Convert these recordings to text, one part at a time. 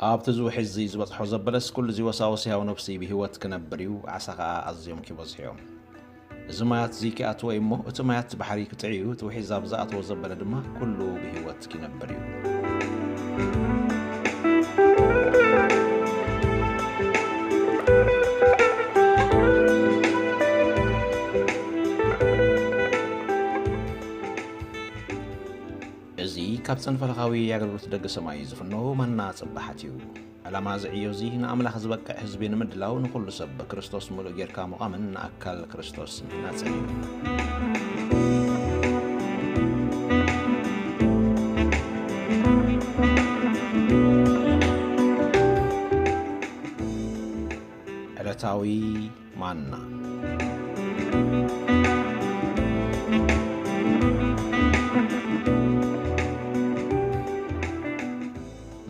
ኣብቲ እዚ ውሒዝ እዚ ዝበጽሖ ዘበለስ ኩሉ እዚ ወሳወስ ሕያው ነፍሲ ብህይወት ክነብር እዩ፣ ዓሳ ኸኣ ኣዝዮም ኪበዝሑ እዮም። እዚ ማያት እዚ ኪኣትዎ እዩ እሞ፣ እቲ ማያት እቲ ባሕሪ ክጥዒ እዩ፣ እቲ ውሒዝ ኣብ ዝኣተዎ ዘበለ ድማ ኩሉ ብህይወት ኪነብር እዩ። እዚ ካብ ጽንፈለኻዊ ኣገልግሎት ደገ ሰማይ ዝፍኖ ማና ጽባሓት እዩ። ዕላማ እዚ ዕዮ እዚ ንኣምላኽ ዝበቅዕ ህዝቢ ንምድላው ንኹሉ ሰብ ብክርስቶስ ምሉእ ጌርካ ምቋምን ንኣካል ክርስቶስ ምህናጽን እዩ። ዕለታዊ ማና።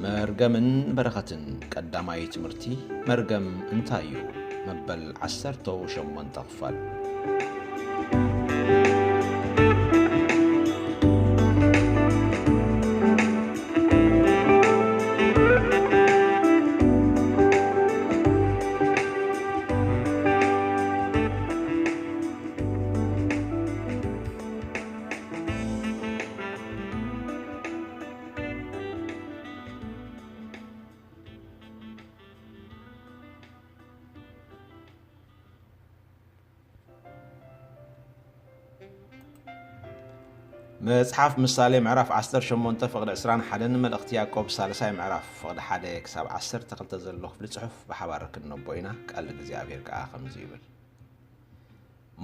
መርገምን በረኸትን። ቀዳማይ ትምህርቲ፣ መርገም እንታይ እዩ? መበል ዓሰርተው ሸሞንተ ክፋል። መጽሓፍ ምሳሌ ምዕራፍ ዓሰርተ ሸሞንተ ፍቕዲ ዕስራን ሓደን መልእኽቲ ያዕቆብ ሳልሳይ ምዕራፍ ፍቕዲ ሓደ ክሳብ ዓሰርተ ክልተ ዘሎ ክፍሊ ጽሑፍ ብሓባር ክንነቦ ኢና። ቃል እግዚኣብሔር ከኣ ከምዚ ይብል።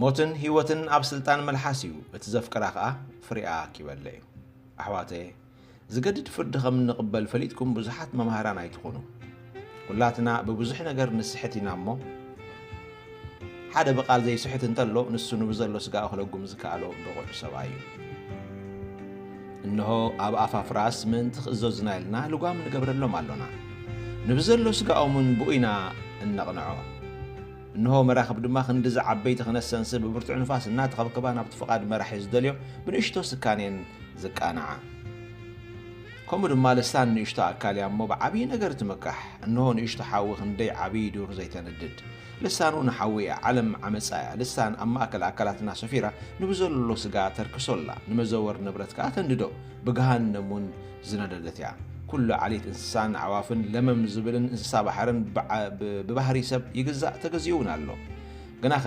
ሞትን ህይወትን ኣብ ስልጣን መልሓስ እዩ፣ እቲ ዘፍቅራ ኸኣ ፍሬኣ ኪበልዕ እዩ። ኣሕዋተየ፣ ዝገድድ ፍርዲ ከም እንቕበል ፈሊጥኩም ብዙሓት መምሃራን ኣይትኹኑ። ኩላትና ብብዙሕ ነገር ንስሕት ኢና እሞ፣ ሓደ ብቓል ዘይስሕት እንተሎ፣ ንሱ ንብዘሎ ስጋኡ ክለጉም ዝከኣሎ ብቑዕ ሰብኣይ እዩ። እንሆ፣ ኣብ ኣፋፍራስ ምእንቲ ክእዘዙና ኢልና ልጓም ንገብረሎም ኣሎና። ንብዘሎ ስጋኦምን ብኡ ኢና እነቕንዖ። እንሆ፣ መራኽብ ድማ ክንድዚ ዓበይቲ ክነሰንስ ብብርቱዕ ንፋስ እናተኸብከባ ናብቲ ፍቓድ መራሒ ዝደልዮ ብንእሽቶ ስካን እየን ዝቃንዓ። ከምኡ ድማ ልሳን ንእሽቶ ኣካል እያ እሞ ብዓብዪ ነገር ትምካሕ። እንሆ፣ ንእሽቶ ሓዊ ክንደይ ዓብዪ ዱር ዘይተንድድ። ልሳን እውን ሓዊ እያ፣ ዓለም ዓመጻ እያ። ልሳን ኣብ ማእከል ኣካላትና ሰፊራ ንብዘሎ ስጋ ተርክሶ ኣላ፣ ንመዘወር ንብረት ከኣ ተንድዶ፣ ብገሃነም እውን ዝነደደት እያ። ኩሉ ዓሌት እንስሳን ኣዕዋፍን ለመም ዝብልን እንስሳ ባሕርን ብዓ-፣ ብ-፣ ብባህሪ ሰብ ይግዛእ፣ ተገዚኡ እውን ኣሎ። ግናኸ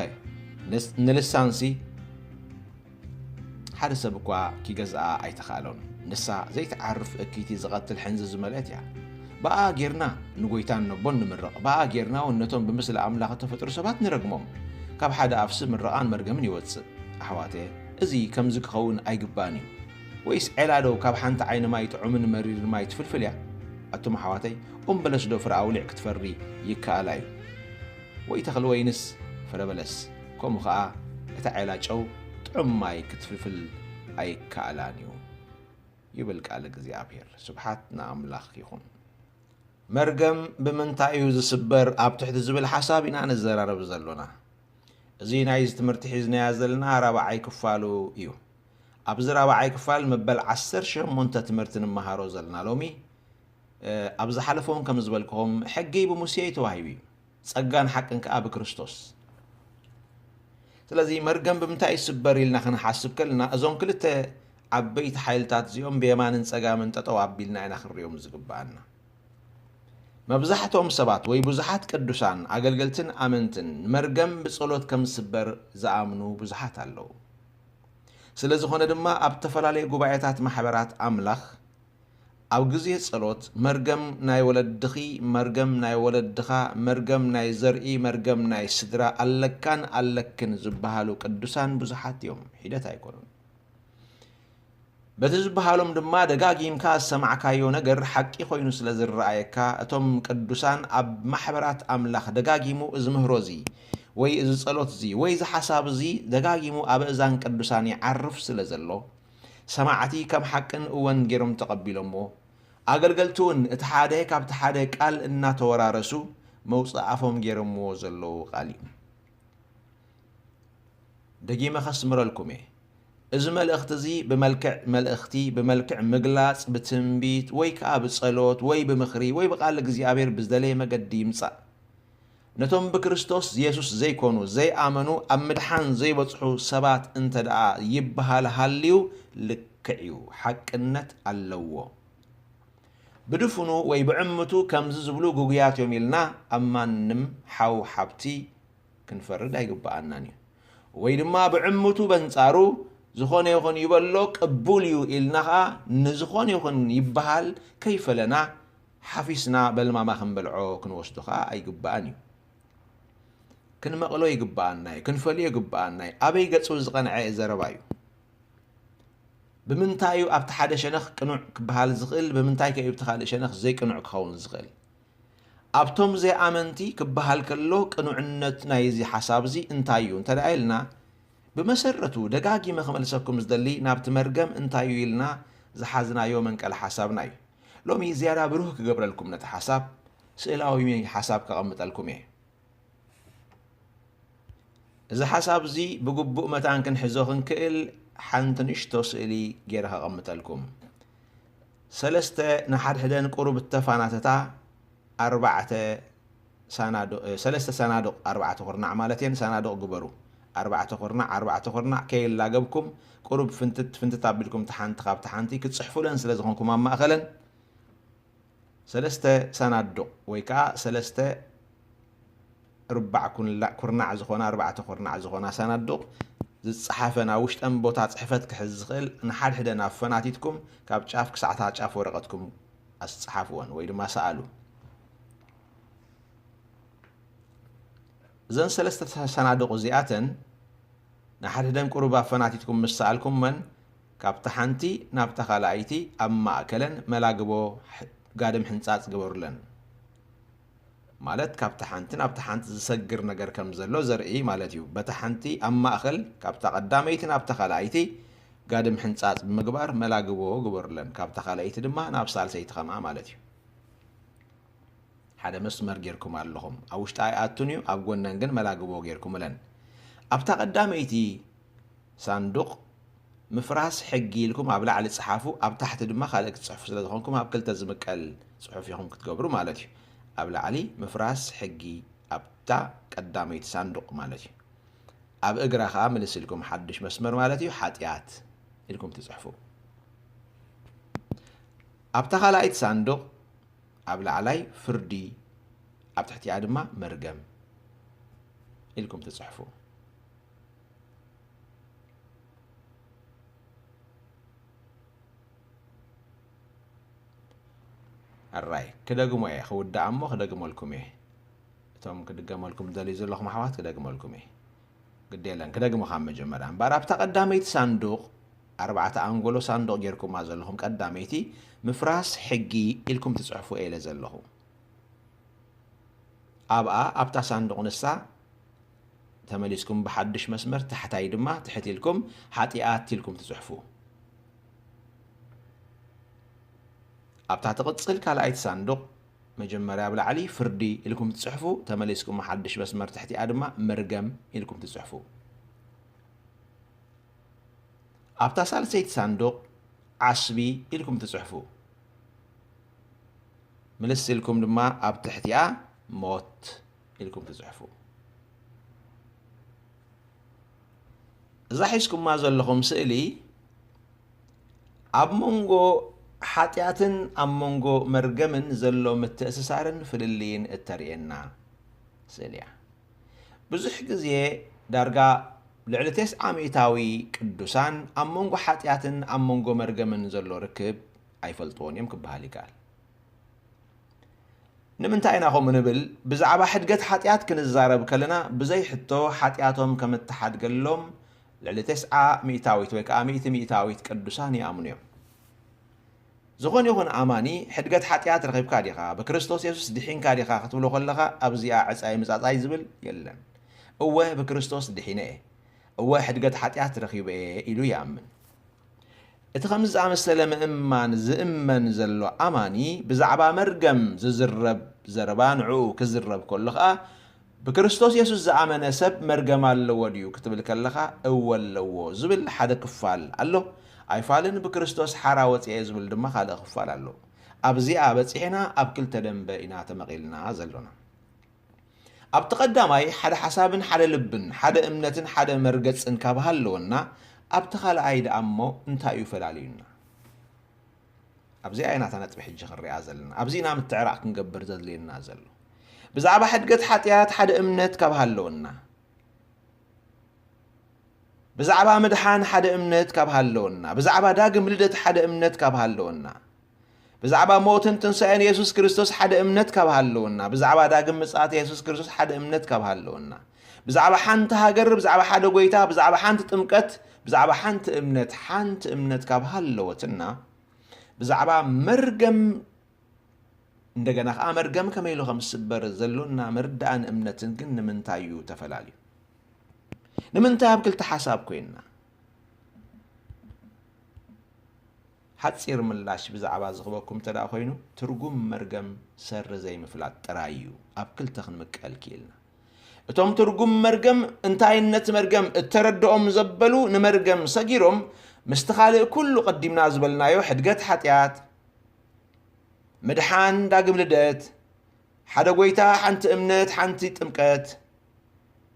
ንስ-፣ ንልሳንሲ ሓደ ሰብ እኳ ኪገዝኣ ኣይተኻእሎን። ንሳ ዘይትዓርፍ እክይቲ ዝቐትል ሕንዚ ዝመልአት እያ። ብኣ ጌርና ንጎይታን ነቦን ንምርቕ፣ ብኣ ጌርና እውን ነቶም ብምስሊ ኣምላኽ እተፈጥሩ ሰባት ንረግሞም። ካብ ሓደ ኣፍሲ ምርቓን መርገምን ይወጽእ። ኣሕዋተ፣ እዚ ከምዚ ክኸውን ኣይግባእን እዩ። ወይስ ዔላ ዶ ካብ ሓንቲ ዓይኒ ማይ ጥዑምን መሪርን ማይ ትፍልፍል እያ? ኣቱም ኣሕዋተይ፣ ኦም በለስ ዶ ፍረ ኣውሊዕ ክትፈሪ ይከኣላ እዩ? ወይ ተኽሊ ወይንስ ፍረ በለስ? ከምኡ ኸኣ እታ ዔላ ጨው ጥዑም ማይ ክትፍልፍል ኣይከኣላን እዩ፣ ይብል ቃል እግዚኣብሔር። ስብሓት ንኣምላኽ ይኹን። መርገም ብምንታይ እዩ ዝስበር ኣብ ትሕቲ ዝብል ሓሳብ ኢና ንዘራረብ ዘሎና። እዚ ናይዚ ትምህርቲ ሒዝናዮ ዘለና ራብዓይ ክፋሉ እዩ። ኣብዚ ራብዓይ ክፋል መበል ዓሰርተ ሸሞንተ ትምህርቲ ንመሃሮ ዘለና ሎሚ፣ እ፣ ኣብ ዝሓለፈ እውን ከም ዝበልክኹም፣ ሕጊ ብሙሴ እዩ ተዋሂቡ እዩ፣ ጸጋን ሓቅን ከኣ ብክርስቶስ። ስለዚ መርገም ብምንታይ ይስበር ኢልና ክንሓስብ ከለና፣ እዞም ክልተ ዓበይቲ ሓይልታት እዚኦም ብየማንን ጸጋምን ጠጠው ኣቢልና ኢና ክንሪኦም ዝግብኣና። መብዛሕትኦም ሰባት ወይ ብዙሓት ቅዱሳን ኣገልገልትን ኣመንትን መርገም ብጸሎት ከም ዝስበር ዝኣምኑ ብዙሓት ኣለዉ። ስለ ዝኾነ ድማ ኣብ እተፈላለየ ጉባኤታት ማሕበራት ኣምላኽ ኣብ ግዜ ጸሎት መርገም ናይ ወለድኺ፣ መርገም ናይ ወለድኻ፣ መርገም ናይ ዘርኢ፣ መርገም ናይ ስድራ ኣለካን ኣለክን ዝበሃሉ ቅዱሳን ብዙሓት እዮም፣ ሒደት ኣይኮኑን። በቲ ዝበሃሎም ድማ ደጋጊምካ ዝሰማዕካዮ ነገር ሓቂ ኮይኑ ስለ ዝረኣየካ፣ እቶም ቅዱሳን ኣብ ማሕበራት ኣምላኽ ደጋጊሙ እዚ ምህሮ እዚ ወይ እዚ ጸሎት እዚ ወይ እዚ ሓሳብ እዚ ደጋጊሙ ኣብ ኣእዛን ቅዱሳን ይዓርፍ ስለ ዘሎ፣ ሰማዕቲ ከም ሓቅን እወን ገይሮም ተቐቢሎምዎ። ኣገልገልቲ እውን እቲ ሓደ ካብቲ ሓደ ቃል እናተወራረሱ መውጽእ ኣፎም ገይሮምዎ ዘለዉ ቃል እዩ። ደጊመ ከስምረልኩም እየ። እዚ መልእኽቲ እዚ ብመልክዕ መልእኽቲ፣ ብመልክዕ ምግላጽ፣ ብትንቢት፣ ወይ ከኣ ብጸሎት፣ ወይ ብምኽሪ፣ ወይ ብቓል እግዚኣብሔር ብዝደለየ መገዲ ይምጻእ። ነቶም ብክርስቶስ የሱስ ዘይኮኑ፣ ዘይኣመኑ፣ ኣብ ምድሓን ዘይበጽሑ ሰባት እንተ ደኣ ይበሃል ሃልዩ፣ ልክዕ እዩ፣ ሓቅነት ኣለዎ። ብድፍኑ ወይ ብዕምቱ ከምዚ ዝብሉ ግጉያት እዮም ኢልና ኣብ ማንም ሓው ሓብቲ ክንፈርድ ኣይግብኣናን እዩ። ወይ ድማ ብዕምቱ በንጻሩ ዝኾነ ይኹን ይበሎ ቅቡል እዩ ኢልና ኸኣ ንዝኾነ ይኹን ይበሃል ከይፈለና ሓፊስና በልማማ ክንበልዖ ክንወስዶ ኸኣ ኣይግብኣን እዩ። ክንመቕሎ ይግብኣና እዩ፣ ክንፈልዮ ይግብኣና እዩ። ኣበይ ገጹ ዝቐንዐ ዘረባ እዩ። ብምንታይ እዩ ኣብቲ ሓደ ሸነኽ ቅኑዕ ክበሃል ዝኽእል፣ ብምንታይ ከ እዩ ኣብቲ ካልእ ሸነኽ ዘይቅኑዕ ክኸውን ዝኽእል? ኣብቶም ዘይኣመንቲ ክበሃል ከሎ ቅኑዕነት ናይዚ ሓሳብ እዚ እንታይ እዩ እንተ ደኣ ኢልና፣ ብመሰረቱ ደጋጊመ ክመልሰኩም ዝደሊ ናብቲ መርገም እንታይ እዩ ኢልና ዝሓዝናዮ መንቀሊ ሓሳብና እዩ። ሎሚ ዝያዳ ብሩህ ክገብረልኩም ነቲ ሓሳብ፣ ስእላዊ ሓሳብ ከቐምጠልኩም እየ። እዚ ሓሳብ እዚ ብግቡእ መታን ክንሕዞ ክንክእል ሓንቲ ንእሽቶ ስእሊ ገይረ ከቐምጠልኩም። ሰለስተ ንሓድሕደን ቁሩብ እተፋናተታ ኣርባዕተ ሳናዱቕ፣ እ፣ ሰለስተ ሳናዱቕ ኣርባዕተ ኩርናዕ ማለት እየን። ሳናዱቕ ግበሩ። ኣርባዕተ ኩርናዕ፣ ኣርባዕተ ኩርናዕ ከየላገብኩም ቁሩብ ፍንትት ፍንትት ኣቢልኩም እታ ሓንቲ ካብታ ሓንቲ ክትጽሕፉለን ስለ ዝኾንኩም ኣብ ማእኸለን ሰለስተ ሳናዱቕ ወይ ከዓ ሰለስተ ርባዕ ኩንላ-፣ ኩርናዕ ዝኾና፣ ኣርባዕተ ኩርናዕ ዝኾና ሳናዱቕ ዝጸሓፈን ኣብ ውሽጠን ቦታ ጽሕፈት ክሕዝ ዝኽእል ንሓድሕደን ኣፈናቲትኩም ካብ ጫፍ ክሳዕታ ጫፍ ወረቐትኩም ኣስጸሓፍወን ወይ ድማ ሰኣሉ። እዘን ሰለስተ ሳናዱቕ እዚኣተን ንሓድሕደን ቁሩብ ኣፈናቲትኩም ምስ ሰኣልኩመን፣ ካብታ ሓንቲ ናብታ ካልኣይቲ ኣብ ማእከለን መላግቦ ሕ-፣ ጋድም ሕንጻጽ ግበሩለን። ማለት ካብታ ሓንቲ ናብታ ሓንቲ ዝሰግር ነገር ከም ዘሎ ዘርኢ ማለት እዩ። በታ ሓንቲ ኣብ ማእከል ካብታ ቀዳመይቲ ናብታ ካልኣይቲ ጋድም ሕንጻጽ ብምግባር መላግቦ ግበሩለን። ካብታ ካልኣይቲ ድማ ናብ ሳልሰይቲ ከምኣ ማለት እዩ። ሓደ መስመር ጌርኩም ኣለኹም። ኣብ ውሽጣ ኣይኣቱን እዩ፣ ኣብ ጎነን ግን መላግቦ ጌርኩምለን። ኣብታ ቀዳመይቲ ሳንዱቕ ምፍራስ ሕጊ ኢልኩም ኣብ ላዕሊ ጽሓፉ፣ ኣብ ታሕቲ ድማ ካልእ ክትጽሕፉ ስለ ዝኾንኩም ኣብ ክልተ ዝምቀል ጽሑፍ ኢኹም ክትገብሩ ማለት እዩ። ኣብ ላዕሊ ምፍራስ ሕጊ ኣብታ ቀዳመይቲ ሳንዱቕ ማለት እዩ። ኣብ እግራ ኸኣ ምልስ ኢልኩም ሓድሽ መስመር ማለት እዩ፣ ሓጢኣት ኢልኩም ትጽሕፉ። ኣብታ ካልኣይቲ ሳንዱቕ ኣብ ላዕላይ ፍርዲ፣ ኣብ ትሕቲኣ ድማ መርገም ኢልኩም ትጽሕፉ። ኣራይ፣ ክደግሞ እየ፣ ክውዳእ እሞ ክደግመልኩም እየ። እቶም ክድገመልኩም ዝደልዩ ዘለኹም ኣሕዋት ክደግመልኩም እየ። ግድ የለን፣ ክደግሞ ካብ መጀመርያ። እምበኣር ኣብታ ቀዳመይቲ ሳንዱቕ፣ ኣርባዕተ ኣንጎሎ ሳንዱቕ ጌርኩማ ዘለኹም ቀዳመይቲ፣ ምፍራስ ሕጊ ኢልኩም ትጽሕፉ እየ ኢለ ዘለኹ። ኣብኣ፣ ኣብታ ሳንዱቕ ንሳ፣ ተመሊስኩም ብሓድሽ መስመር ታሕታይ ድማ ትሕት ኢልኩም ሓጢኣት ኢልኩም ትጽሕፉ። ኣብታ ትቕጽል ካልኣይቲ ሳንዱቕ መጀመርያ ኣብ ላዕሊ ፍርዲ ኢልኩም ትጽሕፉ፣ ተመሊስኩም ሓድሽ መስመር ትሕቲኣ ድማ መርገም ኢልኩም ትጽሕፉ። ኣብታ ሳልሰይቲ ሳንዱቕ ዓስቢ ኢልኩም ትጽሕፉ። ምልስ ኢልኩም ድማ ኣብ ትሕቲኣ ሞት ኢልኩም ትጽሕፉ። እዛ ሒዝኩማ ዘለኹም ስእሊ ኣብ መንጎ ሓጢኣትን ኣብ መንጎ መርገምን ዘሎ ምትእስሳርን ፍልልይን እተርእየና ስእሊ እያ። ብዙሕ ግዜ ዳርጋ ልዕሊ ተስዓ ሚእታዊ ቅዱሳን ኣብ መንጎ ሓጢኣትን ኣብ መንጎ መርገምን ዘሎ ርክብ ኣይፈልጥዎን እዮም ክበሃል ይከኣል። ንምንታይ ኢና ከምኡ ንብል? ብዛዕባ ሕድገት ሓጢኣት ክንዛረብ ከለና፣ ብዘይ ሕቶ ሓጢኣቶም ከም እተሓድገሎም ልዕሊ ተስዓ ሚእታዊት ወይ ከኣ ሚእቲ ሚእታዊት ቅዱሳን ይኣምኑ እዮም። ዝኾነ ይኹን ኣማኒ፣ "ሕድገት ሓጢኣት ረኺብካ ዲኻ? ብክርስቶስ የሱስ ድሒንካ ዲኻ?" ክትብሎ ከለኻ፣ ኣብዚኣ ዕጻይ ምጻጻይ ዝብል የለን። "እወ፣ ብክርስቶስ ድሒነ እየ። እወ፣ ሕድገት ሓጢኣት ረኺበ እየ" ኢሉ ይኣምን። እቲ ከምዚ ዝኣመሰለ ምእማን ዝእመን ዘሎ ኣማኒ፣ ብዛዕባ መርገም ዝዝረብ ዘረባ ንዕኡ ክዝረብ ከሎ ኸኣ፣ ብክርስቶስ የሱስ ዝኣመነ ሰብ መርገም ኣለዎ ድዩ ክትብል ከለኻ፣ እወ ኣለዎ ዝብል ሓደ ክፋል ኣሎ። ኣይፋልን ብክርስቶስ ሓራ ወፅኤ ዝብል ድማ ካልእ ክፋል ኣሎ። ኣብዚኣ በፂሕና ኣብ ክልተ ደንበ ኢና ተመቒልና ዘሎና። ኣብቲ ቀዳማይ ሓደ ሓሳብን ሓደ ልብን ሓደ እምነትን ሓደ መርገፅን ካብ ሃለወና፣ ኣብቲ ካልኣይ ደኣ እሞ እንታይ እዩ ፈላልዩና? ኣብዚኣ እያ ናታ ነጥቢ ሕጂ ክንሪኣ ዘለና። ኣብዚ ኢና ምትዕራቕ ክንገብር ዘድልየና ዘሎ። ብዛዕባ ሕድገት ሓጢኣት ሓደ እምነት ካብ ሃለወና፣ ብዛዕባ ምድሓን ሓደ እምነት ካብ ሃለወና፣ ብዛዕባ ዳግም ልደት ሓደ እምነት ካብ ሃለወና፣ ብዛዕባ ሞትን ትንሳኤን የሱስ ክርስቶስ ሓደ እምነት ካብ ሃለወና፣ ብዛዕባ ዳግም ምጽኣት የሱስ ክርስቶስ ሓደ እምነት ካብ ሃለወና፣ ብዛዕባ ሓንቲ ሃገር፣ ብዛዕባ ሓደ ጎይታ፣ ብዛዕባ ሓንቲ ጥምቀት፣ ብዛዕባ ሓንቲ እምነት፣ ሓንቲ እምነት ካብ ሃለወትና፣ ብዛዕባ መርገም፣ እንደገና ከኣ መርገም ከመይ ኢሉ ከም ዝስበር ዘሎና ምርዳእን እምነትን ግን ንምንታይ እዩ ተፈላልዩ? ንምንታይ ኣብ ክልተ ሓሳብ ኮይንና? ሓጺር ምላሽ ብዛዕባ ዝህበኩም እንተ ደኣ ኮይኑ፣ ትርጉም መርገም ሰሪ ዘይምፍላጥ ጥራይ እዩ ኣብ ክልተ ክንምቀል ክኢልና። እቶም ትርጉም መርገም፣ እንታይነት መርገም እተረድኦም ዘበሉ ንመርገም ሰጊሮም፣ ምስቲ ካልእ ኩሉ ቀዲምና ዝበልናዮ ሕድገት ሓጢኣት፣ ምድሓን፣ ዳግም ልደት፣ ሓደ ጎይታ፣ ሓንቲ እምነት፣ ሓንቲ ጥምቀት፣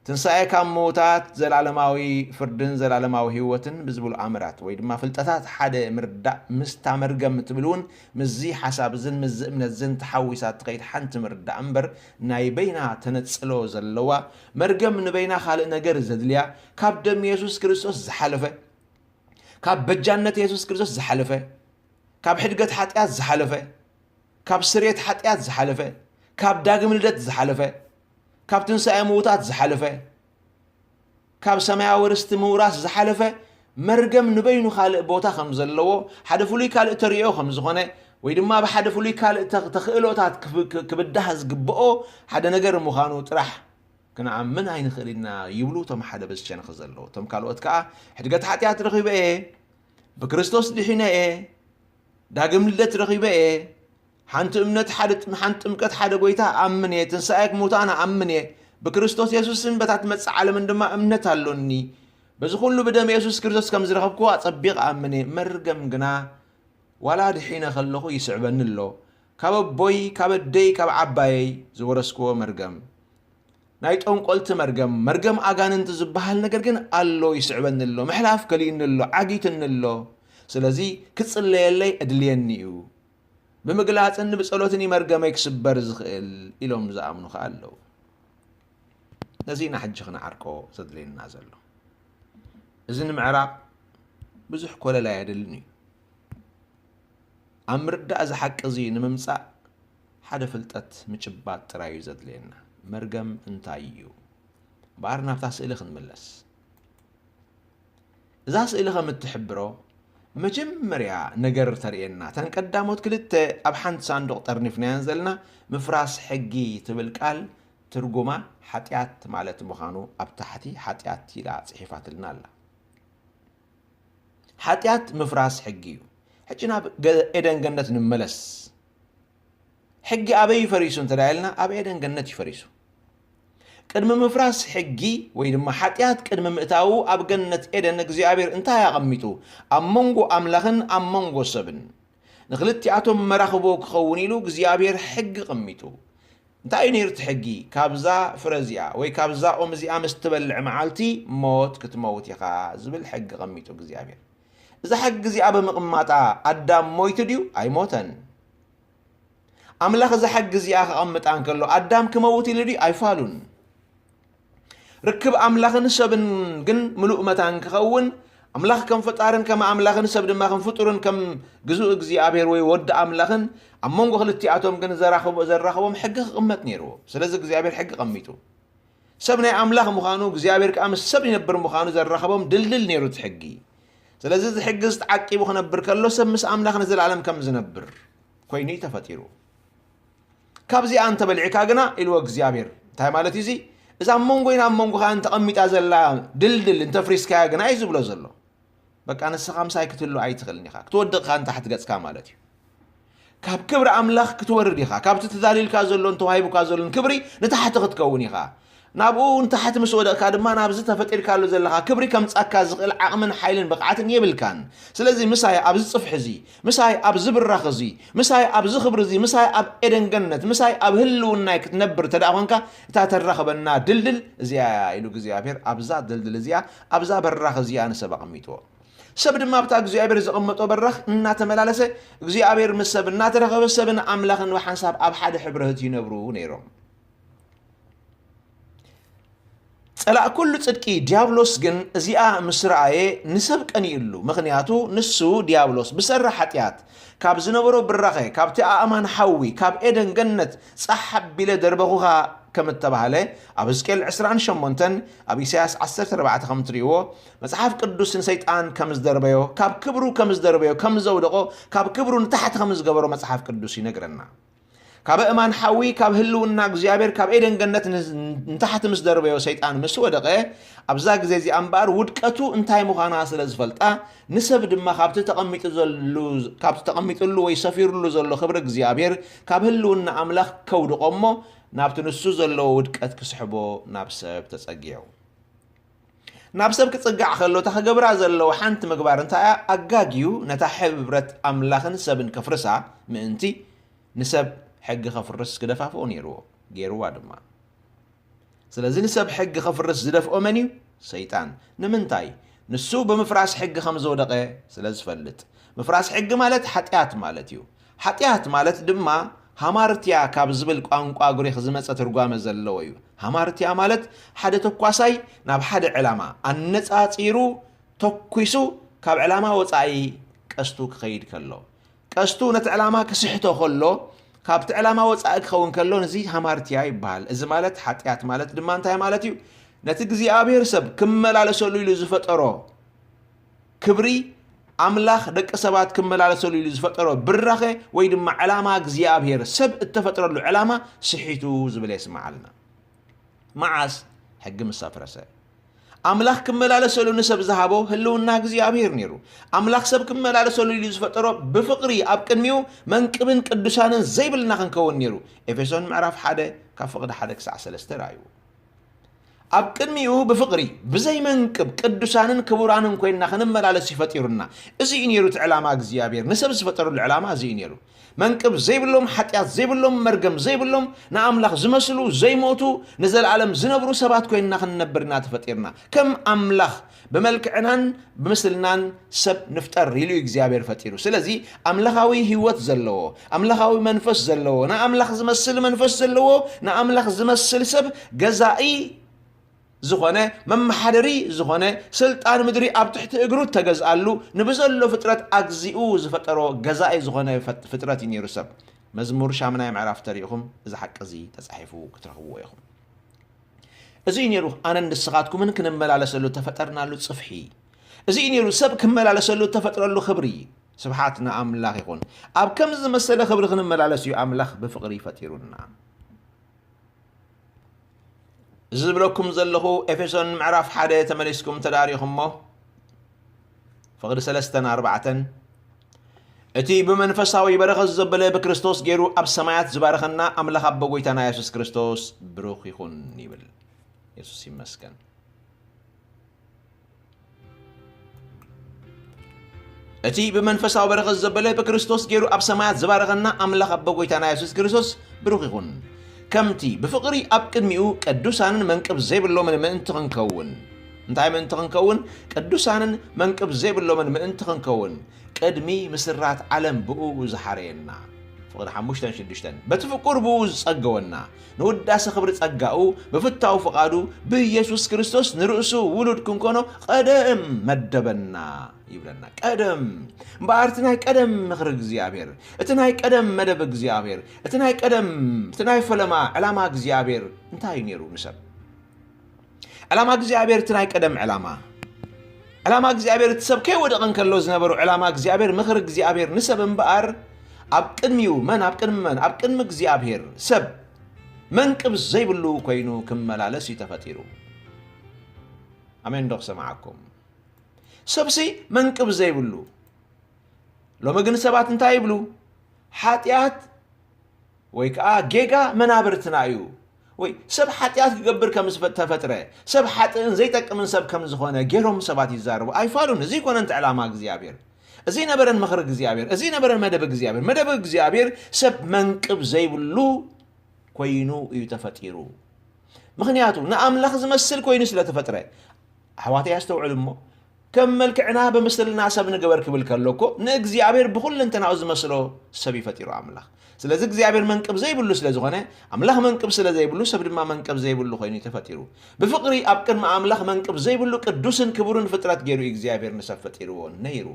ትንሳኤ ካብ ምዉታት፣ ዘላለማዊ ፍርድን ዘላለማዊ ህይወትን ብዝብሉ ኣምራት ወይ ድማ ፍልጠታት ሓደ ምርዳእ ምስታ መርገም ትብል እውን ምስዚ ሓሳብ እዝን ምስዚ እምነት እዝን ተሓዊሳ እትኸይድ ሓንቲ ምርዳእ እምበር ናይ በይና ተነጽሎ ዘለዋ መርገም ንበይና ካልእ ነገር ዘድልያ ካብ ደም የሱስ ክርስቶስ ዝሓለፈ ካብ በጃነት የሱስ ክርስቶስ ዝሓለፈ ካብ ሕድገት ሓጢኣት ዝሓለፈ ካብ ስርየት ሓጢኣት ዝሓለፈ ካብ ዳግም ልደት ዝሓለፈ ካብ ትንሳኤ ምዉታት ዝሓለፈ ካብ ሰማያዊ ርስቲ ምውራስ ዝሓለፈ መርገም ንበይኑ ካልእ ቦታ ከም ዘለዎ ሓደ ፍሉይ ካልእ ተርእዮ ከም ዝኾነ ወይ ድማ ብሓደ ፍሉይ ካልእ ተኽእሎታት ክብዳህ ዝግብኦ ሓደ ነገር ምዃኑ ጥራሕ ክንኣምን ኣይንኽእል ኢና ይብሉ እቶም ሓደ በዚ ሸነኽ ዘለዉ። እቶም ካልኦት ከኣ ሕድገት ሓጢኣት ረኺበ እየ፣ ብክርስቶስ ድሒነ እየ፣ ዳግም ልደት ረኺበ እየ፣ ሓንቲ እምነት፣ ሓደ ጥም-፣ ሓንቲ ጥምቀት፣ ሓደ ጎይታ ኣምን እየ፣ ትንሳኤ ሙታን ኣምን እየ፣ ብክርስቶስ የሱስን በታ ትመጽእ ዓለምን ድማ እምነት ኣሎኒ፣ በዚ ኩሉ ብደም የሱስ ክርስቶስ ከም ዝረኸብክዎ ኣጸቢቕ ኣምን እየ። መርገም ግና ዋላ ድሒነ ከለኹ ይስዕበኒ ኣሎ። ካብ ኣቦይ፣ ካብ ኣደይ፣ ካብ ዓባየይ ዝወረስክዎ መርገም፣ ናይ ጠንቆልቲ መርገም፣ መርገም ኣጋንንቲ ዝበሃል ነገር ግን ኣሎ፣ ይስዕበኒ ኣሎ። ምሕላፍ ከሊእኒ ኣሎ፣ ዓጊትኒ ኣሎ። ስለዚ ክጽለየለይ እድልየኒ እዩ። ብምግላጽን ብጸሎትን እዩ መርገመይ ክስበር ዝኽእል ኢሎም ዝኣምኑ ከኣ ኣለዉ። ነዚ ኢና ሕጂ ክንዓርቆ ዘድልየና ዘሎ። እዚ ንምዕራቕ ብዙሕ ኮለል ኣየድልን እዩ። ኣብ ምርዳእ እዚ ሓቂ እዚ ንምምጻእ ሓደ ፍልጠት ምጭባጥ ጥራይ እዩ ዘድልየና። መርገም እንታይ እዩ? እምበኣር ናብታ ስእሊ ክንምለስ። እዛ ስእሊ ከም እትሕብሮ መጀመርያ ነገር ተርእየና። እተን ቀዳሞት ክልተ ኣብ ሓንቲ ሳንዱቕ ጠርኒፍናየን ዘለና ምፍራስ ሕጊ ትብል ቃል ትርጉማ ሓጢኣት ማለት ምዃኑ ኣብ ታሕቲ ሓጢኣት ኢላ ጽሒፋትልና ኣላ። ሓጢኣት ምፍራስ ሕጊ እዩ። ሕጂ ናብ ገ-፣ ኤደን ገነት ንመለስ። ሕጊ ኣበይ እዩ ፈሪሱ እንተ ደኣ ኢልና፣ ኣብ ኤደን ገነት እዩ ፈሪሱ። ቅድሚ ምፍራስ ሕጊ ወይ ድማ ሓጢኣት ቅድሚ ምእታዉ ኣብ ገነት ኤደን እግዚኣብሔር እንታይ ኣቐሚጡ? ኣብ መንጎ ኣምላኽን ኣብ መንጎ ሰብን ንኽልቲኣቶም መራኽቦ ክኸውን ኢሉ እግዚኣብሔር ሕጊ ቐሚጡ። እንታይ እዩ ነይሩ እቲ ሕጊ? ካብዛ ፍረ እዚኣ ወይ ካብዛ ኦም እዚኣ ምስ ትበልዕ መዓልቲ ሞት ክትመውት ኢኻ ዝብል ሕጊ ቐሚጡ እግዚኣብሔር። እዛ ሕጊ እዚኣ ብምቕማጣ ኣዳም ሞይቱ ድዩ? ኣይሞተን። ኣምላኽ እዛ ሕጊ እዚኣ ክቐምጣ እንከሎ ኣዳም ክመውት ኢሉ ድዩ? ኣይፋሉን። ርክብ ኣምላኽን ሰብን ግን ምሉእ መታን ክኸውን፣ ኣምላኽ ከም ፈጣርን ከም ኣምላኽን ሰብ ድማ ከም ፍጡርን ከም ግዙእ እግዚኣብሔር ወይ ወዲ ኣምላኽን ኣብ መንጎ ክልቲኣቶም ግን ዘራኽቦ-፣ ዘራኽቦም ሕጊ ክቕመጥ ነይርዎ። ስለዚ እግዚኣብሔር ሕጊ ቀሚጡ። ሰብ ናይ ኣምላኽ ምዃኑ፣ እግዚኣብሔር ከኣ ምስ ሰብ ይነብር ምዃኑ ዘራኽቦም ድልድል ነይሩ እቲ ሕጊ። ስለዚ እዚ ሕጊ እዚ ተዓቂቡ ክነብር ከሎ ሰብ ምስ ኣምላኽ ንዘለኣለም ከም ዝነብር ኮይኑ እዩ ተፈጢሩ። ካብዚኣ እንተበሊዕካ ግና፣ ኢልዎ እግዚኣብሔር። እንታይ ማለት እዩ እዚ? እዛ ኣብ መንጎይን ኣብ መንጎኻን ተቐሚጣ ዘላ ድልድል እንተፍሪስካያ ግና እዩ ዝብሎ ዘሎ። በቃ ንስኻ ምሳይ ክትህሉ ኣይትኽእልን ኢኻ። ክትወድቕ ኢኻ ንታሕቲ ገጽካ ማለት እዩ። ካብ ክብሪ ኣምላኽ ክትወርድ ኢኻ። ካብቲ ተዳልዩልካ ዘሎን ተዋሂቡካ ዘሎን ክብሪ ንታሕቲ ክትከውን ኢኻ። ናብኡ ንታሕቲ ምስ ወደቕካ ድማ ናብዚ ተፈጢርካሉ ዘለኻ ክብሪ ከምጻካ ዝኽእል ዓቕምን ሓይልን ብቕዓትን የብልካን። ስለዚ ምሳይ ኣብዚ ጽፍሒ እዚ፣ ምሳይ ኣብዚ ብራኽ እዚ፣ ምሳይ ኣብዚ ክብሪ እዚ፣ ምሳይ ኣብ ኤደን ገነት፣ ምሳይ ኣብ ህልውናይ ክትነብር እንተ ደኣ ኾንካ፣ እታ ተራኽበና ድልድል እዚኣ እያ ኢሉ እግዚኣብሔር ኣብዛ ድልድል እዚኣ፣ ኣብዛ በራኽ እዚኣ ንሰብ ኣቐሚጥዎ። ሰብ ድማ ኣብታ እግዚኣብሔር ዘቐመጦ በራኽ እናተመላለሰ እግዚኣብሔር ምስ ሰብ እናተራኸበ ሰብን ኣምላኽን ብሓንሳብ ኣብ ሓደ ሕብረት ይነብሩ ነይሮም። ጸላእ ኩሉ ጽድቂ ዲያብሎስ ግን እዚኣ ምስ ረኣየ ንሰብ ቀኒእሉ። ምኽንያቱ ንሱ ዲያብሎስ ብሰሪ ሓጢኣት ካብ ዝነበሮ ብራኸ ካብቲ ኣእማን ሓዊ ካብ ኤደን ገነት ጻሕ ኣቢለ ደርበኹኻ ከም እተባህለ ኣብ ሕዝቅኤል ዕስራን ሸሞንተን ኣብ ኢሳያስ ዓሰርተ ኣርባዕተ ከም ትርእይዎ መጽሓፍ ቅዱስ ንሰይጣን ከም ዝደርበዮ ካብ ክብሩ ከም ዝደርበዮ ከም ዘውደቖ ካብ ክብሩ ንታሕቲ ከም ዝገበሮ መጽሓፍ ቅዱስ ይነግረና። ካብ እማን ሓዊ ካብ ህልውና እግዚኣብሔር ካብ ኤደን ገነት ንታሕቲ ምስ ደርበዮ ሰይጣን ምስ ወደቐ ኣብዛ ግዜ እዚኣ እምበኣር ውድቀቱ እንታይ ምዃና ስለ ዝፈልጣ ንሰብ ድማ ካብቲ ተቐሚጡ ዘሉ ካብቲ ተቐሚጡሉ ወይ ሰፊሩሉ ዘሎ ክብሪ እግዚኣብሔር ካብ ህልውና ኣምላኽ ከውድቖ እሞ ናብቲ ንሱ ዘለዎ ውድቀት ክስሕቦ ናብ ሰብ ተጸጊዑ። ናብ ሰብ ክጽጋዕ ከሎ እታ ክገብራ ዘለዎ ሓንቲ ምግባር እንታይ እያ? ኣጋግዩ ነታ ሕብረት ኣምላኽን ሰብን ከፍርሳ ምእንቲ ንሰብ ሕጊ ከፍርስ ክደፋፍኦ ነይርዎ፣ ገይርዋ ድማ። ስለዚ ንሰብ ሕጊ ከፍርስ ዝደፍኦ መን እዩ? ሰይጣን። ንምንታይ? ንሱ ብምፍራስ ሕጊ ከም ዝወደቐ ስለ ዝፈልጥ። ምፍራስ ሕጊ ማለት ሓጢኣት ማለት እዩ። ሓጢኣት ማለት ድማ ሃማርትያ ካብ ዝብል ቋንቋ ግሪኽ ዝመጸ ትርጓመ ዘለዎ እዩ። ሃማርትያ ማለት ሓደ ተኳሳይ ናብ ሓደ ዕላማ ኣነጻጺሩ ተኩሱ ካብ ዕላማ ወጻኢ ቀስቱ ክኸይድ ከሎ፣ ቀስቱ ነቲ ዕላማ ክስሕቶ ከሎ፣ ካብቲ ዕላማ ወጻኢ ክኸውን ከሎ፣ እዚ ሃማርትያ ይበሃል። እዚ ማለት ሓጢኣት ማለት ድማ እንታይ ማለት እዩ? ነቲ እግዚኣብሔር ሰብ ክመላለሰሉ ኢሉ ዝፈጠሮ ክብሪ፣ ኣምላኽ ደቂ ሰባት ክመላለሰሉ ኢሉ ዝፈጠሮ ብራኸ ወይ ድማ ዕላማ እግዚኣብሔር፣ ሰብ እተፈጥረሉ ዕላማ ስሒቱ ዝብል የስምዓልና። መዓስ? ሕጊ ምስ ኣፍረሰ። ኣምላኽ ክመላለሰሉ ንሰብ ዝሃቦ ህልውና እግዚኣብሔር ነይሩ። ኣምላኽ ሰብ ክመላለሰሉ ኢሉ ዝፈጠሮ ብፍቕሪ ኣብ ቅድሚኡ መንቅብን ቅዱሳንን ዘይብልና ክንከውን ነይሩ። ኤፌሶን ምዕራፍ ሓደ ካብ ፍቕዲ ሓደ ክሳዕ ሰለስተ ረኣዩ። ኣብ ቅድሚኡ ብፍቕሪ ብዘይ መንቅብ ቅዱሳንን ክቡራንን ኮይንና ክንመላለስ እዩ ፈጢሩና። እዚ እዩ ነይሩ እቲ ዕላማ እግዚኣብሔር። ንሰብ ዝፈጠረሉ ዕላማ እዚ እዩ ነይሩ። መንቅብ ዘይብሎም፣ ሓጢኣት ዘይብሎም፣ መርገም ዘይብሎም፣ ንኣምላኽ ዝመስሉ፣ ዘይሞቱ፣ ንዘለኣለም ዝነብሩ ሰባት ኮይንና ክንነብር ኢና ተፈጢርና። ከም ኣምላኽ ብመልክዕናን ብምስልናን ሰብ ንፍጠር ኢሉ እዩ እግዚኣብሔር ፈጢሩ። ስለዚ ኣምላኻዊ ህይወት ዘለዎ፣ ኣምላኻዊ መንፈስ ዘለዎ፣ ንኣምላኽ ዝመስል መንፈስ ዘለዎ፣ ንኣምላኽ ዝመስል ሰብ ገዛኢ ዝኾነ፣ መመሓደሪ ዝኾነ፣ ስልጣን ምድሪ ኣብ ትሕቲ እግሩ እተገዝኣሉ፣ ንብዘሎ ፍጥረት ኣግዚኡ ዝፈጠሮ ገዛኢ ዝኾነ ፈጥ-፣ ፍጥረት እዩ ነይሩ ሰብ። መዝሙር ሻምናይ ምዕራፍ ተሪእኹም እዚ ሓቂ እዚ ተጻሒፉ ክትረኽብዎ ኢኹም። እዚ እዩ ነይሩ ኣነን ንስኻትኩምን ክንመላለሰሉ እተፈጠርናሉ ጽፍሒ። እዚ እዩ ነይሩ ሰብ ክመላለሰሉ እተፈጥረሉ ክብሪ። ስብሓት ንኣምላኽ ይኹን። ኣብ ከምዚ ዝመሰለ ክብሪ ክንመላለስ እዩ ኣምላኽ ብፍቕሪ ፈጢሩና። እዚ ዝብለኩም ዘለኹ ኤፌሶን ምዕራፍ ሓደ ተመሊስኩም ተዳሪኹሞ ፍቕዲ ሰለስተን ኣርባዕተን እቲ ብመንፈሳዊ በረኸት ዘበለ ብክርስቶስ ገይሩ ኣብ ሰማያት ዝባረኸና ኣምላኽ ኣቦ ጎይታና የሱስ ክርስቶስ ብሩኽ ይኹን ይብል። የሱስ ይመስገን። እቲ ብመንፈሳዊ በረኸት ዘበለ ብክርስቶስ ገይሩ ኣብ ሰማያት ዝባረኸና ኣምላኽ ኣቦ ጎይታና የሱስ ክርስቶስ ብሩኽ ይኹን። ከምቲ ብፍቕሪ ኣብ ቅድሚኡ ቅዱሳንን መንቅብ ዘይብሎምን ምእንቲ ክንከውን። እንታይ ምእንቲ ክንከውን? ቅዱሳንን መንቅብ ዘይብሎምን ምእንቲ ክንከውን። ቅድሚ ምስራት ዓለም ብኡ ዝሓረየና። ፍቕዲ ሓሙሽተን ሽዱሽተን። በቲ ፍቁር ብኡ ዝጸገወና። ንውዳሰ ክብሪ ጸጋኡ ብፍታው ፍቓዱ ብኢየሱስ ክርስቶስ ንርእሱ ውሉድ ክንኮኖ ቀደም መደበና ይብለና። ቀደም እምበኣር እቲ ናይ ቀደም ምኽሪ እግዚኣብሔር፣ እቲ ናይ ቀደም መደብ እግዚኣብሔር፣ እቲ ናይ ቀደም፣ እቲ ናይ ፈለማ ዕላማ እግዚኣብሔር እንታይ እዩ ነይሩ ንሰብ? ዕላማ እግዚኣብሔር እቲ ናይ ቀደም ዕላማ። ዕላማ እግዚኣብሔር እቲ ሰብ ከይወደቐ እንከሎ ዝነበሩ ዕላማ እግዚኣብሔር፣ ምኽሪ እግዚኣብሔር ንሰብ እምበኣር ኣብ ቅድሚኡ፣ መን ኣብ ቅድሚ መን? ኣብ ቅድሚ እግዚኣብሔር ሰብ መንቅብ ዘይብሉ ኮይኑ ክመላለስ እዩ ተፈጢሩ። ኣሜን ዶ ክሰምዓኩም? ሰብሲ መንቅብ ዘይብሉ። ሎሚ ግን ሰባት እንታይ ይብሉ? ሓጢኣት ወይ ከዓ ጌጋ መናብርትና እዩ። ወይ ሰብ ሓጢኣት ክገብር ከም ዝተፈጥረ፣ ሰብ ሓጥእን ዘይጠቅምን ሰብ ከም ዝኾነ ገይሮም ሰባት ይዛረቡ። ኣይፋሉን። እዚ ኣይኮነን እቲ ዕላማ እግዚኣብሔር። እዚ ነበረን ምኽሪ እግዚኣብሔር፣ እዚ ነበረን መደብ እግዚኣብሔር። መደብ እግዚኣብሔር ሰብ መንቅብ ዘይብሉ ኮይኑ እዩ ተፈጢሩ። ምኽንያቱ ንኣምላኽ ዝመስል ኮይኑ ስለ ተፈጥረ። ኣሕዋተይ ኣስተውዕሉ እሞ፣ ከም መልክዕና ብምስልና ሰብ ንገበር ክብል ከሎ እኮ ንእግዚኣብሔር ብኹለንተናኡ ዝመስሎ ሰብ እዩ ፈጢሩ ኣምላኽ። ስለዚ እግዚኣብሔር መንቅብ ዘይብሉ ስለ ዝኾነ፣ ኣምላኽ መንቅብ ስለ ዘይብሉ ሰብ ድማ መንቅብ ዘይብሉ ኮይኑ እዩ ተፈጢሩ። ብፍቕሪ ኣብ ቅድሚ ኣምላኽ መንቅብ ዘይብሉ ቅዱስን ክቡርን ፍጥረት ገይሩ እግዚኣብሔር ንሰብ ፈጢርዎ ነይሩ።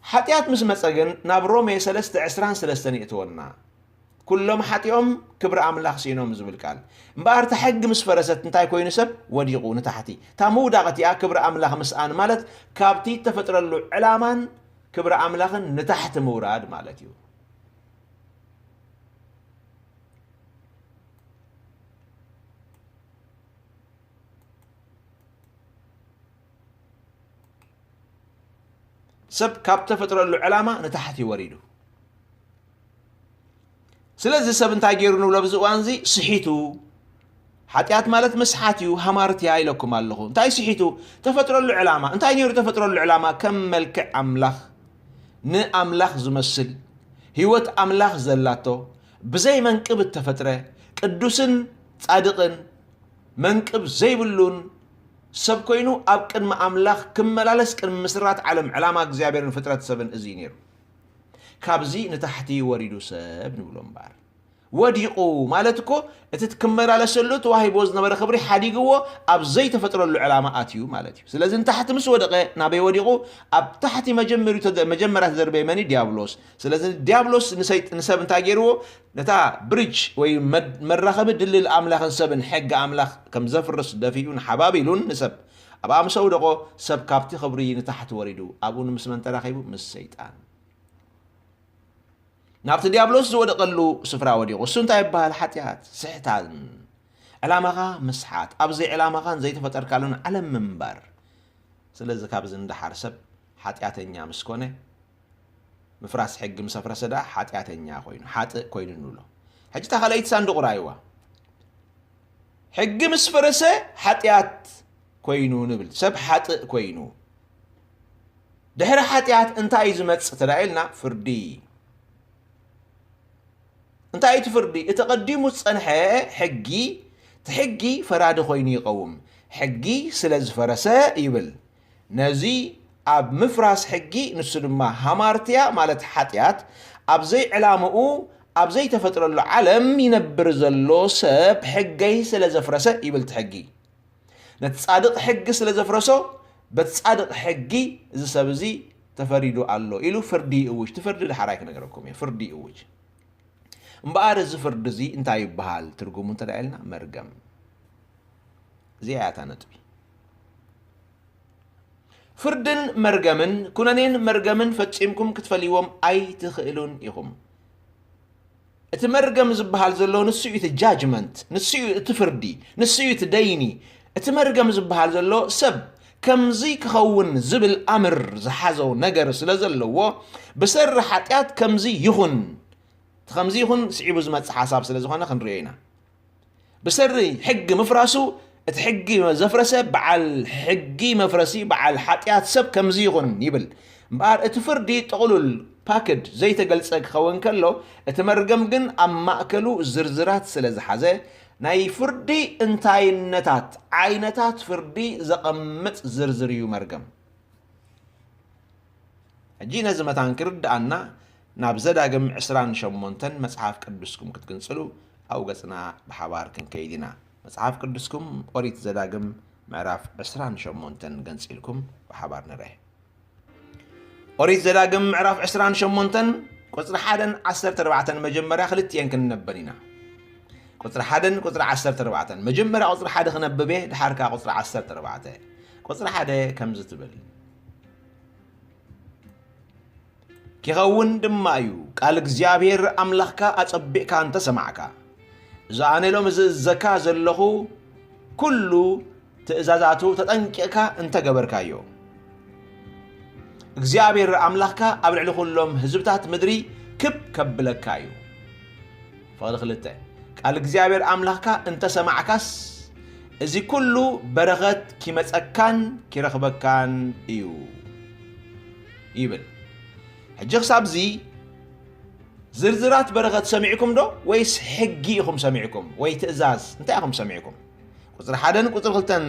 ሓጢኣት ምስ መጸ ግን ናብ ሮሜ ሰለስተ ዕስራን ሰለስተን ይእትወና። ኩሎም ሓጢኦም ክብሪ ኣምላኽ ስኢኖም ዝብል ቃል። እምበኣር እታ ሕጊ ምስ ፈረሰት እንታይ ኮይኑ ሰብ ወዲቑ ንታሕቲ። እታ ምውዳቕ እቲኣ ክብሪ ኣምላኽ ምስኣን ማለት ካብቲ እተፈጥረሉ ዕላማን ክብሪ ኣምላኽን ንታሕቲ ምውራድ ማለት እዩ። ሰብ ካብ ተፈጥረሉ ዕላማ ንታሕቲ ወሪዱ። ስለዚ ሰብ እንታይ ገይሩ ንብሎ ኣብዚ እዋን እዚ ስሒቱ። ሓጢኣት ማለት ምስሓት እዩ፣ ሃማርትያ ኢለኩም ኣለኹ። እንታይ ስሒቱ? ተፈጥረሉ ዕላማ። እንታይ ነይሩ ተፈጥረሉ ዕላማ? ከም መልክዕ ኣምላኽ፣ ንኣምላኽ ዝመስል፣ ህይወት ኣምላኽ ዘላቶ፣ ብዘይ መንቅብ እተፈጥረ፣ ቅዱስን ጻድቕን፣ መንቅብ ዘይብሉን ሰብ ኮይኑ ኣብ ቅድሚ ኣምላኽ ክመላለስ ቅድሚ ምስራት ዓለም ዕላማ እግዚኣብሔርን ፍጥረት ሰብን እዚ እዩ ነይሩ። ካብዚ ንታሕቲ ወሪዱ ሰብ ንብሎ እምበኣር። ወዲቑ ማለት እኮ እቲ ክመላለሰሉ ተዋሂቦ ዝነበረ ክብሪ ሓዲግዎ ኣብ ዘይተፈጥረሉ ዕላማ ኣትዩ ማለት እዩ። ስለዚ ንታሕቲ ምስ ወደቐ ናበይ ወዲቑ? ኣብ ታሕቲ መጀመሪ ተደ-፣ መጀመርያ ተደርበየ መን እዩ? ዲያብሎስ። ስለዚ ዲያብሎስ ንሰይጥ-፣ ንሰብ እንታይ ገይርዎ? ነታ ብሪጅ ወይ መድ-፣ መራኸቢ ድልድል ኣምላኽን ሰብን ሕጊ ኣምላኽ ከም ዘፍርስ ደፊኡን ሓባቢሉን ንሰብ ኣብ ኣምሰው ደቆ ሰብ ካብቲ ክብሪ ንታሕቲ ወሪዱ ኣብኡ ምስ መን ተራኺቡ? ምስ ሰይጣን። ናብቲ ዲያብሎስ ዝወደቐሉ ስፍራ ወዲቑ። እሱ እንታይ ይበሃል? ሓጢኣት፣ ስሕታን። ዕላማኻ ምስሓት፣ ኣብ ዘይዕላማኻን ዘይተፈጠርካሉን ዓለም ምንባር። ስለዚ ካብዚ ንደሓር ሰብ ሓጢኣተኛ ምስ ኮነ፣ ምፍራስ ሕጊ ምስ ኣፍረሰ ደኣ ሓጢኣተኛ ኮይኑ፣ ሓጥእ ኮይኑ ንብሎ። ሕጂ እታ ካልኣይቲ ሳንዱቕ ረኣይዋ። ሕጊ ምስ ፈረሰ ሓጢኣት ኮይኑ ንብል፣ ሰብ ሓጥእ ኮይኑ። ድሕሪ ሓጢኣት እንታይ እዩ ዝመጽእ ተዳ ኢልና? ፍርዲ። እንታይ እቲ ፍርዲ? እቲ ቀዲሙ ዝጸንሐ ሕጊ፣ እቲ ሕጊ ፈራዲ ኮይኑ ይቐውም። ሕጊ ስለ ዝፈረሰ ይብል። ነዚ ኣብ ምፍራስ ሕጊ፣ ንሱ ድማ ሃማርትያ ማለት ሓጢኣት፣ ኣብ ዘይዕላምኡ፣ ኣብ ዘይተፈጥረሉ ዓለም ይነብር ዘሎ ሰብ ሕገይ ስለ ዘፍረሰ ይብል እቲ ሕጊ። ነቲ ጻድቕ ሕጊ ስለ ዘፍረሶ፣ በቲ ጻድቕ ሕጊ እዚ ሰብ እዚ ተፈሪዱ ኣሎ ኢሉ ፍርዲ ይእውጅ። እቲ ፍርዲ ደሓራይ ክነግረኩም እየ። ፍርዲ ይእውጅ። እምበኣር እዚ ፍርዲ እዚ እንታይ ይበሃል? ትርጉሙ እንተ ደኣ ኢልና መርገም። እዚኣ እያ እታ ነጥቢ። ፍርድን መርገምን፣ ኩነኔን መርገምን ፈጺምኩም ክትፈልይዎም ኣይትኽእሉን ኢኹም። እቲ መርገም ዝበሃል ዘሎ ንሱ እዩ እቲ ጃጅመንት፣ ንሱ እዩ እቲ ፍርዲ፣ ንሱ እዩ እቲ ደይኒ። እቲ መርገም ዝበሃል ዘሎ ሰብ ከምዚ ክኸውን ዝብል ኣምር ዝሓዞ ነገር ስለ ዘለዎ፣ ብሰሪ ሓጢኣት ከምዚ ይኹን፣ እቲ ከምዚ ይኹን ስዒቡ ዝመጽእ ሓሳብ ስለ ዝኾነ ክንሪኦ ኢና። ብሰሪ ሕጊ ምፍራሱ፣ እቲ ሕጊ ዘፍረሰ በዓል ሕጊ መፍረሲ፣ በዓል ሓጢኣት ሰብ ከምዚ ይኹን ይብል። እምበኣር እቲ ፍርዲ ጥቕሉል ፓክድ ዘይተገልጸ ክኸውን ከሎ፣ እቲ መርገም ግን ኣብ ማእከሉ ዝርዝራት ስለ ዝሓዘ፣ ናይ ፍርዲ እንታይነታት፣ ዓይነታት ፍርዲ ዘቐምጥ ዝርዝር እዩ መርገም። ሕጂ ነዚ መታን ክርድኣና ናብ ዘዳግም ዕስራን ሸሞንተን መጽሓፍ ቅዱስኩም ክትግንጽሉ ኣብ ገጽና ብሓባር ክንከይድ ኢና። መጽሓፍ ቅዱስኩም ኦሪት ዘዳግም ምዕራፍ ዕስራን ሸሞንተን ገንጺልኩም ብሓባር ንርአ። ኦሪት ዘዳግም ምዕራፍ ዕስራን ሸሞንተን ቁጽሪ ሓደን ዓሰርተ ኣርባዕተን መጀመርያ ክልቲኤን ክንነበን ኢና። ቁጽሪ ሓደን ቁጽሪ ዓሰርተ ኣርባዕተን። መጀመርያ ቁጽሪ ሓደ ክነብብ እየ፣ ድሓር ከኣ ቁጽሪ ዓሰርተ ኣርባዕተ። ቁጽሪ ሓደ ከምዚ ትብል። ኪኸውን ድማ እዩ፣ ቃል እግዚኣብሔር ኣምላኽካ ኣጸቢቕካ እንተ ሰማዕካ፣ እዚ ኣነ ሎሚ ዝእዘካ ዘለኹ ኩሉ ትእዛዛቱ ተጠንቂቕካ እንተ ገበርካዮ፣ እግዚኣብሔር ኣምላኽካ ኣብ ልዕሊ ኩሎም ህዝብታት ምድሪ ክብ ከብለካ እዩ። ፍቕዲ ክልተ። ቃል እግዚኣብሔር ኣምላኽካ እንተሰማዕካስ፣ እዚ ኩሉ በረኸት ኪመጸካን ኪረኽበካን እዩ ይብል። ሕጂ ክሳብዚ ዝርዝራት በረኸት ሰሚዕኩም ዶ? ወይስ ሕጊ ኢኹም ሰሚዕኩም? ወይ ትእዛዝ? እንታይ ኢኹም ሰሚዕኩም? ቁጽሪ ሓደን ቁጽሪ ክልተን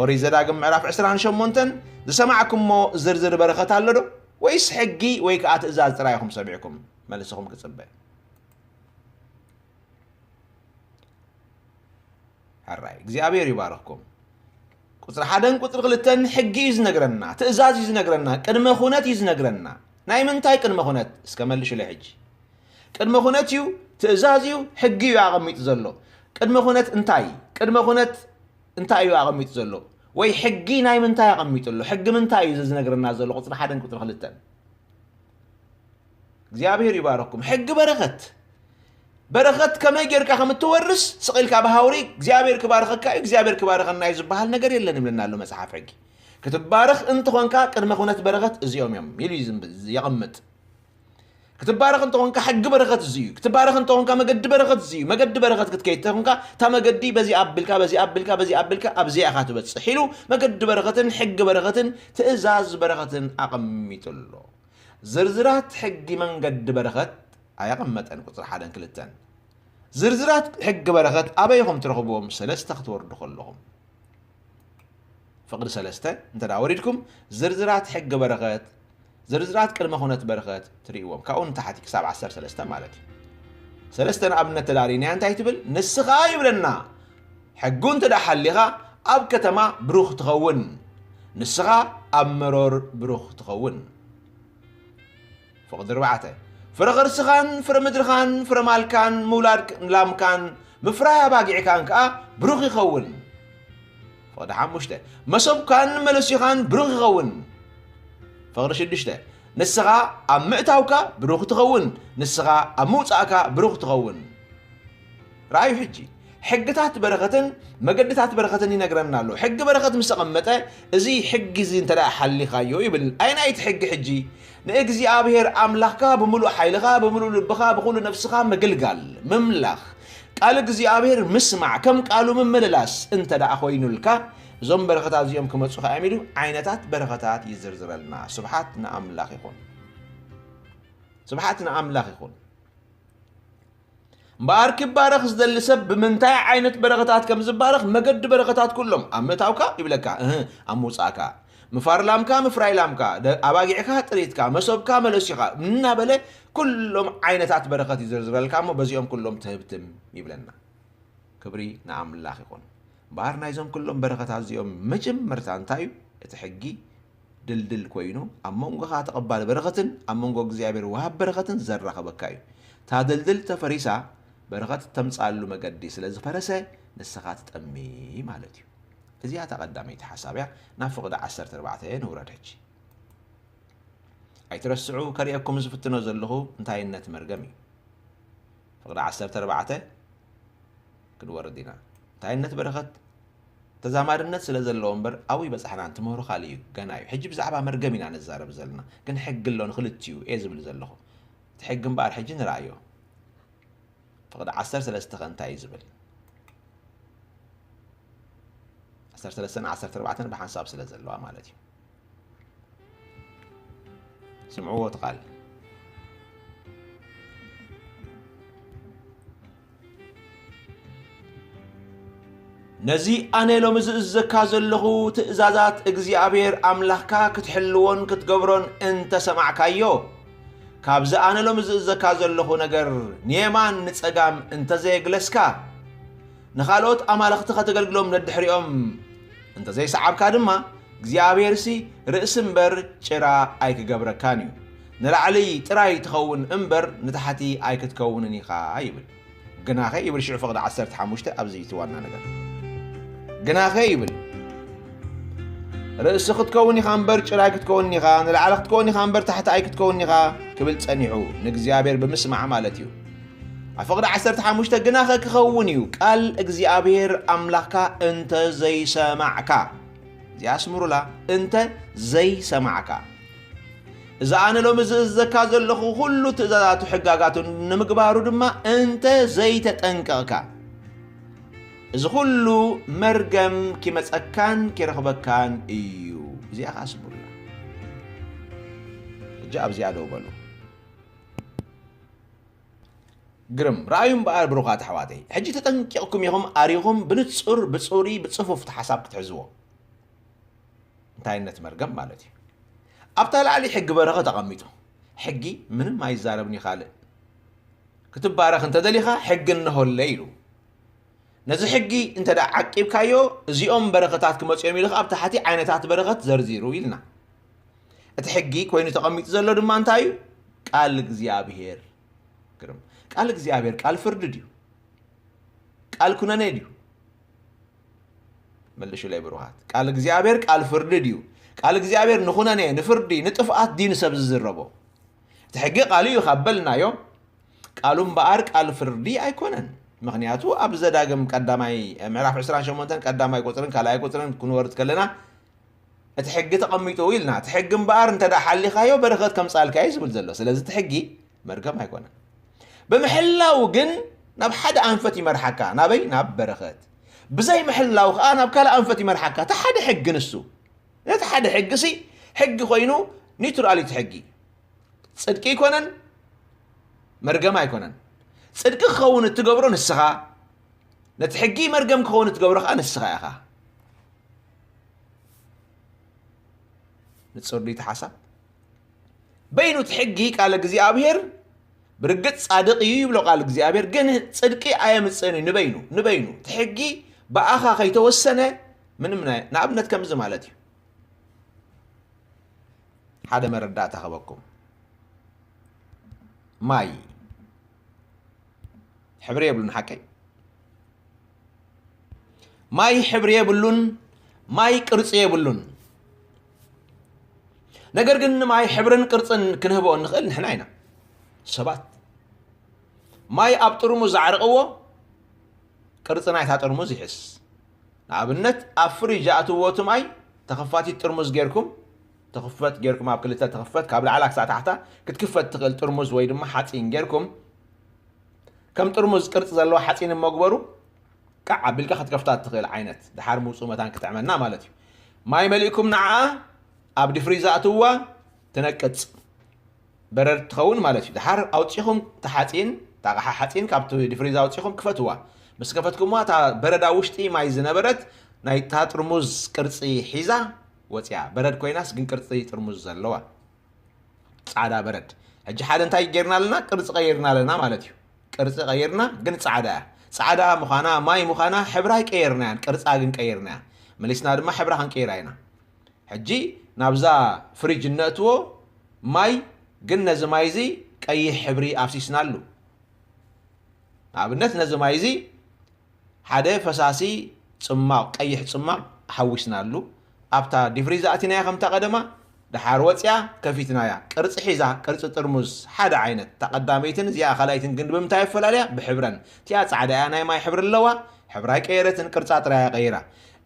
ኦሪት ዘዳግም ምዕራፍ ዕስራን ሸሞንተን ዝሰማዕኩሞ ዝርዝር በረኸት ኣሎ ዶ? ወይስ ሕጊ ወይ ከኣ ትእዛዝ ጥራይ ኢኹም ሰሚዕኩም? መልስኹም ክጽበ። ሕራይ እግዚኣብሔር ይባርኽኩም። ቁጽሪ ሓደን ቁጽሪ ክልተን ሕጊ እዩ ዝነግረና፣ ትእዛዝ እዩ ዝነግረና፣ ቅድመ ኩነት እዩ ዝነግረና። ናይ ምንታይ ቅድመ ኩነት? እስከ መልሹለይ ሕጂ። ቅድመ ኩነት እዩ፣ ትእዛዝ እዩ፣ ሕጊ እዩ ኣቐሚጡ ዘሎ። ቅድመ ኩነት እንታይ? ቅድመ ኩነት እንታይ እዩ ኣቐሚጡ ዘሎ? ወይ ሕጊ ናይ ምንታይ ኣቐሚጡ ኣሎ? ሕጊ ምንታይ እዩ እዚ ዝነግረና ዘሎ? ቁጽሪ ሓደን ቁጽሪ ክልተን እግዚኣብሔር ይባርኽኩም። ሕጊ በረኸት። በረኸት ከመይ ጌርካ ከም እትወርስ ስቕ ኢልካ ብሃውሪ እግዚኣብሔር ክባርኸካ እዩ፣ እግዚኣብሔር ክባርኸና እዩ ዝበሃል ነገር የለን ይብለና ኣሎ መጽሓፍ ሕጊ። ክትባረኽ እንተኾንካ ቅድመ ኩነት በረኸት እዚኦም እዮም ኢሉ እዩ ዝም-፣ የቐምጥ። ክትባረኽ እንተኾንካ ሕጊ በረኸት እዚ እዩ። ክትባረኽ እንተኾንካ መገዲ በረኸት እዚ እዩ። መገዲ በረኸት ክትከይድ እንተኾንካ እታ መገዲ በዚ ኣቢልካ፣ በዚ ኣቢልካ፣ በዚ ኣቢልካ ኣብዚኣ ኢኻ ትበጽሕ ኢሉ መገዲ በረኸትን ሕጊ በረኸትን ትእዛዝ በረኸትን ኣቐሚጡ ኣሎ። ዝርዝራት ሕጊ መንገዲ በረኸት ኣየቐመጠን። ቁጽሪ ሓደን ክልተን። ዝርዝራት ሕጊ በረኸት ኣበይ ኢኹም ትረኽብዎም? ሰለስተ ክትወርዱ ከለኹም። ፍቕዲ ሰለስተ እንተ ደኣ ወሪድኩም፣ ዝርዝራት ሕጊ በረኸት፣ ዝርዝራት ቅድመ ኩነት በረኸት ትርእይዎም። ካብኡ ንታሕቲ ክሳብ ዓሰርተ ሰለስተ ማለት እዩ። ሰለስተ ንኣብነት ተዳሪእናያ እንታይ ትብል? ንስኻ ይብለና፣ ሕጉ እንተ ደኣ ሓሊኻ፣ ኣብ ከተማ ብሩኽ ትኸውን፣ ንስኻ ኣብ መሮር ብሩኽ ትኸውን። ፍቕዲ ኣርባዕተ፣ ፍረ ኸርስኻን ፍረ ምድርኻን ፍረ ማልካን ምውላድ ላምካን ምፍራይ ኣባጊዕካን ከኣ ብሩኽ ይኸውን። ፍቕዲ ሓሙሽተ፣ መሶብካን መለሲኻን ብሩኽ ይኸውን። ፍቕዲ ሽዱሽተ፣ ንስኻ ኣብ ምእታውካ ብሩኽ ትኸውን፣ ንስኻ ኣብ ምውጻእካ ብሩኽ ትኸውን። ረኣዩ ሕጂ፣ ሕግታት በረኸትን መገድታት በረኸትን ይነግረና ኣሎ። ሕጊ በረኸት ምስ ኣቐመጠ፣ እዚ ሕጊ እዚ እንተ ደኣ ሓሊኻዮ ይብል። ኣየናይቲ ሕጊ ሕጂ? ንእግዚኣብሔር ኣምላኽካ ብምሉእ ሓይልኻ፣ ብምሉእ ልብኻ፣ ብኹሉ ነፍስኻ ምግልጋል፣ ምምላኽ፣ ቃል እግዚኣብሔር ምስማዕ፣ ከም ቃሉ ምምልላስ እንተ ደኣ ኮይኑልካ፣ እዞም በረኸታት እዚኦም ክመጹኻ እዮም ኢሉ ዓይነታት በረኸታት ይዝርዝረልና። ስብሓት ንኣምላኽ ይኹን። ስብሓት ንኣምላኽ ይኹን። እምበኣር ክባረኽ ዝደሊ ሰብ ብምንታይ ዓይነት በረኸታት ከም ዝባረኽ መገዲ በረኸታት ኩሎም ኣብ ምእታውካ ይብለካ፣ እህ፣ ኣብ ምውጻእካ፣ ምፋር ላምካ፣ ምፍራይ ላምካ፣ ደ-፣ ኣባጊዕካ፣ ጥሪትካ፣ መሶብካ፣ መለሲኻ እናበለ ኩሎም ዓይነታት በረኸት ይዝርዝረልካ እሞ በዚኦም ኩሎም ትህብትም ይብለና። ክብሪ ንኣምላኽ ይኹን። እምበኣር ናይዞም ኩሎም በረኸታት እዚኦም መጀመርታ እንታይ እዩ? እቲ ሕጊ ድልድል ኮይኑ ኣብ መንጎኻ ተቐባሊ በረኸትን ኣብ መንጎ እግዚኣብሔር ወሃብ በረኸትን ዘራኸበካ እዩ። እታ ድልድል ተፈሪሳ በረኸት ተምጻሉ መገዲ ስለ ዝፈረሰ ንስኻ ትጠሚ ማለት እዩ። እዚኣ እታ ቀዳመይቲ ሓሳብ እያ። ናብ ፍቕዲ ዓሰርተ ኣርባዕተ ንውረድ ሕጂ። ኣይትረስዑ፣ ከርእየኩም ዝፍትኖ ዘለኹ እንታይነት መርገም እዩ። ፍቕዲ ዓሰርተ ኣርባዕተ ክንወርድ ኢና። እንታይነት በረኸት ተዛማድነት ስለ ዘለዎ እምበር ኣብኡ ይበጻሕናን ትምህሮ ካልእ እዩ፣ ገና እዩ። ሕጂ ብዛዕባ መርገም ኢና ንዛረብ ዘለና፣ ግን ሕጊ ኣሎ ንኽልቲኡ እየ ዝብል ዘለኹ። እቲ ሕጊ እምበኣር ሕጂ ንረኣዮ። ፍቕዲ ዓሰርተ ሰለስተ ከ እንታይ እዩ ዝብል? ዓሰርተ ሰለስተ ዓሰርተ ኣርባዕተ ብሓንሳብ ስለ ዘለዋ ማለት እዩ። ስምዕዎ እቲ ቃል። ነዚ ኣነ ሎሚ ዝእዝዘካ ዘለኹ ትእዛዛት እግዚኣብሔር ኣምላኽካ ክትሕልዎን ክትገብሮን እንተ ሰማዕካዮ፣ ካብዚ ኣነ ሎሚ ዝእዘካ ዘለኹ ነገር ንየማን ንጸጋም እንተ ዘየግለስካ፣ ንኻልኦት ኣማልኽቲ ኸተገልግሎም ነድሕሪኦም እንተ ዘይሰዓብካ ድማ፣ እግዚኣብሔርሲ ርእሲ እምበር ጭራ ኣይክገብረካን እዩ። ንላዕሊ ጥራይ ትኸውን እምበር ንታሕቲ ኣይክትከውንን ኢኻ ይብል። ግናኸ ይብል ሽዑ ፍቕዲ ዓሰርተ ሓሙሽተ ኣብዚ እቲ ዋና ነገር። ግናኸ ይብል ርእሲ ክትከውን ኢኻ እምበር ጭራ ኣይክትከውንን ኢኻ፣ ንላዕሊ ክትከውን ኢኻ እምበር ታሕቲ ኣይክትከውንን ኢኻ ክብል ጸኒሑ፣ ንእግዚኣብሔር ብምስማዕ ማለት እዩ። ኣብ ፍቕዲ ዓሰርተ ሓሙሽተ ግናኸ ክኸውን እዩ፣ ቃል እግዚኣብሔር ኣምላኽካ እንተ ዘይሰማዕካ። እዚኣ ኣስምሩላ፣ እንተ ዘይሰማዕካ። እዚ ኣነ ሎሚ ዝእዝዘካ ዘለኹ ኩሉ ትእዛዛቱ ሕጋጋቱ ንምግባሩ ድማ እንተ ዘይተጠንቀቕካ፣ እዚ ኩሉ መርገም ኪመጸካን ኪረኽበካን እዩ። እዚኣ ኸዓ ስምሩላ። ሕጂ ኣብዚኣ ደው በሉ። ግርም። ረኣዩ እምበኣር ብሩኻት ኣሕዋተይ፣ ሕጂ ተጠንቂቕኩም ኢኹም ኣሪኹም ብንጹር፣ ብጹሪ፣ ብጽፉፍ እቲ ሓሳብ ክትሕዝዎ። እንታይነት መርገም ማለት እዩ። ኣብታ ላዕሊ ሕጊ በረኸት ኣቐሚጡ። ሕጊ ምንም ኣይዛረብን እዩ ካልእ። ክትባረኽ እንተደሊኻ ሕጊ እንሆለይ ኢሉ። ነዚ ሕጊ እንተ ደኣ ዓቂብካዮ፣ እዚኦም በረኸታት ክመጹ እዮም ኢሉ ኣብ ታሕቲ ዓይነታት በረኸት ዘርዚሩ ኢልና። እቲ ሕጊ ኮይኑ ተቐሚጡ ዘሎ ድማ እንታይ እዩ? ቃል እግዚኣብሔር። ግርም። ቃል እግዚኣብሔር ቃል ፍርዲ ድዩ? ቃል ኩነኔ ድዩ? መልሹለይ ብሩኻት። ቃል እግዚኣብሔር ቃል ፍርዲ ድዩ? ቃል እግዚኣብሔር ንኹነኔ፣ ንፍርዲ፣ ንጥፍኣት ድዩ ንሰብ ዝዝረቦ? እቲ ሕጊ ቃሉ እዩ ካብ በልናዮ፣ ቃሉ እምበኣር ቃል ፍርዲ ኣይኮነን። ምኽንያቱ ኣብ ዘዳግም ቀዳማይ ምዕራፍ ዕስራን ሸሞንተን ቀዳማይ ቁጽርን ካልኣይ ቁጽርን ክንወርድ ከለና፣ እቲ ሕጊ ተቐሚጡ ኢልና፣ እቲ ሕጊ እምበኣር እንተ ደኣ ሓሊኻዮ በረኸት ከምጻልካ እዩ ዝብል ዘሎ። ስለዚ እቲ ሕጊ መርገም ኣይኮነን። ብምሕላው ግን ናብ ሓደ ኣንፈት ይመርሓካ። ናበይ? ናብ በረኸት። ብዘይ ምሕላው ከኣ ናብ ካልእ ኣንፈት ይመርሓካ። እቲ ሓደ ሕጊ ንሱ። ነቲ ሓደ ሕጊ ሲ ሕጊ ኮይኑ ኒውትራል እዩ እቲ ሕጊ። ጽድቂ ኣይኮነን፣ መርገም ኣይኮነን። ጽድቂ ክኸውን እትገብሮ ንስኻ፣ ነቲ ሕጊ መርገም ክኸውን እትገብሮ ከኣ ንስኻ ኢኻ። ንጹር ድዩ እቲ ሓሳብ? በይኑ እቲ ሕጊ ቃል እግዚኣብሔር ብርግጽ ጻድቕ እዩ ይብሎ ቃል እግዚኣብሔር፣ ግን ጽድቂ ኣየምጽእን እዩ ንበይኑ፣ ንበይኑ። እቲ ሕጊ ብኣኻ ከይተወሰነ ምንም ናይ-፣ ንኣብነት ከምዚ ማለት እዩ። ሓደ መረዳእታ ክህበኩም። ማይ ሕብሪ የብሉን፣ ሓቀይ? ማይ ሕብሪ የብሉን፣ ማይ ቅርጺ የብሉን። ነገር ግን ንማይ ሕብርን ቅርጽን ክንህቦ እንኽእል ንሕና ኢና፣ ሰባት። ማይ ኣብ ጥርሙዝ ኣዕርቕዎ፣ ቅርጺ ናይታ ጥርሙዝ ይሕዝ። ንኣብነት፣ ኣብ ፍሪጅ ኣእትዎ እቲ ማይ፣ ተኸፋቲት ጥርሙዝ ጌርኩም፣ ትኽፈት ጌርኩም፣ ኣብ ክልተ ትኽፈት፣ ካብ ላዕላ ክሳዕ ታሕታ ክትክፈት ትኽእል ጥርሙዝ ወይ ድማ ሓጺን ጌርኩም፣ ከም ጥርሙዝ ቅርጺ ዘለዋ ሓጺን እሞ ግበሩ፣ ቃዕ ኣቢልካ ክትከፍታ እትኽእል ዓይነት፣ ድሓር ምውጽኡ መታን ክጥዕመና ማለት እዩ። ማይ መሊእኩም ንዓኣ ኣብ ዲፍሪዝ ኣእትውዋ፣ ትነቅጽ። በረድ ትኸውን ማለት እዩ። ድሓር ኣውጺኹም እቲ ሓጺን፣ እቲ ኣቕሓ ሓጺን ካብቲ ዲፍሪዝ ኣውጺኹም ክፈትዋ። ምስ ከፈትኩምዋ፣ እታ በረድ ኣብ ውሽጢ ማይ ዝነበረት ናይታ ጥርሙዝ ቅርጺ ሒዛ ወጺኣ። በረድ ኮይናስ ግን ቅርጺ ጥርሙዝ ዘለዋ። ጻዕዳ በረድ። ሕጂ ሓደ እንታይ ጌርና ኣለና? ቅርጺ ቀይርና ኣለና ማለት እዩ። ቅርጺ ቀይርና፣ ግን ጻዕዳ እያ። ጻዕዳ ምዃና፣ ማይ ምዃና፣ ሕብራ ኣይቀየርናያን፣ ቅርጻ ግን ቀይርናያ። መሊስና ድማ ሕብራ ክንቀይራ ኢና። ሕጂ ናብዛ ፍሪጅ እነእትዎ ማይ፣ ግን ነዚ ማይ እዚ ቀይሕ ሕብሪ ኣፍሲስናሉ። ንኣብነት፣ ነዚ ማይ እዚ ሓደ ፈሳሲ ጽማቕ፣ ቀይሕ ጽማቕ ሓዊስናሉ። ኣብታ ዲፍሪዝ ኣእቲናያ ከምታ ቀደማ፣ ደሓር ወጽያ፣ ከፊትናያ። ቅርጺ ሒዛ፣ ቅርጺ ጥርሙዝ ሓደ ዓይነት። እታ ቀዳመይትን እዚኣ ካልኣይትን ግን ብምንታይ ኣፈላልያ? ብሕብረን። እቲኣ ጻዕዳ እያ፣ ናይ ማይ ሕብሪ ኣለዋ፣ ሕብራ ኣይቀየረትን፣ ቅርጻ ጥራይ እያ ቀይራ።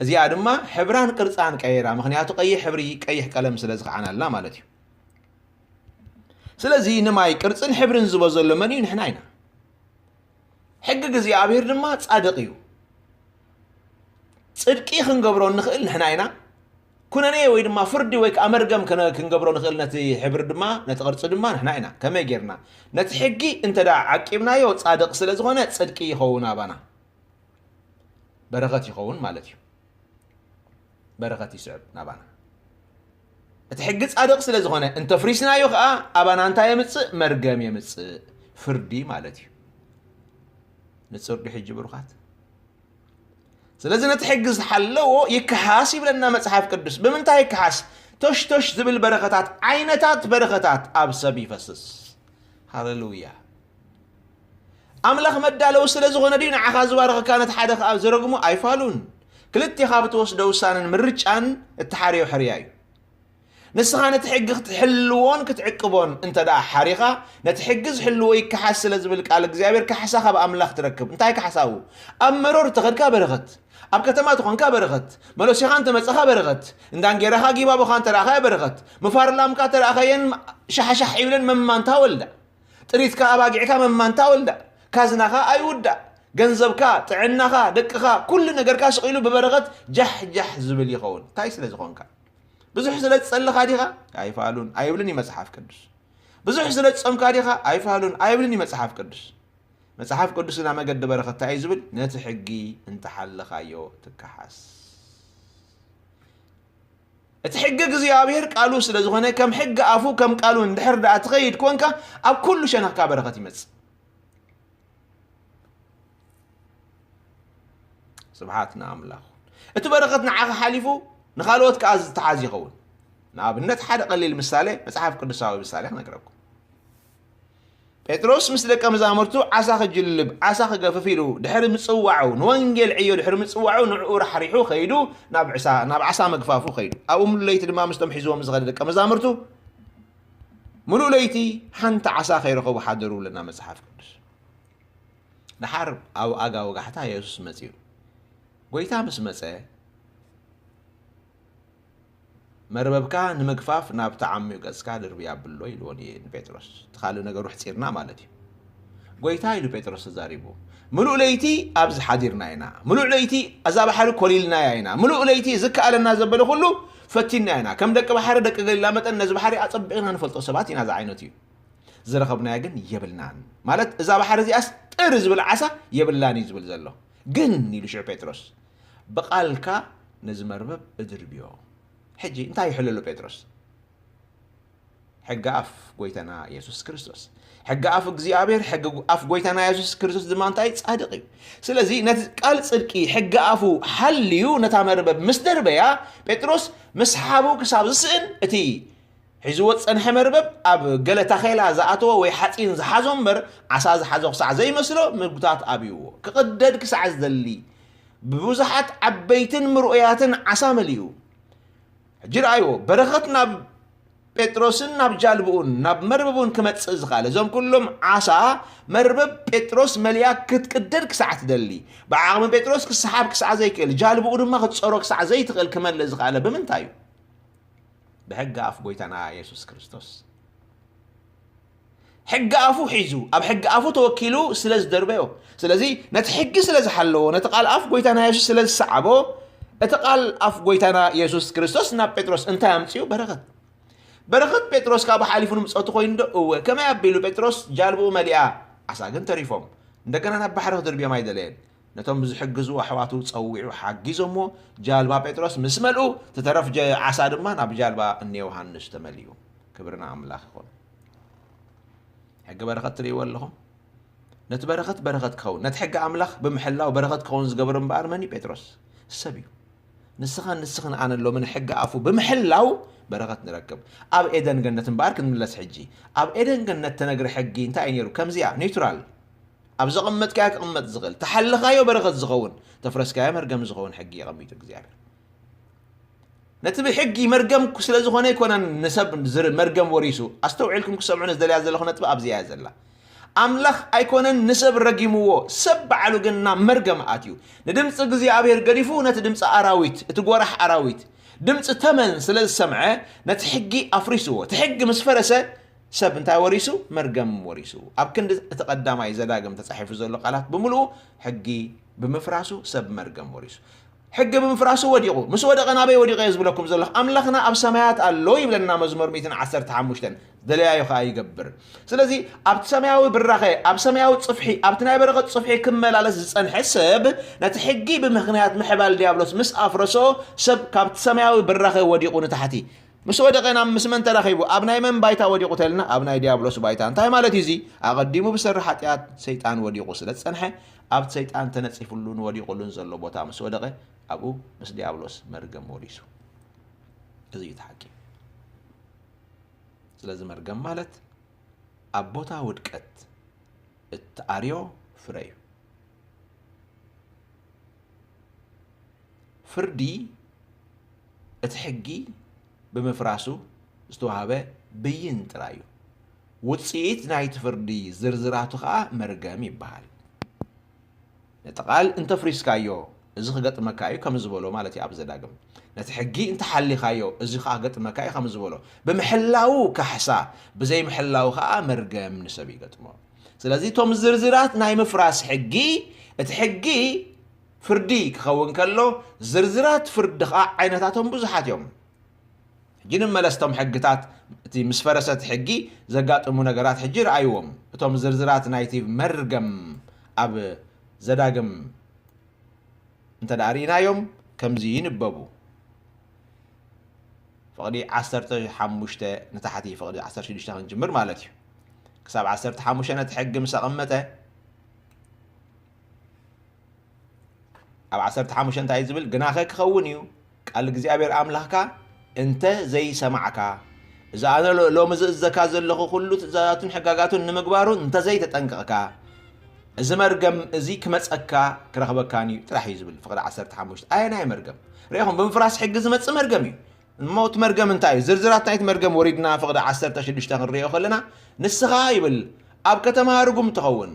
እዚኣ ድማ ሕብራን ቅርጻን ቀይራ፣ ምኽንያቱ ቀይሕ ሕብሪ፣ ቀይሕ ቀለም ስለ ዝኸዓናልና ማለት እዩ። ስለዚ ንማይ ቅርጽን ሕብርን ዝቦ ዘሎ መን እዩ? ንሕና ኢና። ሕጊ እግዚኣብሔር ድማ ጻድቕ እዩ። ጽድቂ ክንገብሮ እንኽእል ንሕና ኢና። ኩነኔ ወይ ድማ ፍርዲ ወይ ከኣ መርገም ክነ-፣ ክንገብሮ ንኽእል ነቲ ሕብሪ ድማ፣ ነቲ ቅርጺ ድማ ንሕና ኢና። ከመይ ጌርና? ነቲ ሕጊ እንተ ደኣ ዓቂብናዮ፣ ጻድቕ ስለ ዝኾነ ጽድቂ ይኸውን ኣባና። በረኸት ይኸውን ማለት እዩ። በረኸት ይስዕብ ናባና። እቲ ሕጊ ጻድቕ ስለ ዝኾነ፣ እንተ ፍሪስናዮ ኸኣ፣ ኣባና እንታይ የምጽእ? መርገም የምጽእ፣ ፍርዲ ማለት እዩ። ንጹር ድዩ ሕጂ ብሩኻት? ስለዚ ነቲ ሕጊ ዝሓለዎ ይከሓስ ይብለና መጽሓፍ ቅዱስ። ብምንታይ ይከሓስ? ቶሽቶሽ ዝብል በረኸታት፣ ዓይነታት በረኸታት ኣብ ሰብ ይፈስስ። ሃሌሉያ። ኣምላኽ መዳለዊ ስለ ዝኾነ ድዩ ንዓኻ ዝባርኸካ ነቲ ሓደ ከኣ ዝረግሞ? ኣይፋሉን። ክልቴኻ ብትወስዶ ውሳነን ምርጫን እትሓርዮ ሕርያ እዩ። ንስኻ ነቲ ሕጊ ክትሕልዎን ክትዕቅቦን እንተ ደኣ ሓሪኻ፣ ነቲ ሕጊ ዝሕልዎ ይከሓስ ስለ ዝብል ቃል እግዚኣብሔር፣ ካሕሳ ካብ ኣምላኽ ትረክብ። እንታይ ካሕሳኡ? ኣብ መሮር ተኸድካ በረኸት፣ ኣብ ከተማ ተኾንካ በረኸት፣ መለሲኻ እንተመጸኻ በረኸት፣ እንዳንጌራኻ ጊባቦኻ እንተ ረኣኻዮ በረኸት፣ ምፋርላምካ ተረኣኻየን ሻሕሻሕ ይብለን መማንታ ወልዳ። ጥሪትካ ኣባጊዕካ መማንታ ወልዳ። ካዝናኻ ኣይውዳእ። ገንዘብካ፣ ጥዕናኻ፣ ደቅኻ፣ ኩሉ ነገርካ ስቕ ኢሉ ብበረኸት ጃሕ ጃሕ ዝብል ይኸውን። እንታይ ስለ ዝኾንካ? ብዙሕ ስለ ዝጸለኻ ዲኻ? ኣይፋሉን ኣይብልን እዩ መጽሓፍ ቅዱስ። ብዙሕ ስለ ዝጸምካ ዲኻ? ኣይፋሉን ኣይብልን እዩ መጽሓፍ ቅዱስ። መጽሓፍ ቅዱስ ግና መገዲ በረኸት እንታይ እዩ ዝብል? ነቲ ሕጊ እንተሓለኻዮ ትከሓስ። እቲ ሕጊ እግዚኣብሔር ቃሉ ስለ ዝኾነ፣ ከም ሕጊ ኣፉ ከም ቃሉ እንድሕር ደኣ ትኸይድ ኮንካ፣ ኣብ ኩሉ ሸነኽካ በረኸት ይመጽእ። ስብሓት ንኣምላኽ። እቲ በረኸት ንዓኻ ሓሊፉ ንኻልኦት ከኣ ዝተሓዝ ይኸውን። ንኣብነት ሓደ ቀሊል ምሳሌ፣ መጽሓፍ ቅዱሳዊ ምሳሌ ክነግረኩም። ጴጥሮስ ምስ ደቀ መዛሙርቱ ዓሳ ክጅልብ፣ ዓሳ ክገፍፍ ኢሉ ድሕሪ ምጽዋዑ፣ ንወንጌል ዕዮ ድሕሪ ምጽዋዑ፣ ንዕኡ ራሕሪሑ ኸይዱ ናብ ዕሳ-፣ ናብ ዓሳ መግፋፉ ኸይዱ። ኣብኡ ምሉእ ለይቲ ድማ ምስቶም ሒዝዎም ዝኸደ ደቀ መዛሙርቱ ምሉእ ለይቲ ሓንቲ ዓሳ ከይረኸቡ ሓደሩ ብለና መጽሓፍ ቅዱስ። ደሓር ኣብ ኣጋ ወጋሕታ የሱስ መጺኡ። ጐይታ ምስ መጸ፣ "መርበብካ ንምግፋፍ ናብቲ ዓሚቕ ገጽካ ድርብይ ኣብሎ" ኢልዎ ን-፣ ንጴጥሮስ። እቲ ካልእ ነገሩ ሕጺርና ማለት እዩ። "ጐይታ" ኢሉ ጴጥሮስ ተዛሪቡ፣ "ምሉእ ለይቲ ኣብዚ ሓዲርና ኢና። ምሉእ ለይቲ እዛ ባሕሪ ኮሊልናያ ኢና። ምሉእ ለይቲ ዝከኣለና ዘበለ ኩሉ ፈቲንና ኢና። ከም ደቂ ባሕሪ፣ ደቂ ገሊላ መጠን ነዚ ባሕሪ ኣጸቢቕና ንፈልጦ ሰባት ኢና" ዝዓይነቱ እዩ። ዝረኸብናዮ ግን የብልናን። ማለት እዛ ባሕሪ እዚኣስ ጥር ዝብል ዓሳ የብላን እዩ ዝብል ዘሎ። "ግን" ኢሉ ሽዑ ጴጥሮስ፣ "ብቓልካ ነዚ መርበብ እድርብዮ።" ሕጂ እንታይ ይሕለሉ ጴጥሮስ? ሕጊ ኣፍ ጐይታና የሱስ ክርስቶስ። ሕጊ ኣፍ እግዚኣብሔር፣ ሕጊ ኣፍ ጐይታና የሱስ ክርስቶስ ድማ እንታይ? ጻድቕ እዩ። ስለዚ ነቲ ቃል ጽድቂ ሕጊ ኣፉ ሓልዩ ነታ መርበብ ምስ ደርበያ፣ ጴጥሮስ ምስሓቡ ክሳብ ዝስእን እቲ ሒዝዎ ዝጸንሐ መርበብ ኣብ ገለ ታኼላ ዝኣተወ ወይ ሓጺን ዝሓዞ እምበር፣ ዓሳ ዝሓዞ ክሳዕ ዘይመስሎ ምጉታት ኣብይዎ። ክቕደድ ክሳዕ ዝደሊ፣ ብብዙሓት ዓበይትን ምርኡያትን ዓሳ መሊኡ። ሕጂ ረኣይዎ፣ በረኸት ናብ ጴጥሮስን ናብ ጃልብኡን ናብ መርበቡን ክመጽእ ዝኸኣለ፣ እዞም ኩሎም ዓሳ፣ መርበብ ጴጥሮስ መሊኣ ክትቅደድ ክሳዕ ትደሊ፣ ብዓቕሚ ጴጥሮስ ክሰሓብ ክሳዕ ዘይክእል፣ ጃልብኡ ድማ ክትጸሮ ክሳዕ ዘይትኽእል ክመልእ ዝኸኣለ ብምንታይ እዩ? ብሕጊ ኣፍ ጐይታና የሱስ ክርስቶስ። ሕጊ ኣፉ ሒዙ፣ ኣብ ሕጊ ኣፉ ተወኪሉ ስለ ዝደርበዮ። ስለዚ ነቲ ሕጊ ስለ ዝሓለዎ፣ ነቲ ቃል ኣፍ ጐይታና የሱስ ስለ ዝሰዓቦ፣ እቲ ቃል ኣፍ ጐይታና የሱስ ክርስቶስ ናብ ጴጥሮስ እንታይ ኣምጺኡ? በረኸት። በረኸት ጴጥሮስ ካብኡ ሓሊፉ ንምጽኦቱ ኮይኑ ዶ? እወ። ከመይ ኣቢሉ? ጴጥሮስ ጃልብኡ መሊኣ፣ ዓሳ ግን ተሪፎም። እንደገና ናብ ባሕሪ ክድርብዮም ኣይደለየን። ነቶም ዝሕግዙ ኣሕዋቱ ጸዊዑ ሓጊዞምዎ። ጃልባ ጴጥሮስ ምስ መልኡ፣ እቲ ተረፍ ጀ-፣ ዓሳ ድማ ናብ ጃልባ እኒ ዮሃንስ ተመሊኡ። ክብሪ ንኣምላኽ ይኹን። ሕጊ በረኸት ትርእይዎ ኣለኹም? ነቲ በረኸት በረኸት ክኸውን፣ ነቲ ሕጊ ኣምላኽ ብምሕላው በረኸት ክኸውን ዝገበሮ እምበኣር መን እዩ? ጴጥሮስ። ሰብ እዩ። ንስኻን ንስኽን ኣነን ሎሚ ንሕጊ ኣፉ ብምሕላው በረኸት ንረክብ። ኣብ ኤደን ገነት እምበኣር ክንምለስ ሕጂ። ኣብ ኤደን ገነት ተነግረ ሕጊ እንታይ እዩ ነይሩ? ከምዚኣ፣ ኒውትራል። ኣብ ዘቐመጥካዮ ክቕመጥ ዝኽእል፣ ተሓለኻዮ በረኸት ዝኸውን፣ ተፍረስካዮ መርገም ዝኸውን ሕጊ የቐሚጡ እግዚኣብሔር። ነቲ ብሕጊ መርገም ስለ ዝኾነ ኣይኮነን ንሰብ ዝር-፣ መርገም ወሪሱ። ኣስተውዒልኩም ክሰምዑ ዝደልያ ዘለኹ ነጥቢ ኣብዚኣ እያ ዘላ። ኣምላኽ ኣይኮነን ንሰብ ረጊምዎ፣ ሰብ ባዕሉ ግን ናብ መርገም ኣትዩ። ንድምፂ እግዚኣብሔር ገዲፉ ነቲ ድምፂ ኣራዊት፣ እቲ ጎራሕ ኣራዊት፣ ድምፂ ተመን ስለ ዝሰምዐ ነቲ ሕጊ ኣፍሪስዎ። እቲ ሕጊ ምስ ፈረሰ ሰብ እንታይ ወሪሱ? መርገም ወሪሱ። ኣብ ክንዲ እቲ ቀዳማይ ዘዳግም ተጻሒፉ ዘሎ ቃላት ብምሉኡ ሕጊ ብምፍራሱ ሰብ መርገም ወሪሱ። ሕጊ ብምፍራሱ ወዲቑ። ምስ ወደቐ ናበይ ወዲቑ እየ ዝብለኩም ዘለኹ? ኣምላኽና ኣብ ሰማያት ኣሎ ይብለና መዝሙር ሚእትን ዓሰርተ ሓሙሽተን። ደለያዮ ኸኣ ይገብር። ስለዚ ኣብቲ ሰማያዊ ብራኸ፣ ኣብ ሰማያዊ ጽፍሒ፣ ኣብቲ ናይ በረኸት ጽፍሒ ክመላለስ ዝጸንሐ ሰብ ነቲ ሕጊ ብምኽንያት ምሕባል ዲያብሎስ ምስ ኣፍረሶ ሰብ ካብቲ ሰማያዊ ብራኸ ወዲቑ ንታሕቲ። ምስ ወደቐ ናብ ምስ መን ተራኺቡ? ኣብ ናይ መን ባይታ ወዲቑ ተልና? ኣብ ናይ ዲያብሎስ ባይታ። እንታይ ማለት እዩ እዚ? ኣቐዲሙ ብሰሪ ሓጢኣት ሰይጣን ወዲቑ ስለ ዝጸንሐ፣ ኣብቲ ሰይጣን ተነጺፍሉን ወዲቑሉን ዘሎ ቦታ ምስ ወደቐ፣ ኣብኡ ምስ ዲያብሎስ መርገም ወሪሱ። እዚ እዩ እቲ ሓቂ። ስለዚ መርገም ማለት ኣብ ቦታ ውድቀት እትኣርዮ ፍረ እዩ። ፍርዲ እቲ ሕጊ ብምፍራሱ ዝተዋህበ ብይን ጥራይ እዩ። ውጽኢት ናይቲ ፍርዲ ዝርዝራቱ ኸኣ መርገም ይበሃል። ነቲ ቃል እንተፍሪስካዮ፣ እዚ ክገጥመካ እዩ ከም ዝበሎ ማለት እዩ ኣብ ዘዳግም። ነቲ ሕጊ እንተሓሊኻዮ፣ እዚ ኸኣ ክገጥመካ እዩ ከም ዝበሎ። ብምሕላዉ ካሕሳ፣ ብዘይምሕላዉ ኸኣ መርገም ንሰብ ይገጥሞ። ስለዚ እቶም ዝርዝራት ናይ ምፍራስ ሕጊ፣ እቲ ሕጊ ፍርዲ ክኸውን ከሎ፣ ዝርዝራት ፍርዲ ኸኣ ዓይነታቶም ብዙሓት እዮም። ሕጂ ንመለስቶም ሕግታት፣ እቲ ምስ ፈረሰት ሕጊ ዘጋጥሙ ነገራት ሕጂ ረኣይዎም። እቶም ዝርዝራት ናይቲ መርገም ኣብ ዘዳግም እንተ ደኣ ርኢናዮም ከምዚ ይንበቡ። ፍቕዲ ዓሰርተ ሓሙሽተ ንታሕቲ፣ ፍቕዲ ዓሰርተ ሽዱሽተ ክንጅምር ማለት እዩ። ክሳብ ዓሰርተ ሓሙሽተ ነቲ ሕጊ ምስ ኣቐመጠ፣ ኣብ ዓሰርተ ሓሙሽተ እንታይ እዩ ዝብል? ግናኸ ክኸውን እዩ፣ ቃል እግዚኣብሔር ኣምላኽካ እንተ ዘይሰማዕካ፣ እዚ ኣነ ሎ-፣ ሎሚ ዝእዘካ ዘለኹ ኩሉ ትእዛዛቱን ሕጋጋቱን ንምግባሩ እንተ ዘይተጠንቀቕካ፣ እዚ መርገም እዚ ክመጸካ ክረኽበካን እዩ ጥራሕ እዩ ዝብል። ፍቕዲ ዓሰርተ ሓሙሽተ ኣየናይ መርገም? ርኢኹም፣ ብምፍራስ ሕጊ ዝመጽእ መርገም እዩ። እሞ እቲ መርገም እንታይ እዩ? ዝርዝራት ናይቲ መርገም ወሪድና ፍቕዲ ዓሰርተ ሽዱሽተ ክንሪኦ ከለና፣ ንስኻ ይብል፣ ኣብ ከተማ ርጉም ትኸውን፣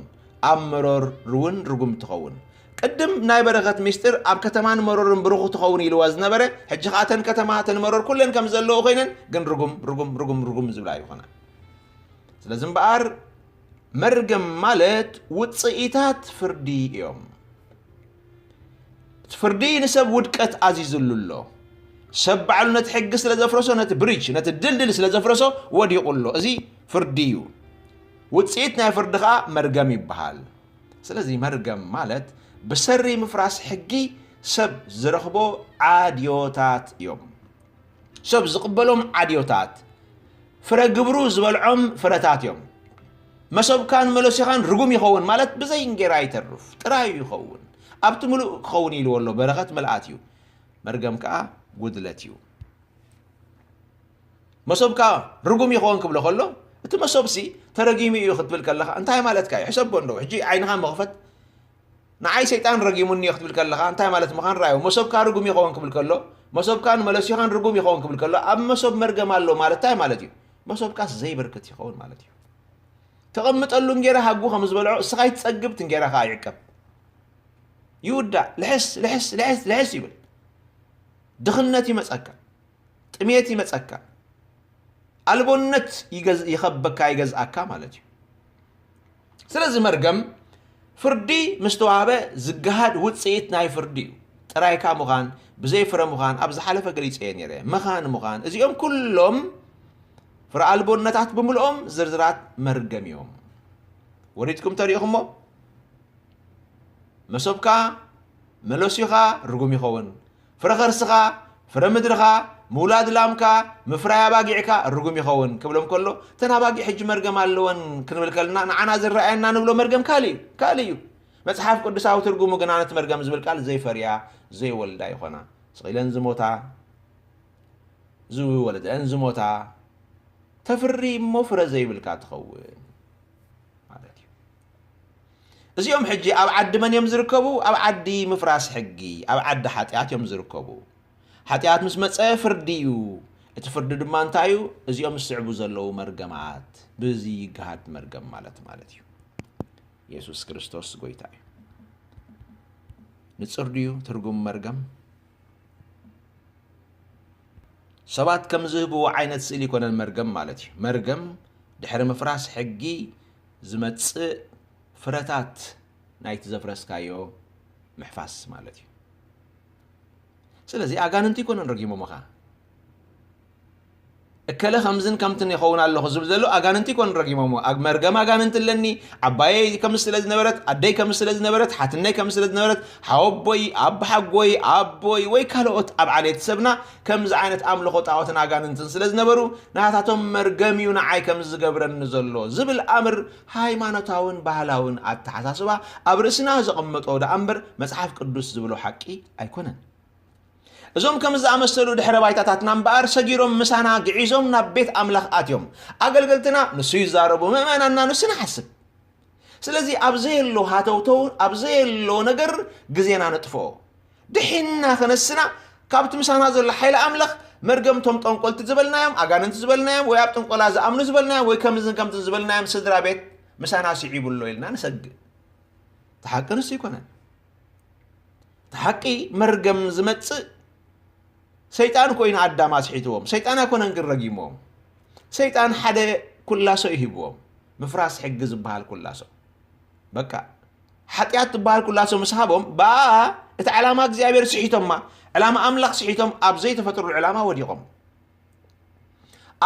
ኣብ መሮር እውን ርጉም ትኸውን። ቅድም ናይ በረኸት ሚስጥር ኣብ ከተማን መሮርን ብሩኽ ትኸውን ኢልዋ ዝነበረ፣ ሕጂ ኸኣ እተን ከተማ፣ እተን መሮር ኩለን ከም ዘለዉ ኮይነን፣ ግን ርጉም፣ ርጉም፣ ርጉም፣ ርጉም ዝብላ ይኾና። ስለዚ እምበኣር መርገም ማለት ውጽኢታት ፍርዲ እዮም። እቲ ፍርዲ ንሰብ ውድቀት ኣዚዙሉ ኣሎ። ሰብ ባዕሉ ነቲ ሕጊ ስለ ዘፍረሶ፣ ነቲ ብሪጅ፣ ነቲ ድልድል ስለ ዘፍረሶ ወዲቑ ኣሎ። እዚ ፍርዲ እዩ። ውጽኢት ናይ ፍርዲ ኸኣ መርገም ይበሃል። ስለዚ መርገም ማለት ብሰሪ ምፍራስ ሕጊ ሰብ ዝረኽቦ ዓድዮታት እዮም። ሰብ ዝቕበሎም ዓድዮታት፣ ፍረ ግብሩ ዝበልዖም ፍረታት እዮም። መሶብካን መለሲኻን ርጉም ይኸውን ማለት ብዘይ እንጌራ ይተርፍ፣ ጥራዩ ይኸውን። ኣብቲ ምሉእ ክኸውን ኢልዎ ኣሎ፣ በረኸት ምልኣት እዩ፣ መርገም ከኣ ጉድለት እዩ። መሶብካ ርጉም ይኸውን ክብሎ ከሎ፣ እቲ መሶብሲ ተረጊሙ እዩ ክትብል ከለኻ እንታይ ማለትካ እዩ? ሕሰቦ እንደው፣ ሕጂ ዓይንኻ ምኽፈት። ንዓይ ሰይጣን ረጊሙኒ እዩ ክትብል ከለኻ እንታይ ማለት ምዃን ርኣዮ። መሶብካ ርጉም ይኸውን ክብል ከሎ፣ መሶብካን መለሲኻን ርጉም ይኸውን ክብል ከሎ፣ ኣብ መሶብ መርገም ኣሎ ማለት እንታይ ማለት እዩ? መሶብካስ ዘይበርክት ይኸውን ማለት እዩ። ተቐምጠሉ እንጌራ ሃጉ ከም ዝበልዖ፣ እስኻ ይትጸግብ፣ እቲ እንጌራ ኸኣ ይዕቀብ። ይውዳእ፣ ልሕስ፣ ልሕስ፣ ልሕስ፣ ልሕስ ይብል። ድኽነት ይመጸካ፣ ጥሜት ይመጸካ፣ ኣልቦነት ይገዝ-፣ ይኸበካ፣ ይገዝኣካ ማለት እዩ። ስለዚ መርገም ፍርዲ ምስ ተዋህበ ዝገሃድ ውጽኢት ናይ ፍርዲ እዩ። ጥራይካ ምዃን፣ ብዘይ ፍረ ምዃን፣ ኣብ ዝሓለፈ ገሊጸዮ ነይረ። መኻን ምዃን፣ እዚኦም ኩሎም ፍረ ኣልቦነታት ብምልኦም ዝርዝራት መርገም እዮም። ወሪድኩም ተሪእኹሞ? መሶብካ፣ መለሲኻ ርጉም ይኸውን። ፍረ ኸርስኻ፣ ፍረ ምድርኻ፣ ምውላድ ላምካ፣ ምፍራይ ኣባጊዕካ ርጉም ይኸውን ክብሎም ከሎ፣ እተን ኣባጊዕ ሕጂ መርገም ኣለወን ክንብል ከለና፣ ንዓና ዝረኣየና ንብሎ መርገም ካልእ እዩ፣ ካልእ እዩ። መጽሓፍ ቅዱሳዊ ትርጉሙ ግና ነቲ መርገም ዝብል ቃል ዘይፈርያ፣ ዘይወልዳ ይኾና። ስቕ ኢለን ዝሞታ፣ ዝወለደአን ዝሞታ፣ ተፍሪ እሞ ፍረ ዘይብልካ ትኸውን ማለት እዩ። እዚኦም ሕጂ ኣብ ዓዲ መን እዮም ዝርከቡ? ኣብ ዓዲ ምፍራስ ሕጊ፣ ኣብ ዓዲ ሓጢኣት እዮም ዝርከቡ። ሓጢኣት ምስ መጸ ፍርዲ እዩ። እቲ ፍርዲ ድማ እንታይ እዩ? እዚኦም ዝስዕቡ ዘለዉ መርገማት፣ ብዚ ይገሃድ መርገም ማለት፣ ማለት እዩ። የሱስ ክርስቶስ ጎይታ እዩ። ንጹር ድዩ ትርጉም መርገም? ሰባት ከም ዝህብዎ ዓይነት ስእሊ ይኮነን መርገም ማለት እዩ። መርገም ድሕሪ ምፍራስ ሕጊ ዝመጽእ ፍረታት ናይቲ ዘፍረስካዮ ምሕፋስ ማለት እዩ። ስለዚ ኣጋንንቲ ይኮነን ረጊሞምኻ። እከለ ከምዝን ከምትን ይኸውን ኣለኹ ዝብል ዘሎ ኣጋንንቲ ይኮን ረጊሞሞ። ኣግ-፣ መርገም ኣጋንንቲ ኣለኒ፣ ዓባየይ ከምዚ ስለ ዝነበረት፣ ኣደይ ከምዚ ስለ ዝነበረት፣ ሓትነይ ከምዚ ስለ ዝነበረት፣ ሓወቦይ፣ ኣቦሓጎይ፣ ኣቦይ ወይ ካልኦት ኣብ ዓሌት ሰብና ከምዚ ዓይነት ኣምልኾ ጣዖትን ኣጋንንትን ስለ ዝነበሩ፣ ናታቶም መርገም እዩ ንዓይ ከምዚ ዝገብረኒ ዘሎ ዝብል ኣምር ሃይማኖታውን ባህላውን ኣተሓሳስባ ኣብ ርእስና ዘቐመጦ ደኣ እምበር መጽሓፍ ቅዱስ ዝብሎ ሓቂ ኣይኮነን። እዞም ከምዚ ዝኣመሰሉ ድሕረ ባይታታትና እምበኣር ሰጊሮም ምሳና ግዒዞም ናብ ቤት ኣምላኽ ኣትዮም። ኣገልገልትና ንሱ ይዛረቡ፣ ምእመናንና ንሱ ንሓስብ። ስለዚ ኣብ ዘየሎ ሃተውተው፣ ኣብ ዘየሎ ነገር ግዜና ነጥፍኦ። ድሒንና ክነስና ካብቲ ምሳና ዘሎ ሓይሊ ኣምላኽ መርገምቶም ጠንቆልቲ ዝበልናዮም፣ ኣጋንንቲ ዝበልናዮም፣ ወይ ኣብ ጥንቆላ ዝኣምኑ ዝበልናዮም፣ ወይ ከምዝን ከምትን ዝበልናዮም ስድራ ቤት ምሳና ስዒቡ ኣሎ ኢልና ንሰግእ። እቲ ሓቂ ንሱ ኣይኮነን። እቲ ሓቂ መርገም ዝመጽእ ሰይጣን ኮይኑ ኣዳም ኣስሒትዎም። ሰይጣን ኣይኮነን ግን ረጊምዎም። ሰይጣን ሓደ ኩላሶ እዩ ሂብዎም። ምፍራስ ሕጊ ዝበሃል ኩላሶ። በቃ ሓጢኣት ትበሃል ኩላሶ ምስ ሃቦም፣ ብኣ እቲ ዕላማ እግዚኣብሔር ስሒቶማ። ዕላማ ኣምላኽ ስሒቶም ኣብ ዘይተፈጥሩሉ ዕላማ ወዲቖም።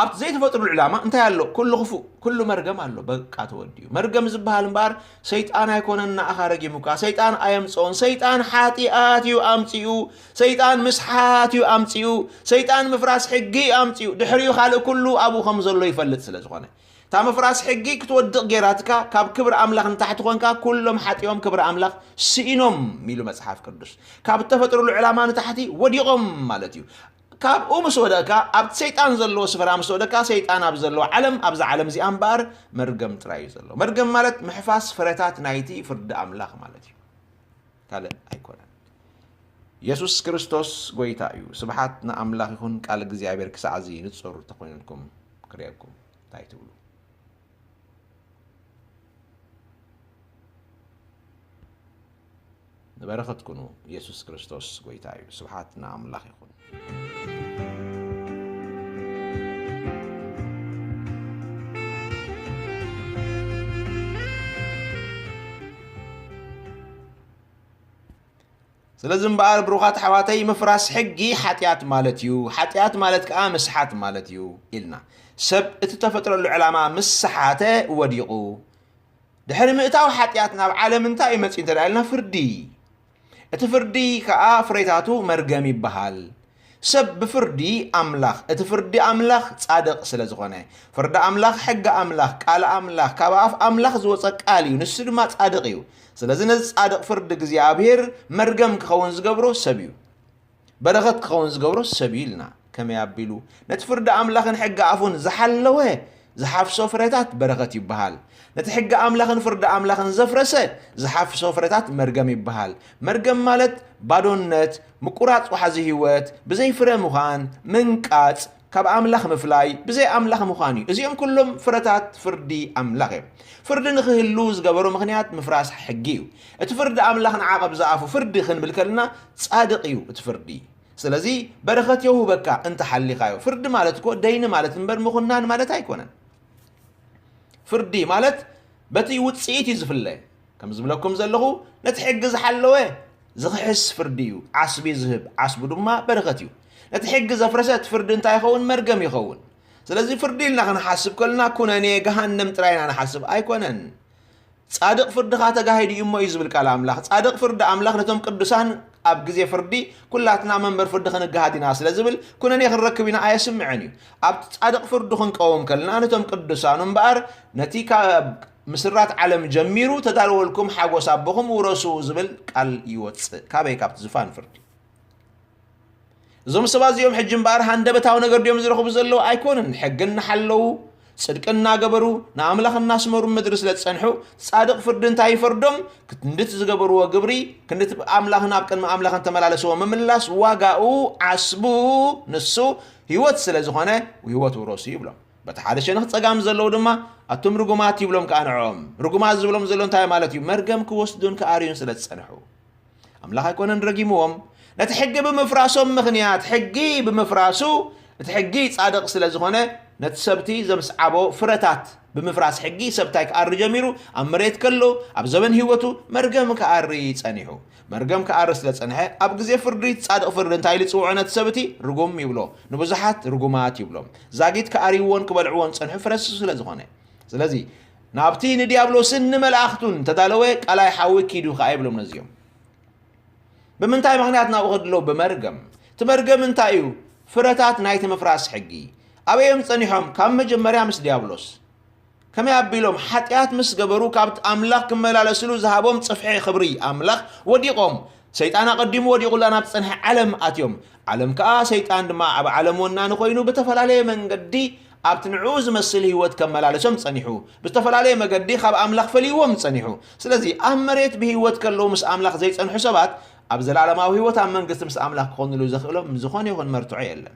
ኣብቲ ዘይተፈጥሩሉ ዕላማ እንታይ ኣሎ? ኩሉ ክፉእ፣ ኩሉ መርገም ኣሎ። በቃ ተወዲኡ። መርገም ዝበሃል እምበኣር ሰይጣን ኣይኮነን ንኣኻ ረጊሙካ። ሰይጣን ኣየምጽኦን። ሰይጣን ሓጢኣት እዩ ኣምጺኡ። ሰይጣን ምስሓት እዩ ኣምጺኡ። ሰይጣን ምፍራስ ሕጊ እዩ ኣምጺኡ። ድሕሪኡ ካልእ ኩሉ ኣብኡ ከም ዘሎ ይፈልጥ ስለ ዝኾነ። እታ ምፍራስ ሕጊ ክትወድቕ ጌራትካ፣ ካብ ክብሪ ኣምላኽ ንታሕቲ ኮንካ፣ ኩሎም ሓጢኦም ክብሪ ኣምላኽ ስኢኖም ኢሉ መጽሓፍ ቅዱስ። ካብ እተፈጥሩሉ ዕላማ ንታሕቲ ወዲቖም ማለት እዩ። ካብኡ ምስ ወደቕካ፣ ኣብቲ ሰይጣን ዘለዎ ስፍራ ምስ ወደቕካ፣ ሰይጣን ኣብ ዘለዎ ዓለም፣ ኣብዛ ዓለም እዚኣ እምበኣር መርገም ጥራይ እዩ ዘሎ። መርገም ማለት ምሕፋስ ፍረታት ናይቲ ፍርዲ ኣምላኽ ማለት እዩ። ካልእ ኣይኮነን። የሱስ ክርስቶስ ጐይታ እዩ። ስብሓት ንኣምላኽ ይኹን። ቃል እግዚኣብሔር ክሳዕ እዚ ንጹር ተኾይኑልኩም ክርእየኩም እንታይ ትብሉ? ንበረኸት ኩኑ። የሱስ ክርስቶስ ጐይታ እዩ። ስብሓት ንኣምላኽ ይኹን። ስለዚ እምበኣር ብሩኻት ኣሕዋተይ፣ ምፍራስ ሕጊ ሓጢኣት ማለት እዩ፣ ሓጢኣት ማለት ከኣ ምስሓት ማለት እዩ ኢልና። ሰብ እቲ ተፈጥረሉ ዕላማ ምስ ሰሓተ ወዲቑ። ድሕሪ ምእታው ሓጢኣት ናብ ዓለም እንታይ እዩ መጺኡ እንተ ደኣ ኢልና፣ ፍርዲ። እቲ ፍርዲ ከኣ ፍሬታቱ መርገም ይበሃል። ሰብ ብፍርዲ ኣምላኽ፣ እቲ ፍርዲ ኣምላኽ ጻድቕ ስለ ዝኾነ፣ ፍርዲ ኣምላኽ፣ ሕጊ ኣምላኽ፣ ቃል ኣምላኽ፣ ካብ ኣፍ ኣምላኽ ዝወጸ ቃል እዩ፣ ንሱ ድማ ጻድቕ እዩ። ስለዚ ነዚ ጻድቕ ፍርዲ እግዚኣብሔር መርገም ክኸውን ዝገብሮ ሰብ እዩ። በረኸት ክኸውን ዝገብሮ ሰብ እዩ ኢልና። ከመይ ኣቢሉ? ነቲ ፍርዲ ኣምላኽን ሕጊ ኣፉን ዝሓለወ ዝሓፍሶ ፍረታት በረኸት ይበሃል። ነቲ ሕጊ ኣምላኽን ፍርዲ ኣምላኽን ዘፍረሰ ዝሓፍሶ ፍረታት መርገም ይበሃል። መርገም ማለት ባዶነት፣ ምቁራጽ ዋሕዚ ህይወት፣ ብዘይ ፍረ ምዃን፣ ምንቃጽ፣ ካብ ኣምላኽ ምፍላይ፣ ብዘይ ኣምላኽ ምዃን እዩ። እዚኦም ኩሎም ፍረታት ፍርዲ ኣምላኽ እዮም። ፍርዲ ንኽህሉ ዝገበሮ ምኽንያት ምፍራስ ሕጊ እዩ። እቲ ፍርዲ ኣምላኽ ንዓቐብ ዝኣፉ ፍርዲ ክንብል ከለና ጻድቕ እዩ እቲ ፍርዲ። ስለዚ በረኸት የውህበካ እንተ ሓሊኻዮ። ፍርዲ ማለት እኮ ደይኒ ማለት እምበር ምኹናን ማለት ኣይኮነን። ፍርዲ ማለት በቲ ውጽኢት እዩ ዝፍለ። ከም ዝብለኩም ዘለኹ፣ ነቲ ሕጊ ዝሓለወ ዝኽሕስ ፍርዲ እዩ፣ ዓስቢ ዝህብ፣ ዓስቡ ድማ በረኸት እዩ። ነቲ ሕጊ ዘፍረሰ እቲ ፍርዲ እንታይ ይኸውን? መርገም ይኸውን። ስለዚ ፍርዲ ኢልና ክንሓስብ ከለና ኩነኔ፣ ገሃነም ጥራይ ኢና ንሓስብ ኣይኮነን። ጻድቕ ፍርድኻ ተጋሂዱ እዩ እሞ እዩ ዝብል ቃል ኣምላኽ። ጻድቕ ፍርዲ ኣምላኽ ነቶም ቅዱሳን ኣብ ግዜ ፍርዲ ኩላትና መንበር ፍርዲ ክንገሃድ ኢና ስለ ዝብል፣ ኩነኔ ክንረክብ ኢና ኣየስምዕን እዩ። ኣብቲ ጻድቕ ፍርዱ ክንቀውም ከለና ነቶም ቅዱሳኑ እምበኣር ነቲ ካብ ምስራት ዓለም ጀሚሩ ተዳለወልኩም ሓጎስ ኣቦኹም ውረሱ ዝብል ቃል ይወጽእ። ካበይ? ካብቲ ዝፋን ፍርዲ። እዞም ሰባት እዚኦም ሕጂ እምበኣር ሃንደበታዊ ነገር ድዮም ዝረኽቡ ዘለዉ? ኣይኮኑን። ሕጊ እናሓለዉ፣ ጽድቂ እናገበሩ፣ ንኣምላኽ እናስመሩ ምድሪ ስለ ዝጸንሑ፣ ጻድቕ ፍርዲ እንታይ ይፈርዶም? ክንድቲ ዝገበርዎ ግብሪ፣ ክንድቲ ኣምላኽን ኣብ ቅድሚ ኣምላኽን ተመላለስዎ ምምላስ ዋጋኡ ዓስቡ ንሱ ህይወት ስለ ዝኾነ ህይወት ውረሱ ይብሎም። በቲ ሓደ ሸነኽ ጸጋም ዘለዉ ድማ ኣቱም ርጉማት ይብሎም ከኣ ንዕኦም። ርጉማት ዝብሎም ዘሎ እንታይ ማለት እዩ? መርገም ክወስዱን ክኣርዩን ስለ ዝጸንሑ። ኣምላኽ ኣይኮነን ረጊምዎም። ነቲ ሕጊ ብምፍራሶም ምኽንያት፣ ሕጊ ብምፍራሱ፣ እቲ ሕጊ ጻድቕ ስለ ዝኾነ፣ ነቲ ሰብቲ ዘምስዓቦ ፍረታት ብምፍራስ ሕጊ ሰብ እንታይ ክኣሪ ጀሚሩ? ኣብ መሬት ከሎ፣ ኣብ ዘበን ህይወቱ መርገም ክኣሪ ጸኒሑ። መርገም ክኣሪ ስለ ጸንሐ፣ ኣብ ግዜ ፍርዲ ጻድቕ ፍርዲ እንታይ ኢሉ ይጽውዖ ነቲ ሰብቲ? ርጉም ይብሎ። ንብዙሓት ርጉማት ይብሎም። ዛጊት ክኣርይዎን ክበልዕዎን ጸንሑ ፍረሱ ስለ ዝኾነ። ስለዚ ናብቲ ንድያብሎስን ንመላእኽቱን ተዳለወ ቀላይ ሓዊ ኪዱ ከኣ ይብሎም ነዚኦም። ብምንታይ ምኽንያት ናብኡ ከድሎ? ብመርገም። እቲ መርገም እንታይ እዩ? ፍረታት ናይቲ ምፍራስ ሕጊ። ኣበይ እዮም ጸኒሖም? ካብ መጀመርያ ምስ ድያብሎስ። ከመይ ኣቢሎም? ሓጢኣት ምስ ገበሩ ካብቲ ኣምላኽ ክመላለስሉ ዝሃቦም ጽፍሒ ክብሪ ኣምላኽ ወዲቖም። ሰይጣን ኣቐዲሙ ወዲቑላ ናብ ዝጸንሐ ዓለም ኣትዮም። ዓለም ከኣ ሰይጣን ድማ ኣብ ዓለም ወናኒ ኮይኑ ብተፈላለየ መንገዲ ኣብቲ ንዕኡ ዝመስል ህይወት ከመላልሶም ጸኒሑ። ብዝተፈላለየ መገዲ ካብ ኣምላኽ ፈልይዎም ጸኒሑ። ስለዚ ኣብ መሬት ብህይወት ከለዉ ምስ ኣምላኽ ዘይጸንሑ ሰባት ኣብ ዘላለማዊ ህይወት ኣብ መንግስቲ ምስ ኣምላኽ ክኾኑሉ ዘኽእሎም ዝኾነ ይኹን መርትዖ የለን።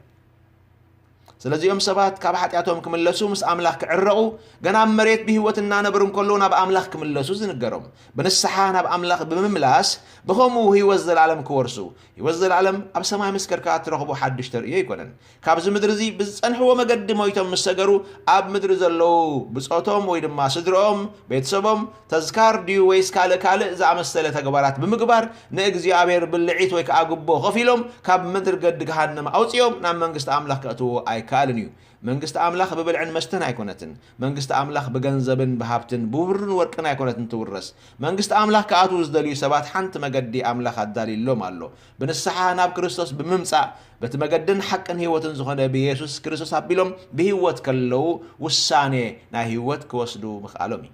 ስለዚኦም ሰባት ካብ ሓጢኣቶም ክምለሱ፣ ምስ ኣምላኽ ክዕረቑ፣ ገና ኣብ መሬት ብህይወት እናነበሩ እንከለዉ ናብ ኣምላኽ ክምለሱ ዝንገሮም። ብንስሓ ናብ ኣምላኽ ብምምላስ፣ ብኸምኡ ህይወት ዘለኣለም ክወርሱ። ህይወት ዘለኣለም ኣብ ሰማይ ምስ ከድካ እትረኽቦ ሓድሽ ተርእዮ ኣይኮነን። ካብዚ ምድሪ እዚ ብዝጸንሕዎ መገዲ ሞይቶም ምስ ሰገሩ፣ ኣብ ምድሪ ዘለዉ ብጾቶም ወይ ድማ ስድርኦም፣ ቤተሰቦም፣ ተዝካር ድዩ ወይስ ካልእ ካልእ ዝኣመሰለ ተግባራት ብምግባር ንእግዚኣብሔር ብልዒት ወይ ከዓ ጉቦ ከፊሎም ካብ ምድሪ ገዲ ገሃነም ኣውጺኦም ናብ መንግስቲ ኣምላኽ ከእትዎ ኣይከኣልን እዩ። መንግስቲ ኣምላኽ ብብልዕን መስተን ኣይኮነትን። መንግስቲ ኣምላኽ ብገንዘብን ብሃብትን ብብርን ወርቅን ኣይኮነትን ትውረስ። መንግስቲ ኣምላኽ ክኣትዉ ዝደልዩ ሰባት ሓንቲ መገዲ ኣምላኽ ኣዳልዩሎም ኣሎ። ብንስሓ ናብ ክርስቶስ ብምምጻእ በቲ መገድን ሓቅን ህይወትን ዝኾነ ብየሱስ ክርስቶስ ኣቢሎም ብህይወት ከለዉ ውሳኔ ናይ ህይወት ክወስዱ ምኽኣሎም እዩ።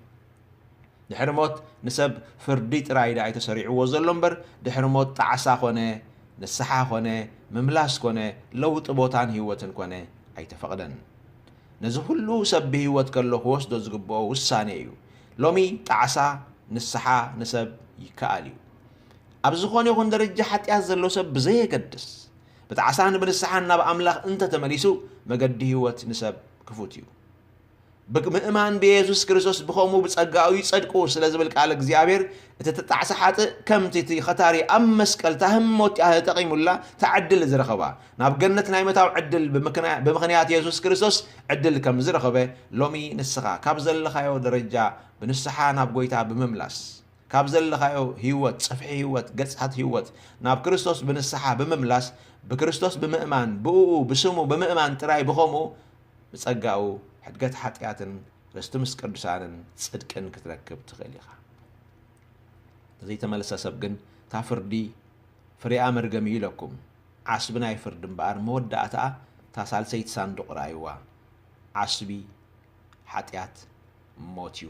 ድሕሪ ሞት ንሰብ ፍርዲ ጥራይ ደኣ እዩ ተሰሪዕዎ ዘሎ እምበር፣ ድሕሪ ሞት ጣዕሳ ኮነ፣ ንስሓ ኮነ፣ ምምላስ ኮነ፣ ለውጢ ቦታን ህይወትን ኮነ ኣይተፈቕደን። ነዚ ኩሉ ሰብ ብህይወት ከሎ ክወስዶ ዝግብኦ ውሳኔ እዩ። ሎሚ ጣዕሳ፣ ንስሓ ንሰብ ይከኣል እዩ። ኣብ ዝኾነ ይኹን ደረጃ ሓጢኣት ዘሎ ሰብ ብዘየገድስ፣ ብጣዕሳን ብንስሓን ናብ ኣምላኽ እንተተመሊሱ፣ መገዲ ህይወት ንሰብ ክፉት እዩ። ብምእማን ብየሱስ ክርስቶስ ብኸምኡ ብጸጋኡ ይጸድቁ ስለ ዝብል ቃል እግዚኣብሔር፣ እቲ ተጣዕሰ ሓጥእ ከምቲ እቲ ኸታሪ ኣብ መስቀል ታህም ሞት ተጠቒሙላ እታ ዕድል ዝረኸባ፣ ናብ ገነት ናይ ምእታው ዕድል ብምኽንያ-፣ ብምኽንያት የሱስ ክርስቶስ ዕድል ከም ዝረኸበ፣ ሎሚ ንስኻ ካብ ዘለኻዮ ደረጃ ብንስሓ ናብ ጐይታ ብምምላስ፣ ካብ ዘለኻዮ ህይወት፣ ጽፍሒ ህይወት፣ ገጽሓት ህይወት ናብ ክርስቶስ ብንስሓ ብምምላስ፣ ብክርስቶስ ብምእማን፣ ብእኡ፣ ብስሙ ብምእማን ጥራይ ብኸምኡ ብጸጋኡ ሕድገት ሓጢኣትን ርስቲ ምስ ቅዱሳንን ጽድቅን ክትረክብ ትኽእል ኢኻ። ዘይተመልሰ ሰብ ግን እታ ፍርዲ ፍሬኣ መርገም እዩ ኢለኩም። ዓስቢ ናይ ፍርዲ እምበኣር መወዳእታኣ እታ ሳልሰይቲ ሳንዱቕ ረኣይዋ። ዓስቢ ሓጢኣት ሞት እዩ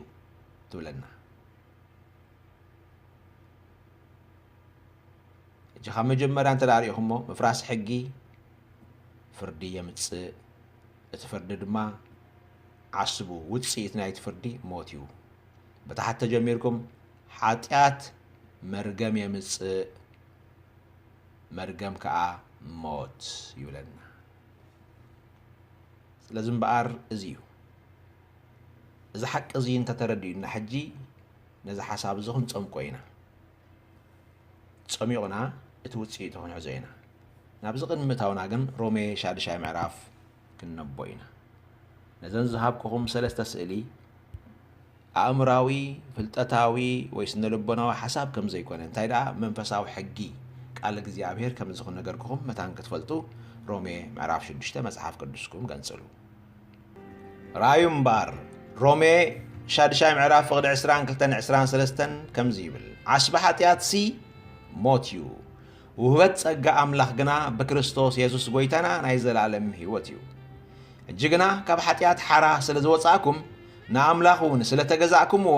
ትብለና። ሕጂ ካብ መጀመርያ እንተ ደኣ ሪኢኹሞ፣ ምፍራስ ሕጊ ፍርዲ የምጽእ። እቲ ፍርዲ ድማ ዓስቡ፣ ውጽኢት ናይቲ ፍርዲ ሞት እዩ። ብታሕቲ ተጀሚርኩም፣ ሓጢኣት መርገም የምጽእ፣ መርገም ከኣ ሞት ይብለና። ስለዚ እምበኣር እዚ እዩ። እዚ ሓቂ እዚ እንተተረዲኡና፣ ሕጂ ነዚ ሓሳብ እዚ ክንጸምቆ ኢና። ጸሚቑና እቲ ውጽኢቱ ክንሕዞ ኢና። ናብዚ ቅድሚ ምእታውና ግን ሮሜ ሻድሻይ ምዕራፍ ክንነቦ ኢና። ነዘን ዝሃብኩኹም ሰለስተ ስእሊ ኣእምራዊ፣ ፍልጠታዊ ወይ ስነ ልቦናዊ ሓሳብ ከም ዘይኮነ፣ እንታይ ደኣ መንፈሳዊ ሕጊ ቃል እግዚኣብሔር ከም ዝነገርኩኹም መታን ክትፈልጡ ሮሜ ምዕራፍ ሽዱሽተ መጽሓፍ ቅዱስኩም ገንጽሉ። ራእዩ እምበኣር፣ ሮሜ ሻድሻይ ምዕራፍ ፍቕዲ ዕስራን ክልተን ዕስራን ሰለስተን ከምዚ ይብል፣ ዓስቢ ሓጢኣትሲ ሞት እዩ፣ ውህበት ጸጋ ኣምላኽ ግና ብክርስቶስ የሱስ ጐይታና ናይ ዘለኣለም ህይወት እዩ። ሕጂ ግና ካብ ሓጢኣት ሓራ ስለ ዝወጻእኩም፣ ንኣምላኽ እውን ስለ ተገዛእኩምዎ፣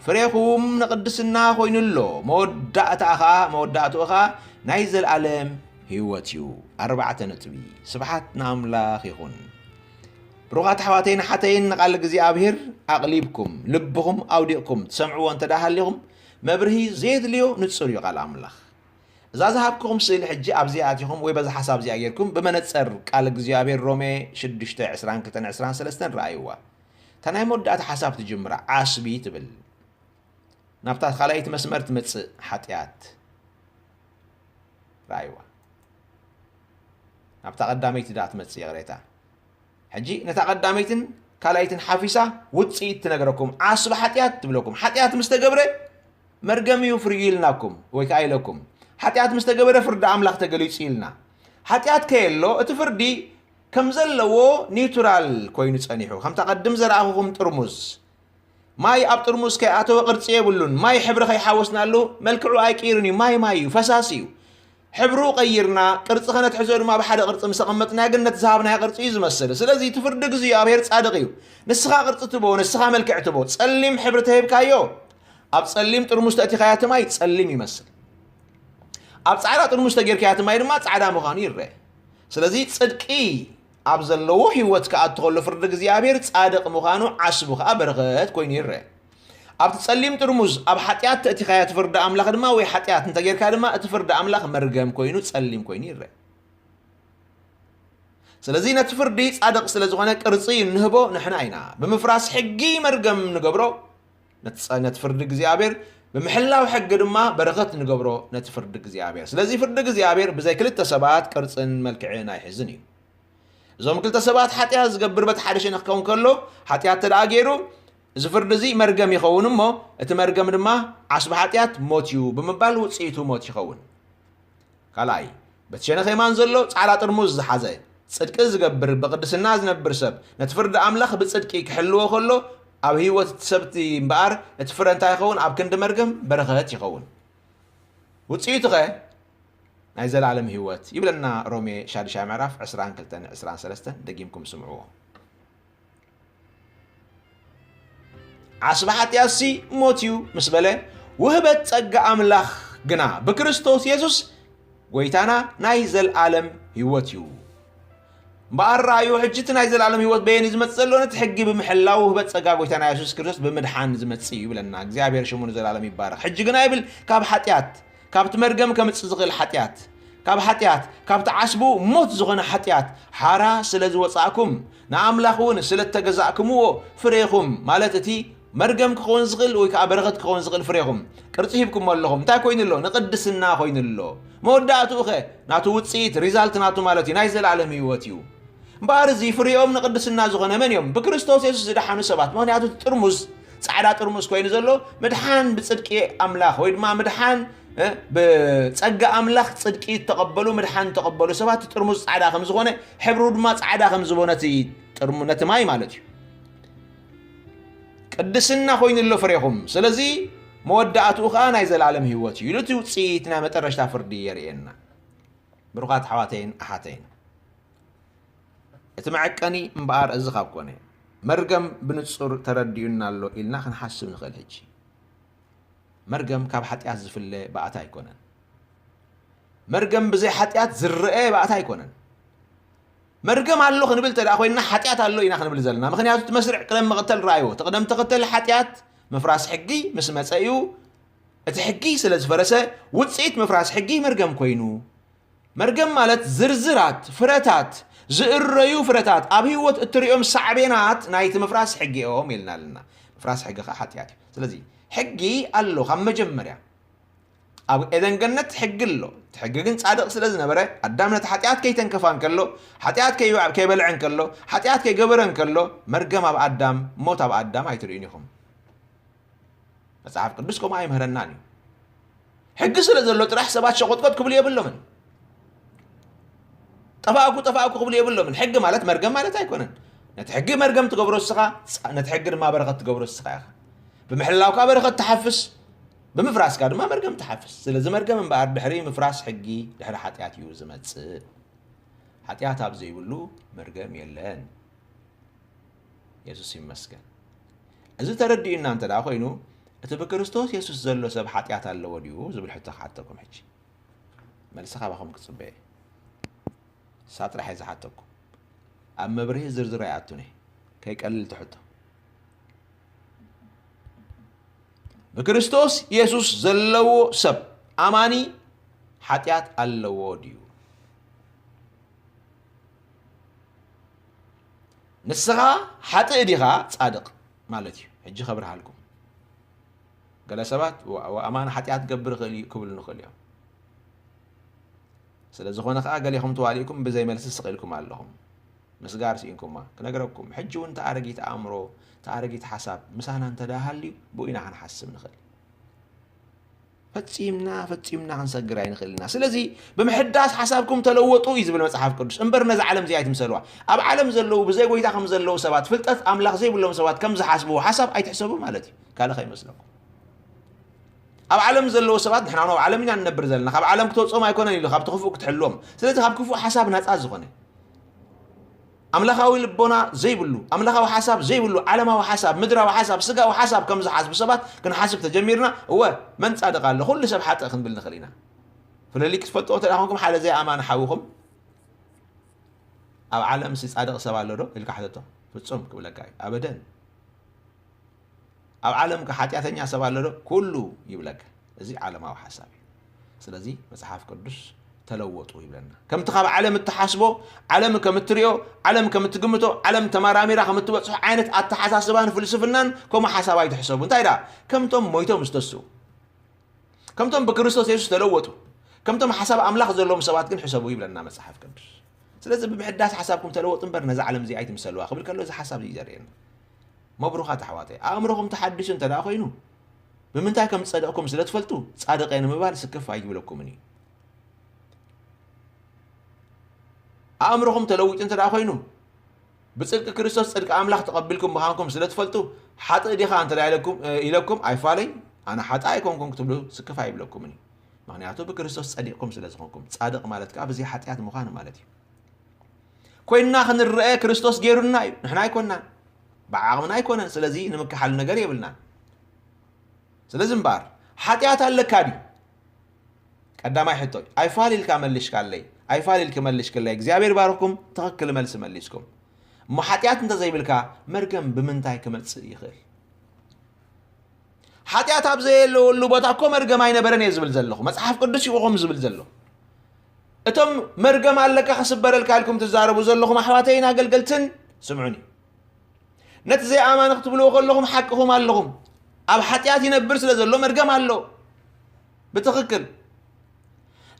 ፍሬኹም ንቕድስና ኾይኑ ኣሎ፣ መወዳእታ ኸኣ፣ መወዳእትኡ ኸኣ ናይ ዘለኣለም ህይወት እዩ። ኣርባዕተ ነጥቢ። ስብሓት ንኣምላኽ ይኹን። ብሩኻት ኣሕዋተይን ኣሓተይን፣ ንቓል እግዚኣብሔር ኣቕሊብኩም፣ ልብኹም ኣውዲቕኩም ትሰምዕዎ እንተ ደኣ ሃሊኹም፣ መብርሂ ዘየድልዮ ንጹር እዩ ቃል ኣምላኽ። እዛ ዝሃብኩኹም ስእሊ ሕጂ ኣብዚኣ ኣቲኹም ወይ በዛ ሓሳብ እዚኣ ጌርኩም ብመነጸር ቃል እግዚኣብሔር ሮሜ ሽዱሽተ ዕስራን ክልተን ዕስራን ሰለስተን ረኣይዋ። እታ ናይ መወዳእታ ሓሳብ ትጅምራ ዓስቢ ትብል። ናብታ ካልኣይቲ መስመር ትመጽእ ሓጢኣት ረኣይዋ። ናብታ ቀዳመይቲ ደኣ ትመጽእ ይቕሬታ። ሕጂ ነታ ቀዳመይትን ካልኣይትን ሓፊሳ ውጽኢት ትነግረኩም። ዓስቢ ሓጢኣት ትብለኩም። ሓጢኣት ምስ ተገብረ መርገም እዩ ፍርዩ ኢልናኩም ወይ ከኣ ኢለኩም። ሓጢኣት ምስ ተገበረ ፍርዲ ኣምላኽ ተገሊጹ ኢልና። ሓጢኣት ከየሎ እቲ ፍርዲ ከም ዘለዎ ኒውትራል ኮይኑ ጸኒሑ። ከምታ ቀድም ዘረኣኹኹም ጥርሙዝ። ማይ ኣብ ጥርሙዝ ከይኣተወ ቅርጺ የብሉን። ማይ ሕብሪ ከይሓወስናሉ መልክዑ ኣይቅይርን እዩ። ማይ ማይ እዩ፣ ፈሳሲ እዩ። ሕብሩ ቀይርና ቅርጺ ከነትሕዞ ድማ ብሓደ ቅርጺ ምስ ኣቐመጥናዮ ግን ነቲ ዝሃብናዮ ቅርጺ እዩ ዝመስል። ስለዚ እቲ ፍርዲ እግዚኣብሔር ጻድቕ እዩ። ንስኻ ቅርጺ ትቦ፣ ንስኻ መልክዕ ትቦ። ጸሊም ሕብሪ ተሂብካዮ፣ ኣብ ጸሊም ጥርሙዝ ተእቲኻያ እቲ ማይ ጸሊም ይመስል። ኣብ ጻዕዳ ጥርሙዝ ተጌርካያ እቲ ማይ ድማ ጻዕዳ ምዃኑ ይረአ። ስለዚ ጽድቂ ኣብ ዘለዎ ህይወት ክኣቱ ከሎ ፍርዲ እግዚኣብሔር ጻድቕ ምዃኑ ዓስቡ ከኣ በረኸት ኮይኑ ይረአ። ኣብቲ ጸሊም ጥርሙዝ ኣብ ሓጢኣት ተእቲኻያ እቲ ፍርዲ ኣምላኽ ድማ ወይ ሓጢኣት እንተጌርካ ድማ እቲ ፍርዲ ኣምላኽ መርገም ኮይኑ ጸሊም ኮይኑ ይረአ። ስለዚ ነቲ ፍርዲ ጻድቕ ስለ ዝኾነ ቅርጺ እንህቦ ንሕና ኢና። ብምፍራስ ሕጊ መርገም ንገብሮ፣ ነቲ ጸ-፣ ነቲ ፍርዲ እግዚኣብሔር ብምሕላው ሕጊ ድማ በረኸት ንገብሮ፣ ነቲ ፍርዲ እግዚኣብሔር። ስለዚ ፍርዲ እግዚኣብሔር ብዘይ ክልተ ሰባት ቅርጽን መልክዕን ኣይሕዝን እዩ። እዞም ክልተ ሰባት ሓጢኣት ዝገብር በቲ ሓደ ሸነኽ ክኸውን ከሎ፣ ሓጢኣት ተደኣ ገይሩ፣ እዚ ፍርዲ እዚ መርገም ይኸውን እሞ፣ እቲ መርገም ድማ ዓስቢ ሓጢኣት ሞት እዩ ብምባል ውጽኢቱ ሞት ይኸውን። ካልኣይ፣ በቲ ሸነኽ የማን ዘሎ ጻዕዳ ጥርሙዝ ዝሓዘ፣ ጽድቂ ዝገብር፣ ብቕድስና ዝነብር ሰብ፣ ነቲ ፍርዲ ኣምላኽ ብጽድቂ ክሕልዎ ከሎ፣ ኣብ ህይወት እቲ ሰብቲ እምበኣር፣ እቲ ፍረ እንታይ ይኸውን? ኣብ ክንዲ መርገም በረኸት ይኸውን። ውጽኢቱኸ? ናይ ዘለኣለም ህይወት ይብለና ሮሜ ሻድሻይ ምዕራፍ ዕስራን ክልተን ዕስራን ሰለስተን፣ ደጊምኩም ስምዕዎ። ዓስቢ ሓጢኣትሲ ሞት እዩ ምስ በለ፣ ውህበት ጸጋ ኣምላኽ ግና ብክርስቶስ የሱስ ጐይታና ናይ ዘልኣለም ህይወት እዩ። እምበኣር ረኣዩ፣ ሕጂ እቲ ናይ ዘልኣለም ህይወት በየን እዩ ዝመጽእ ዘሎ? ነቲ ሕጊ ብምሕላው ውህበት ጸጋ ጐይታና የሱስ ክርስቶስ ብምድሓን ዝመጽእ እዩ ይብለና። እግዚኣብሔር ሽሙ ንዘልኣለም ይባረኽ። ሕጂ ግና ይብል፣ ካብ ሓጢኣት፣ ካብቲ መርገም ከምጽእ ዝኽእል ሓጢኣት፣ ካብ ሓጢኣት፣ ካብቲ ዓስቡ ሞት ዝኾነ ሓጢኣት ሓራ ስለ ዝወጻእኩም፣ ንኣምላኽ እውን ስለ እተገዛእኩምዎ ፍሬኹም፣ ማለት እቲ መርገም ክኸውን ዝኽእል ወይ ከኣ በረኸት ክኸውን ዝኽእል ፍሬኹም ቅርጺ ሂብኩሞ ኣለኹም። እንታይ ኮይኑ ኣሎ? ንቅድስና ኮይኑ ኣሎ። መወዳእትኡ ኸ? ናቱ ውጽኢት፣ ሪዛልት ናቱ ማለት እዩ፣ ናይ ዘለኣለም ህይወት እዩ። እምበኣር እዚ ፍሬኦም ንቅድስና ዝኾነ መን እዮም? ብክርስቶስ የሱስ ዝደሓኑ ሰባት። ምኽንያቱ እቲ ጥርሙዝ፣ ጻዕዳ ጥርሙዝ ኮይኑ ዘሎ ምድሓን ብጽድቂ ኣምላኽ ወይ ድማ ምድሓን፣ እ፣ ብጸጋ ኣምላኽ ጽድቂ እተቐበሉ፣ ምድሓን እተቐበሉ ሰባት ጥርሙዝ ጻዕዳ ከም ዝኾነ፣ ሕብሩ ድማ ጻዕዳ ከም ዝቦ ነቲ ጥርሙ-፣ ነቲ ማይ ማለት እዩ። ቅድስና ኮይኑ ኣሎ ፍሬኹም። ስለዚ መወዳእትኡ ኸኣ ናይ ዘለኣለም ህይወት እዩ ኢሉ እቲ ውጽኢት ናይ መጠረሽታ ፍርዲ የርእየና። ብሩኻት ኣሕዋተይን ኣሓተይን፣ እቲ መዐቀኒ እምበኣር እዚ ካብ ኮነ፣ መርገም ብንጹር ተረዲኡና ኣሎ ኢልና ክንሓስብ ንኽእል። ሕጂ መርገም ካብ ሓጢኣት ዝፍለ ባእታ ኣይኮነን። መርገም ብዘይ ሓጢኣት ዝረአ ባእታ ኣይኮነን። መርገም ኣሎ ክንብል እንተ ደኣ ኮይንና፣ ሓጢኣት ኣሎ ኢና ክንብል ዘለና። ምኽንያቱ እቲ መስርዕ ቅደም መቐተል ረኣይዎ። እቲ ቅደም ተኸተል ሓጢኣት ምፍራስ ሕጊ ምስ መጸ እዩ። እቲ ሕጊ ስለ ዝፈረሰ፣ ውጽኢት ምፍራስ ሕጊ መርገም ኮይኑ። መርገም ማለት ዝርዝራት ፍረታት፣ ዝእረዩ ፍረታት፣ ኣብ ህይወት እትርእዮም ሳዕቤናት ናይቲ ምፍራስ ሕጊ እዮም ኢልና ኣለና። ምፍራስ ሕጊ ኸዓ ሓጢኣት እዩ። ስለዚ ሕጊ ኣሎ ካብ መጀመርያ። ኣብ ኤደን ገነት ሕጊ ኣሎ። እቲ ሕጊ ግን ጻድቕ ስለ ዝነበረ፣ ኣዳም ነቲ ሓጢኣት ከይተንከፋ እንከሎ፣ ሓጢኣት ከይበ-፣ ከይበልዐ እንከሎ፣ ሓጢኣት ከይገበረ እንከሎ፣ መርገም ኣብ ኣዳም፣ ሞት ኣብ ኣዳም ኣይትርእዩን ኢኹም። መጽሓፍ ቅዱስ ከምኡ ኣይምህረናን እዩ። ሕጊ ስለ ዘሎ ጥራሕ ሰባት ሸቆጥቆጥ ክብሉ የብሎምን። ጠፋእኩ፣ ጠፋእኩ ክብሉ የብሎምን። ሕጊ ማለት መርገም ማለት ኣይኮነን። ነቲ ሕጊ መርገም ትገብሮ እስኻ፣ ጻ-፣ ነቲ ሕጊ ድማ በረኸት ትገብሮ እስኻ ኢኻ። ብምሕላውካ በረኸት ትሓፍስ፣ ብምፍራስካ ድማ መርገም ትሓፍስ። ስለዚ መርገም እምበኣር ድሕሪ ምፍራስ ሕጊ፣ ድሕሪ ሓጢኣት እዩ ዝመጽእ። ሓጢኣት ኣብ ዘይብሉ መርገም የለን። የሱስ ይመስገን። እዚ ተረዲኡና እንተ ደኣ ኮይኑ፣ እቲ ብክርስቶስ የሱስ ዘሎ ሰብ ሓጢኣት ኣለዎ ድዩ ዝብል ሕቶ ክሓተኩም ሕጂ። መልሲ ካባኹም ክጽበ እየ። እሳ ጥራሕ እየ ዝሓተኩም። ኣብ መብርሂ ዝርዝር ኣይኣቱን እየ። ከይቀልል እቲ ሕቶ። ብክርስቶስ የሱስ ዘለዎ ሰብ ኣማኒ ሓጢኣት ኣለዎ ድዩ? ንስኻ ሓጥእ ዲኻ ጻድቕ ማለት እዩ። ሕጂ ከብርሃልኩም። ገለ ሰባት፣ "ዋ-፣ ዋ-፣ ኣማኒ ሓጢኣት ክገብር ይኽእል እዩ" ክብሉ ንኽእል እዮም። ስለ ዝኾነ ኸኣ ገሌኹም ተዋሊእኩም ብዘይ መልሲ ስቕ ኢልኩም ኣለኹም። ምስጋር ስኢንኩማ። ክነግረኩም፣ ሕጂ እውን እቲ ኣረጊት ኣእምሮ፣ እቲ ኣረጊት ሓሳብ ምሳና እንተ ደኣ ሃልዩ፣ ብኡ ኢና ክንሓስብ ንኽእል። ፈጺምና፣ ፈጺምና ክንሰግር ኣይንኽእል ኢና። ስለዚ፣ ብምሕዳስ ሓሳብኩም ተለወጡ እዩ ዝብል መጽሓፍ ቅዱስ። እምበር ነዛ ዓለም እዚኣ ኣይትምሰልዋ። ኣብ ዓለም ዘለዉ፣ ብዘይ ጐይታ ከም ዘለዉ ሰባት፣ ፍልጠት ኣምላኽ ዘይብሎም ሰባት ከም ዝሓስብዎ ሓሳብ ኣይትሕሰቡ ማለት እዩ። ካልእ ከይመስለኩም። ኣብ ዓለም ዘለዉ ሰባት፣ ንሕና እውን ኣብ ዓለም ኢና ንነብር ዘለና። ካብ ዓለም ክተውጽኦም ኣይኮነን ኢሉ፣ ካብቲ ክፉእ ክትሕልዎም። ስለዚ፣ ካብ ክፉእ ሓሳብ ናጻ ዝኾነ፣ ኣምላኻዊ ልቦና ዘይብሉ፣ ኣምላኻዊ ሓሳብ ዘይብሉ፣ ዓለማዊ ሓሳብ፣ ምድራዊ ሓሳብ፣ ስጋዊ ሓሳብ ከም ዝሓስቡ ሰባት ክንሓስብ ተጀሚርና፣ እወ፣ መን ጻድቕ ኣሎ? ኩሉ ሰብ ሓጥእ ክንብል ንኽእል ኢና። ፍልልይ ክትፈልጥዎ እንተ ደኣ ኮንኩም፣ ሓደ ዘይኣማኒ ሓውኹም፣ "ኣብ ዓለምሲ ጻድቕ ሰብ ኣሎ ዶ?" ኢልካ ሕተቶ። ፍጹም ክብለካ እዩ። ኣበደን። "ኣብ ዓለምከ ሓጢኣተኛ ሰብ ኣሎ ዶ?" "ኩሉ" ይብለካ። እዚ ዓለማዊ ሓሳብ እዩ። ስለዚ መጽሓፍ ቅዱስ እቲ ተለወጡ ይብለና። ከምቲ ካብ ዓለም እትሓስቦ፣ ዓለም ከም እትሪኦ፣ ዓለም ከም እትግምቶ፣ ዓለም ተመራሚራ ከም እትበጽሖ ዓይነት ኣተሓሳስባን ፍልስፍናን ከምኡ ሓሳብ ኣይትሕሰቡ። እንታይ ደኣ? ከምቶም ሞይቶም ዝተስኡ፣ ከምቶም ብክርስቶስ የሱስ ተለወጡ፣ ከምቶም ሓሳብ ኣምላኽ ዘለዎም ሰባት ግን ሕሰቡ ይብለና መጽሓፍ ቅዱስ። ስለዚ ብምሕዳስ ሓሳብኩም ተለወጡ እምበር ነዛ ዓለም እዚኣ ኣይትምሰልዋ ክብል ከሎ እዚ ሓሳብ እዩ ዘርእየና። መብሩኻት ኣሕዋተይ፣ ኣእምሮኹም ተሓዲሱ እንተ ደኣ ኮይኑ፣ ብምንታይ ከም ዝጸደቕኩም ስለ ትፈልጡ፣ ጻድቕ እየ ንምባል ስክፍ ኣይብለኩምን እዩ። ኣእምሮኹም ተለዊጡ እንተ ደኣ ኮይኑ፣ ብጽድቂ ክርስቶስ ጽድቂ ኣምላኽ ተቐቢልኩም ምዃንኩም ስለ ትፈልጡ፣ ሓጥእ ዲኻ እንተ ደኣ ኢለኩም፣ እ፣ ኢለኩም፣ ኣይፋለይ፣ ኣነ ሓጥእ ኣይኮንኩን ክትብሉ ስክፍ ኣይብለኩምን እዩ። ምኽንያቱ ብክርስቶስ ጸዲቕኩም ስለ ዝኾንኩም። ጻድቕ ማለት ከኣ ብዘይ ሓጢኣት ምዃን ማለት እዩ። ኮይንና ክንረአ ክርስቶስ ገይሩና እዩ። ንሕና ኣይኮንናን። ብዓቕምና ኣይኮነን። ስለዚ ንምክሓሉ ነገር የብልናን። ስለዚ እምበኣር፣ ሓጢኣት ኣለካ ድዩ? ቀዳማይ ሕቶይ፣ ኣይፋል ኢልካ መልሽካለይ። ኣይፋል ኢልኪ መልሽክለይ። እግዚኣብሔር ይባርኽኩም። ትኽክል መልሲ መሊስኩም። እሞ ሓጢኣት እንተዘይብልካ፣ መርገም ብምንታይ ክመጽእ ይኽእል? ሓጢኣት ኣብ ዘየለወሉ ቦታ እኮ መርገም ኣይነበረን እየ ዝብል ዘለኹ። መጽሓፍ ቅዱስ እዩ ከምኡ ዝብል ዘሎ። እቶም መርገም ኣለካ ክስበረልካ ኢልኩም ትዛረቡ ዘለኹም ኣሕዋተይን ኣገልገልትን፣ ስምዑኒ። ነቲ ዘይኣማኒ ክትብልዎ ከለኹም ሓቅኹም ኣለኹም። ኣብ ሓጢኣት ይነብር ስለ ዘሎ መርገም ኣሎ። ብትኽክል።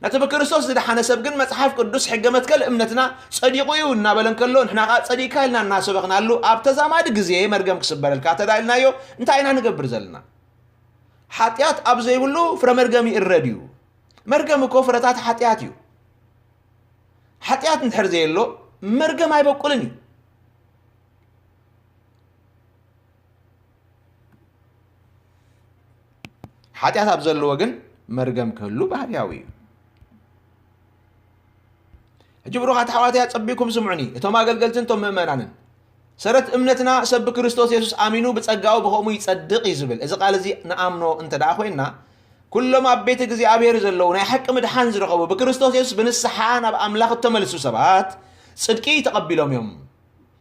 ነቲ ብክርስቶስ ዝደሓነ ሰብ ግን መጽሓፍ ቅዱስ ሕገ መትከል እምነትና ጸዲቑ እዩ እናበለ እንከሎ፣ ንሕና ከኣ ጸዲቕካ ኢልና እናሰበኽናሉ፣ ኣብ ተዛማዲ ግዜ መርገም ክስበረልካ ተዳኢልናዮ እንታይ ኢና ንገብር ዘለና? ሓጢኣት ኣብ ዘይብሉ ፍረ መርገም ይእረድ እዩ። መርገም እኮ ፍረታት ሓጢኣት እዩ። ሓጢኣት እንድሕር ዘየሎ መርገም ኣይበቁልን እዩ። ሓጢኣት ኣብ ዘለዎ ግን መርገም ክህሉ ባህርያዊ እዩ። ሕጂ ብሩኻት ኣሕዋተይ ኣጸቢቕኩም ስምዑኒ፣ እቶም ኣገልገልትን እቶም ምእመናንን። ሰረት እምነትና ሰብ ብክርስቶስ የሱስ ኣሚኑ ብጸጋኡ ብኸምኡ ይጸድቕ እዩ ዝብል። እዚ ቃል እዚ ንኣምኖ እንተ ደኣ ኮይንና፣ ኩሎም ኣብ ቤት እግዚኣብሔር ዘለዉ ናይ ሓቂ ምድሓን ዝረኸቡ ብክርስቶስ የሱስ ብንስሓ ናብ ኣምላኽ እተመልሱ ሰባት ጽድቂ ተቐቢሎም እዮም።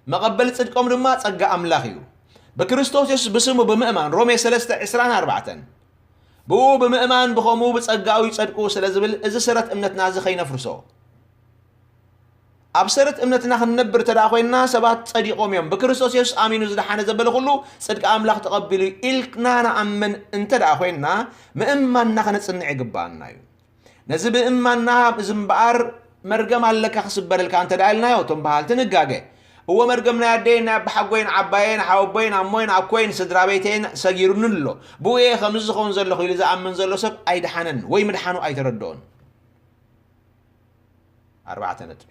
መቐበሊ ጽድቆም ድማ ጸጋ ኣምላኽ እዩ። ብክርስቶስ የሱስ ብስሙ ብምእማን ሮሜ ሰለስተ ዕስራን ኣርባዕተን። ብኡ ብምእማን ብኸምኡ ብጸጋኡ ይጸድቁ ስለ ዝብል እዚ ሰረት እምነትና እዚ ከይነፍርሶ። ኣብ ሰረት እምነትና ክንነብር እንተ ደኣ ኮይንና ሰባት ጸዲቖም እዮም። ብክርስቶስ የሱስ ኣሚኑ ዝደሓነ ዘበለ ኩሉ ጽድቂ ኣምላኽ ተቐቢሉ እዩ ኢልና ንኣምን እንተ ደኣ ኮይንና ምእማንና ከነጽንዕ ይግብኣና እዩ። ነዚ ምእማንና እዚ እምበኣር መርገም ኣለካ ክስበረልካ እንተ ደኣ ኢልናዮ እቶም በሃልቲ ንጋገ። እወ መርገም ናይ ኣደይን ናይ ኣባሓጎይን ዓባየይን ሓወቦይን ኣሞይን ኣኮይን ስድራ ቤተይን ሰጊሩኒ ኣሎ። ብኡ እየ ከምዚ ዝኸውን ዘለኹ ኢሉ ዝኣምን ዘሎ ሰብ ኣይደሓነን ወይ ምድሓኑ ኣይተረድኦን። ኣርባዕተ ነጥቢ።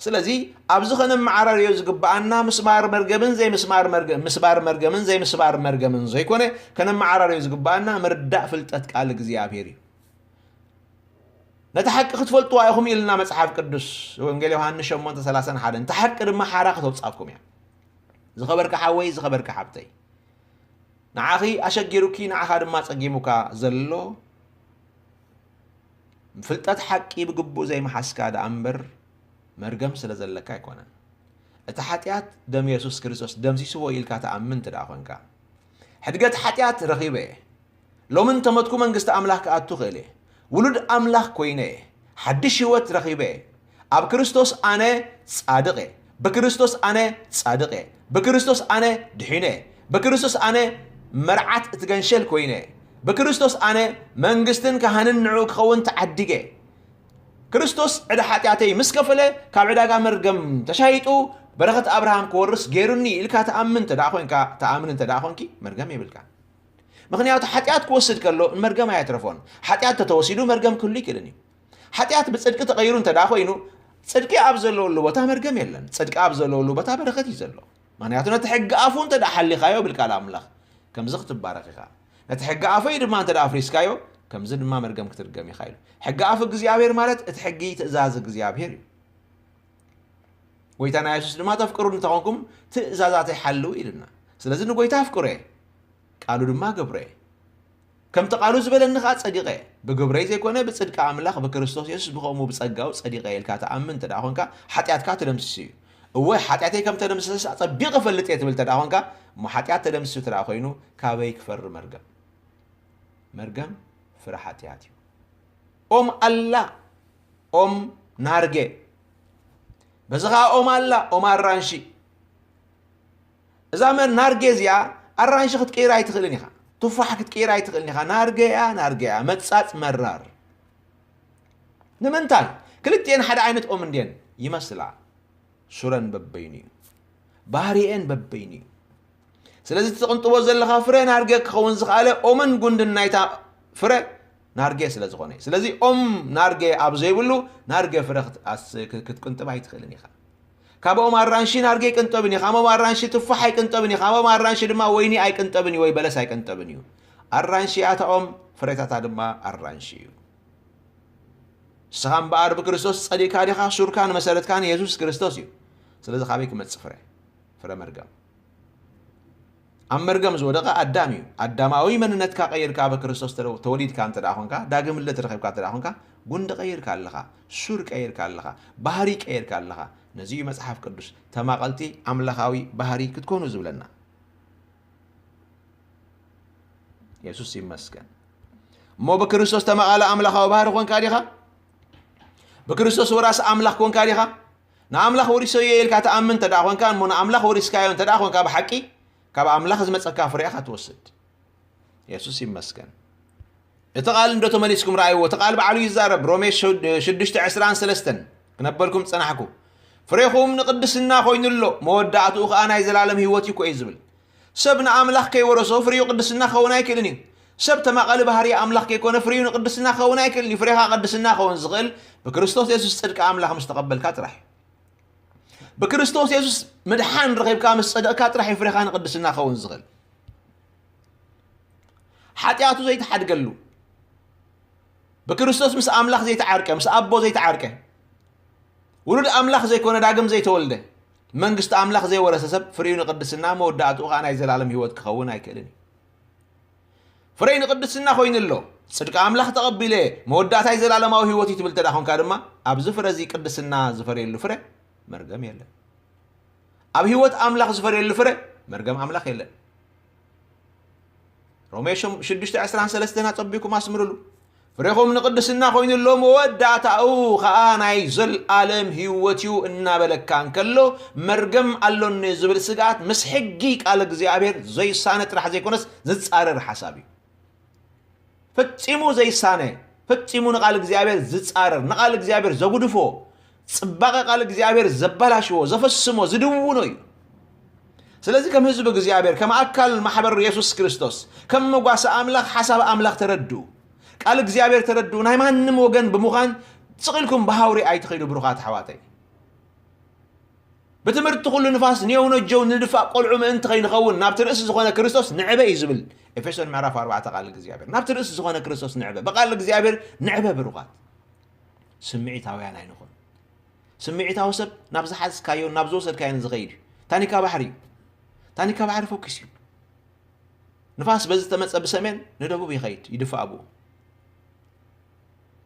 ስለዚ ኣብዚ ከነመዓራርዮ ዝግብኣና ምስባር መርገምን ዘይምስባር መርገ-፣ ምስባር መርገምን ዘይምስባር መርገምን ዘይኮነ ከነመዓራርዮ ዝግብኣና ምርዳእ ፍልጠት ቃል እግዚኣብሔር እዩ። ነቲ ሓቂ ክትፈልጥዋ ኢኹም ኢልና መጽሓፍ ቅዱስ ወንጌል ዮሃንስ ሸሞንተ ሰላሳን ሓደን። እቲ ሓቂ ድማ ሓራ ከተውጻኩም እያ። ዝኸበርካ ሓወይ፣ ዝኸበርካ ሓብተይ፣ ንዓኺ ኣሸጊሩኪ ንዓኻ ድማ ጸጊሙካ ዘሎ ፍልጠት ሓቂ ብግቡእ ዘይምሓዝካ ደኣ እምበር መርገም ስለ ዘለካ ኣይኮነን። እቲ ሓጢኣት ደም የሱስ ክርስቶስ ደምሲስዎ ኢልካ ትኣምን እንተ ደኣ ኾንካ፣ ሕድገት ሓጢኣት ረኺበ እየ። ሎሚ እንተመትኩ መንግስቲ ኣምላኽ ክኣቱ ክእል እየ። ውሉድ ኣምላኽ ኮይነ እየ። ሓድሽ ህይወት ረኺበ እየ። ኣብ ክርስቶስ ኣነ ጻድቕ እየ። ብክርስቶስ ኣነ ጻድቕ እየ። ብክርስቶስ ኣነ ድሒነ እየ። ብክርስቶስ ኣነ መርዓት እቲ ገንሸል ኮይነ እየ። ብክርስቶስ ኣነ መንግስትን ካህንን ንዕኡ ክኸውን ተዓዲገ እየ። ክርስቶስ ዕዳ ሓጢኣተይ ምስ ከፈለ ካብ ዕዳጋ መርገም ተሻይጡ በረኸት ኣብርሃም ክወርስ ገይሩኒ ኢልካ ትኣምን እንተ ደኣ ኮይንካ፣ ትኣምን እንተ ደኣ ኮንኪ መርገም የብልካ። ምኽንያቱ ሓጢኣት ክወስድ ከሎ መርገም ኣየትረፎን። ሓጢኣት ተተወሲዱ መርገም ክህሉ ይክእልን እዩ። ሓጢኣት ብጽድቂ ተቐይሩ እንተ ደኣ ኮይኑ ጽድቂ ኣብ ዘለወሉ ቦታ መርገም የለን። ጽድቂ ኣብ ዘለወሉ ቦታ በረኸት እዩ ዘሎ። ምኽንያቱ ነቲ ሕጊ ኣፉ እንተ ደኣ ሓሊኻዮ ብል ቃል ኣምላኽ ከምዚ ክትባረኽ ኢኻ። ነቲ ሕጊ ኣፈይ ድማ እንተ ደኣ ኣፍሪስካዮ ከምዚ ድማ መርገም ክትርገም ኢኻ ኢሉ። ሕጊ ኣፍ እግዚኣብሔር ማለት እቲ ሕጊ ትእዛዝ እግዚኣብሔር እዩ። ጎይታና የሱስ ድማ ተፍቅሩኒ እንተኾንኩም ትእዛዛተይ ሓልዉ ኢሉና። ስለዚ ንጎይታ ኣፍቅሮ እየ፣ ቃሉ ድማ ገብሮ እየ። ከምቲ ቃሉ ዝበለኒ ኸዓ ጸዲቐ እየ። ብግብረይ ዘይኮነ ብጽድቂ ኣምላኽ ብክርስቶስ የሱስ ብኸምኡ ብጸጋኡ ጸዲቐ እየ ኢልካ ትኣምን እንተ ደኣ ኾንካ ሓጢኣትካ ተደምሲሱ እዩ። እወ ሓጢኣተይ ከም ተደምሰሰ ኣጸቢቐ እፈልጥ እየ ትብል እንተ ደኣ ኾንካ እሞ ሓጢኣት ተደምሲሱ እንተ ደኣ ኮይኑ ካበይ ክፈሪ መርገም? መርገም ፍረ ሓጢኣት እዩ። ኦም ኣላ ኦም ናርጌ፣ በዚ ኸዓ ኦም ኣላ፣ ኦም ኣራንሺ። እዛ መ ናርጌ እዚኣ ኣራንሺ ክትቅይራ ኣይትኽእልን ኢኻ። ቱፋሕ ክትቅይራ ኣይትኽእልን ኢኻ። ናርጌ እያ፣ ናርጌ እያ። መጻጽ መራር። ንምንታይ? ክልቲኤን ሓደ ዓይነት ኦም እንድየን ይመስላ። ሱረን በበይኑ እዩ። ባህሪኤን በበይኑ እዩ። ስለዚ እቲ ትቕንጥቦ ዘለኻ ፍረ ናርጌ ክኸውን ዝኸኣለ ኦምን ጉንድን ናይታ ፍረ ናርጌ ስለ ዝኾነ እዩ። ስለዚ ኦም ናርጌ ኣብ ዘይብሉ ናርጌ ፍረ ክት-፣ ኣስ-፣ ክት-፣ ክትቅንጥብ ኣይትኽእልን ኢኻ። ካብ ኦም ኣራንሺ ናርጌ ኣይቅንጠብን እዩ። ካብ ኦም ኣራንሺ ቱፋሕ ኣይቅንጠብን እዩ። ካብ ኦም ኣራንሺ ድማ ወይኒ ኣይቅንጠብን እዩ ወይ በለስ ኣይቅንጠብን እዩ። ኣራንሺ እያ እታ ኦም፣ ፍሬታታ ድማ ኣራንሺ እዩ። ንስኻ እምበኣር ብክርስቶስ ጸዲቕካ ዲኻ? ሱርካን መሰረትካን የሱስ ክርስቶስ እዩ። ስለዚ ካበይ ክመጽእ ፍረ? ፍረ መርገም። ኣብ መርገም ዝወደቐ ኣዳም እዩ። ኣዳማዊ መንነትካ ቀይርካ ብክርስቶስ ተለ-፣ ተወሊድካ እንተ ደኣ ኾንካ፣ ዳግም ልደት ረኺብካ እንተ ደኣ ኾንካ፣ ጉንዲ ቀይርካ ኣለኻ፣ ሱር ቀይርካ ኣለኻ፣ ባህሪ ቀይርካ ኣለኻ። ነዚ እዩ መጽሓፍ ቅዱስ ተማቐልቲ ኣምላኻዊ ባህሪ ክትኮኑ ዝብለና። የሱስ ይመስገን። እሞ ብክርስቶስ ተማቓሊ ኣምላኻዊ ባህሪ ኮንካ ዲኻ? ብክርስቶስ ወራሲ ኣምላኽ ኮንካ ዲኻ? ንኣምላኽ ወሪሰዮ ኢልካ ትኣምን እንተ ደኣ ኾንካ፣ እሞ ንኣምላኽ ወሪስካዮ እንተ ደኣ ኾንካ፣ ብሓቂ ካብ ኣምላኽ ዝመጸካ ፍሬ ኢኻ ትወስድ። የሱስ ይመስገን። እቲ ቃል እንዶ ተመሊስኩም ረኣይዎ፣ እቲ ቃል ባዕሉ ይዛረብ። ሮሜ ሸ-፣ ሽዱሽተ ዕስራን ሰለስተን ክነበልኩም ጸናሕኩ። ፍሬኹም ንቅድስና ኮይኑ ኣሎ፣ መወዳእትኡ ኸኣ ናይ ዘላለም ህይወት እዩ እኮ እዩ ዝብል። ሰብ ንኣምላኽ ከይወረሶ ፍሬኡ ቅድስና ክኸውን ኣይክእልን እዩ። ሰብ ተማቐሊ ባህሪ ኣምላኽ ከይኮነ ፍሬኡ ንቅድስና ክኸውን ኣይክእልን እዩ። ፍሬኻ ቅድስና ክኸውን ዝኽእል ብክርስቶስ የሱስ ጽድቂ ኣምላኽ ምስ ተቐበልካ ጥራሕ እዩ። ብክርስቶስ የሱስ ምድሓን ረኺብካ ምስ ጸደቕካ ጥራሕ እዩ ፍሬኻ ንቅድስና ክኸውን ዝኽእል። ሓጢኣቱ ዘይተሓድገሉ፣ ብክርስቶስ ምስ ኣምላኽ ዘይተዓርቀ፣ ምስ ኣቦ ዘይተዓርቀ፣ ውሉድ ኣምላኽ ዘይኮነ፣ ዳግም ዘይተወልደ፣ መንግስቲ ኣምላኽ ዘይወረሰ ሰብ ፍሬኡ ንቅድስና፣ መወዳእትኡ ኸኣ ናይ ዘላለም ህይወት ክኸውን ኣይክእልን እዩ። ፍሬ ንቅድስና ኮይኑ ኣሎ። ጽድቂ ኣምላኽ ተቐቢለ፣ መወዳእታይ ዘላለማዊ ህይወት እዩ ትብል እንተ ደኣ ኾንካ ድማ፣ ኣብዚ ፍረ እዚ ቅድስና ዝፈርየሉ ፍረ መርገም የለን። ኣብ ህይወት ኣምላኽ ዝፈርየሉ ፍረ መርገም ኣምላኽ የለን። ሮሜ ሸም-፣ ሽዱሽተ ዕስራን ሰለስተን ኣጸቢኩም ኣስምርሉ። ፍሬኹም ንቅድስና ኮይኑ ኣሎ፣ መወዳእታኡ ኸኣ ናይ ዘልኣለም ህይወት እዩ እናበለካ እንከሎ፣ መርገም ኣሎኒ ዝብል ስግኣት ምስ ሕጊ ቃል እግዚኣብሔር ዘይሳነ ጥራሕ ዘይኮነስ ዝጻረር ሓሳብ እዩ። ፈጺሙ ዘይሳነ፣ ፈጺሙ ንቃል እግዚኣብሔር ዝጻረር፣ ንቃል እግዚኣብሔር ዘጉድፎ፣ ጽባቐ ቃል እግዚኣብሔር ዘበላሽዎ፣ ዘፈስሞ፣ ዝድውኖ እዩ። ስለዚ ከም ህዝቢ እግዚኣብሔር፣ ከም ኣካል ማሕበር የሱስ ክርስቶስ፣ ከም መጓሰ ኣምላኽ ሓሳብ ኣምላኽ ተረድኡ፣ ቃል እግዚኣብሔር ተረድኡ፣ ናይ ማንም ወገን ብምዃን ስቕ ኢልኩም ብሃውሪ ኣይትኸይዱ ብሩኻት ኣሕዋተይ። ብትምህርቲ ኩሉ ንፋስ ንየው ነጀው ንድፋእ ቆልዑ ምእንቲ ከይንኸውን ናብቲ ርእሲ ዝኾነ ክርስቶስ ንዕበ እዩ ዝብል ኤፌሶን ምዕራፍ ኣርባዕተ ቃል እግዚኣብሔር። ናብቲ ርእሲ ዝኾነ ክርስቶስ ንዕበ። ብቃል እግዚኣብሔር ንዕበ ብሩኻት። ስምዒታውያን ኣይንኹን። ስምዒታዊ ሰብ ናብ ዝሓዝካዮን ናብ ዝወሰድካዮን ዝኸይድ እዩ። ታኒካ ባሕሪ እዩ። ታኒካ ባሕሪ ፈኲስ እዩ። ንፋስ በዚ ተመጸ ብሰሜን ንደቡብ ይኸይድ፣ ይድፋእ ኣብኡ።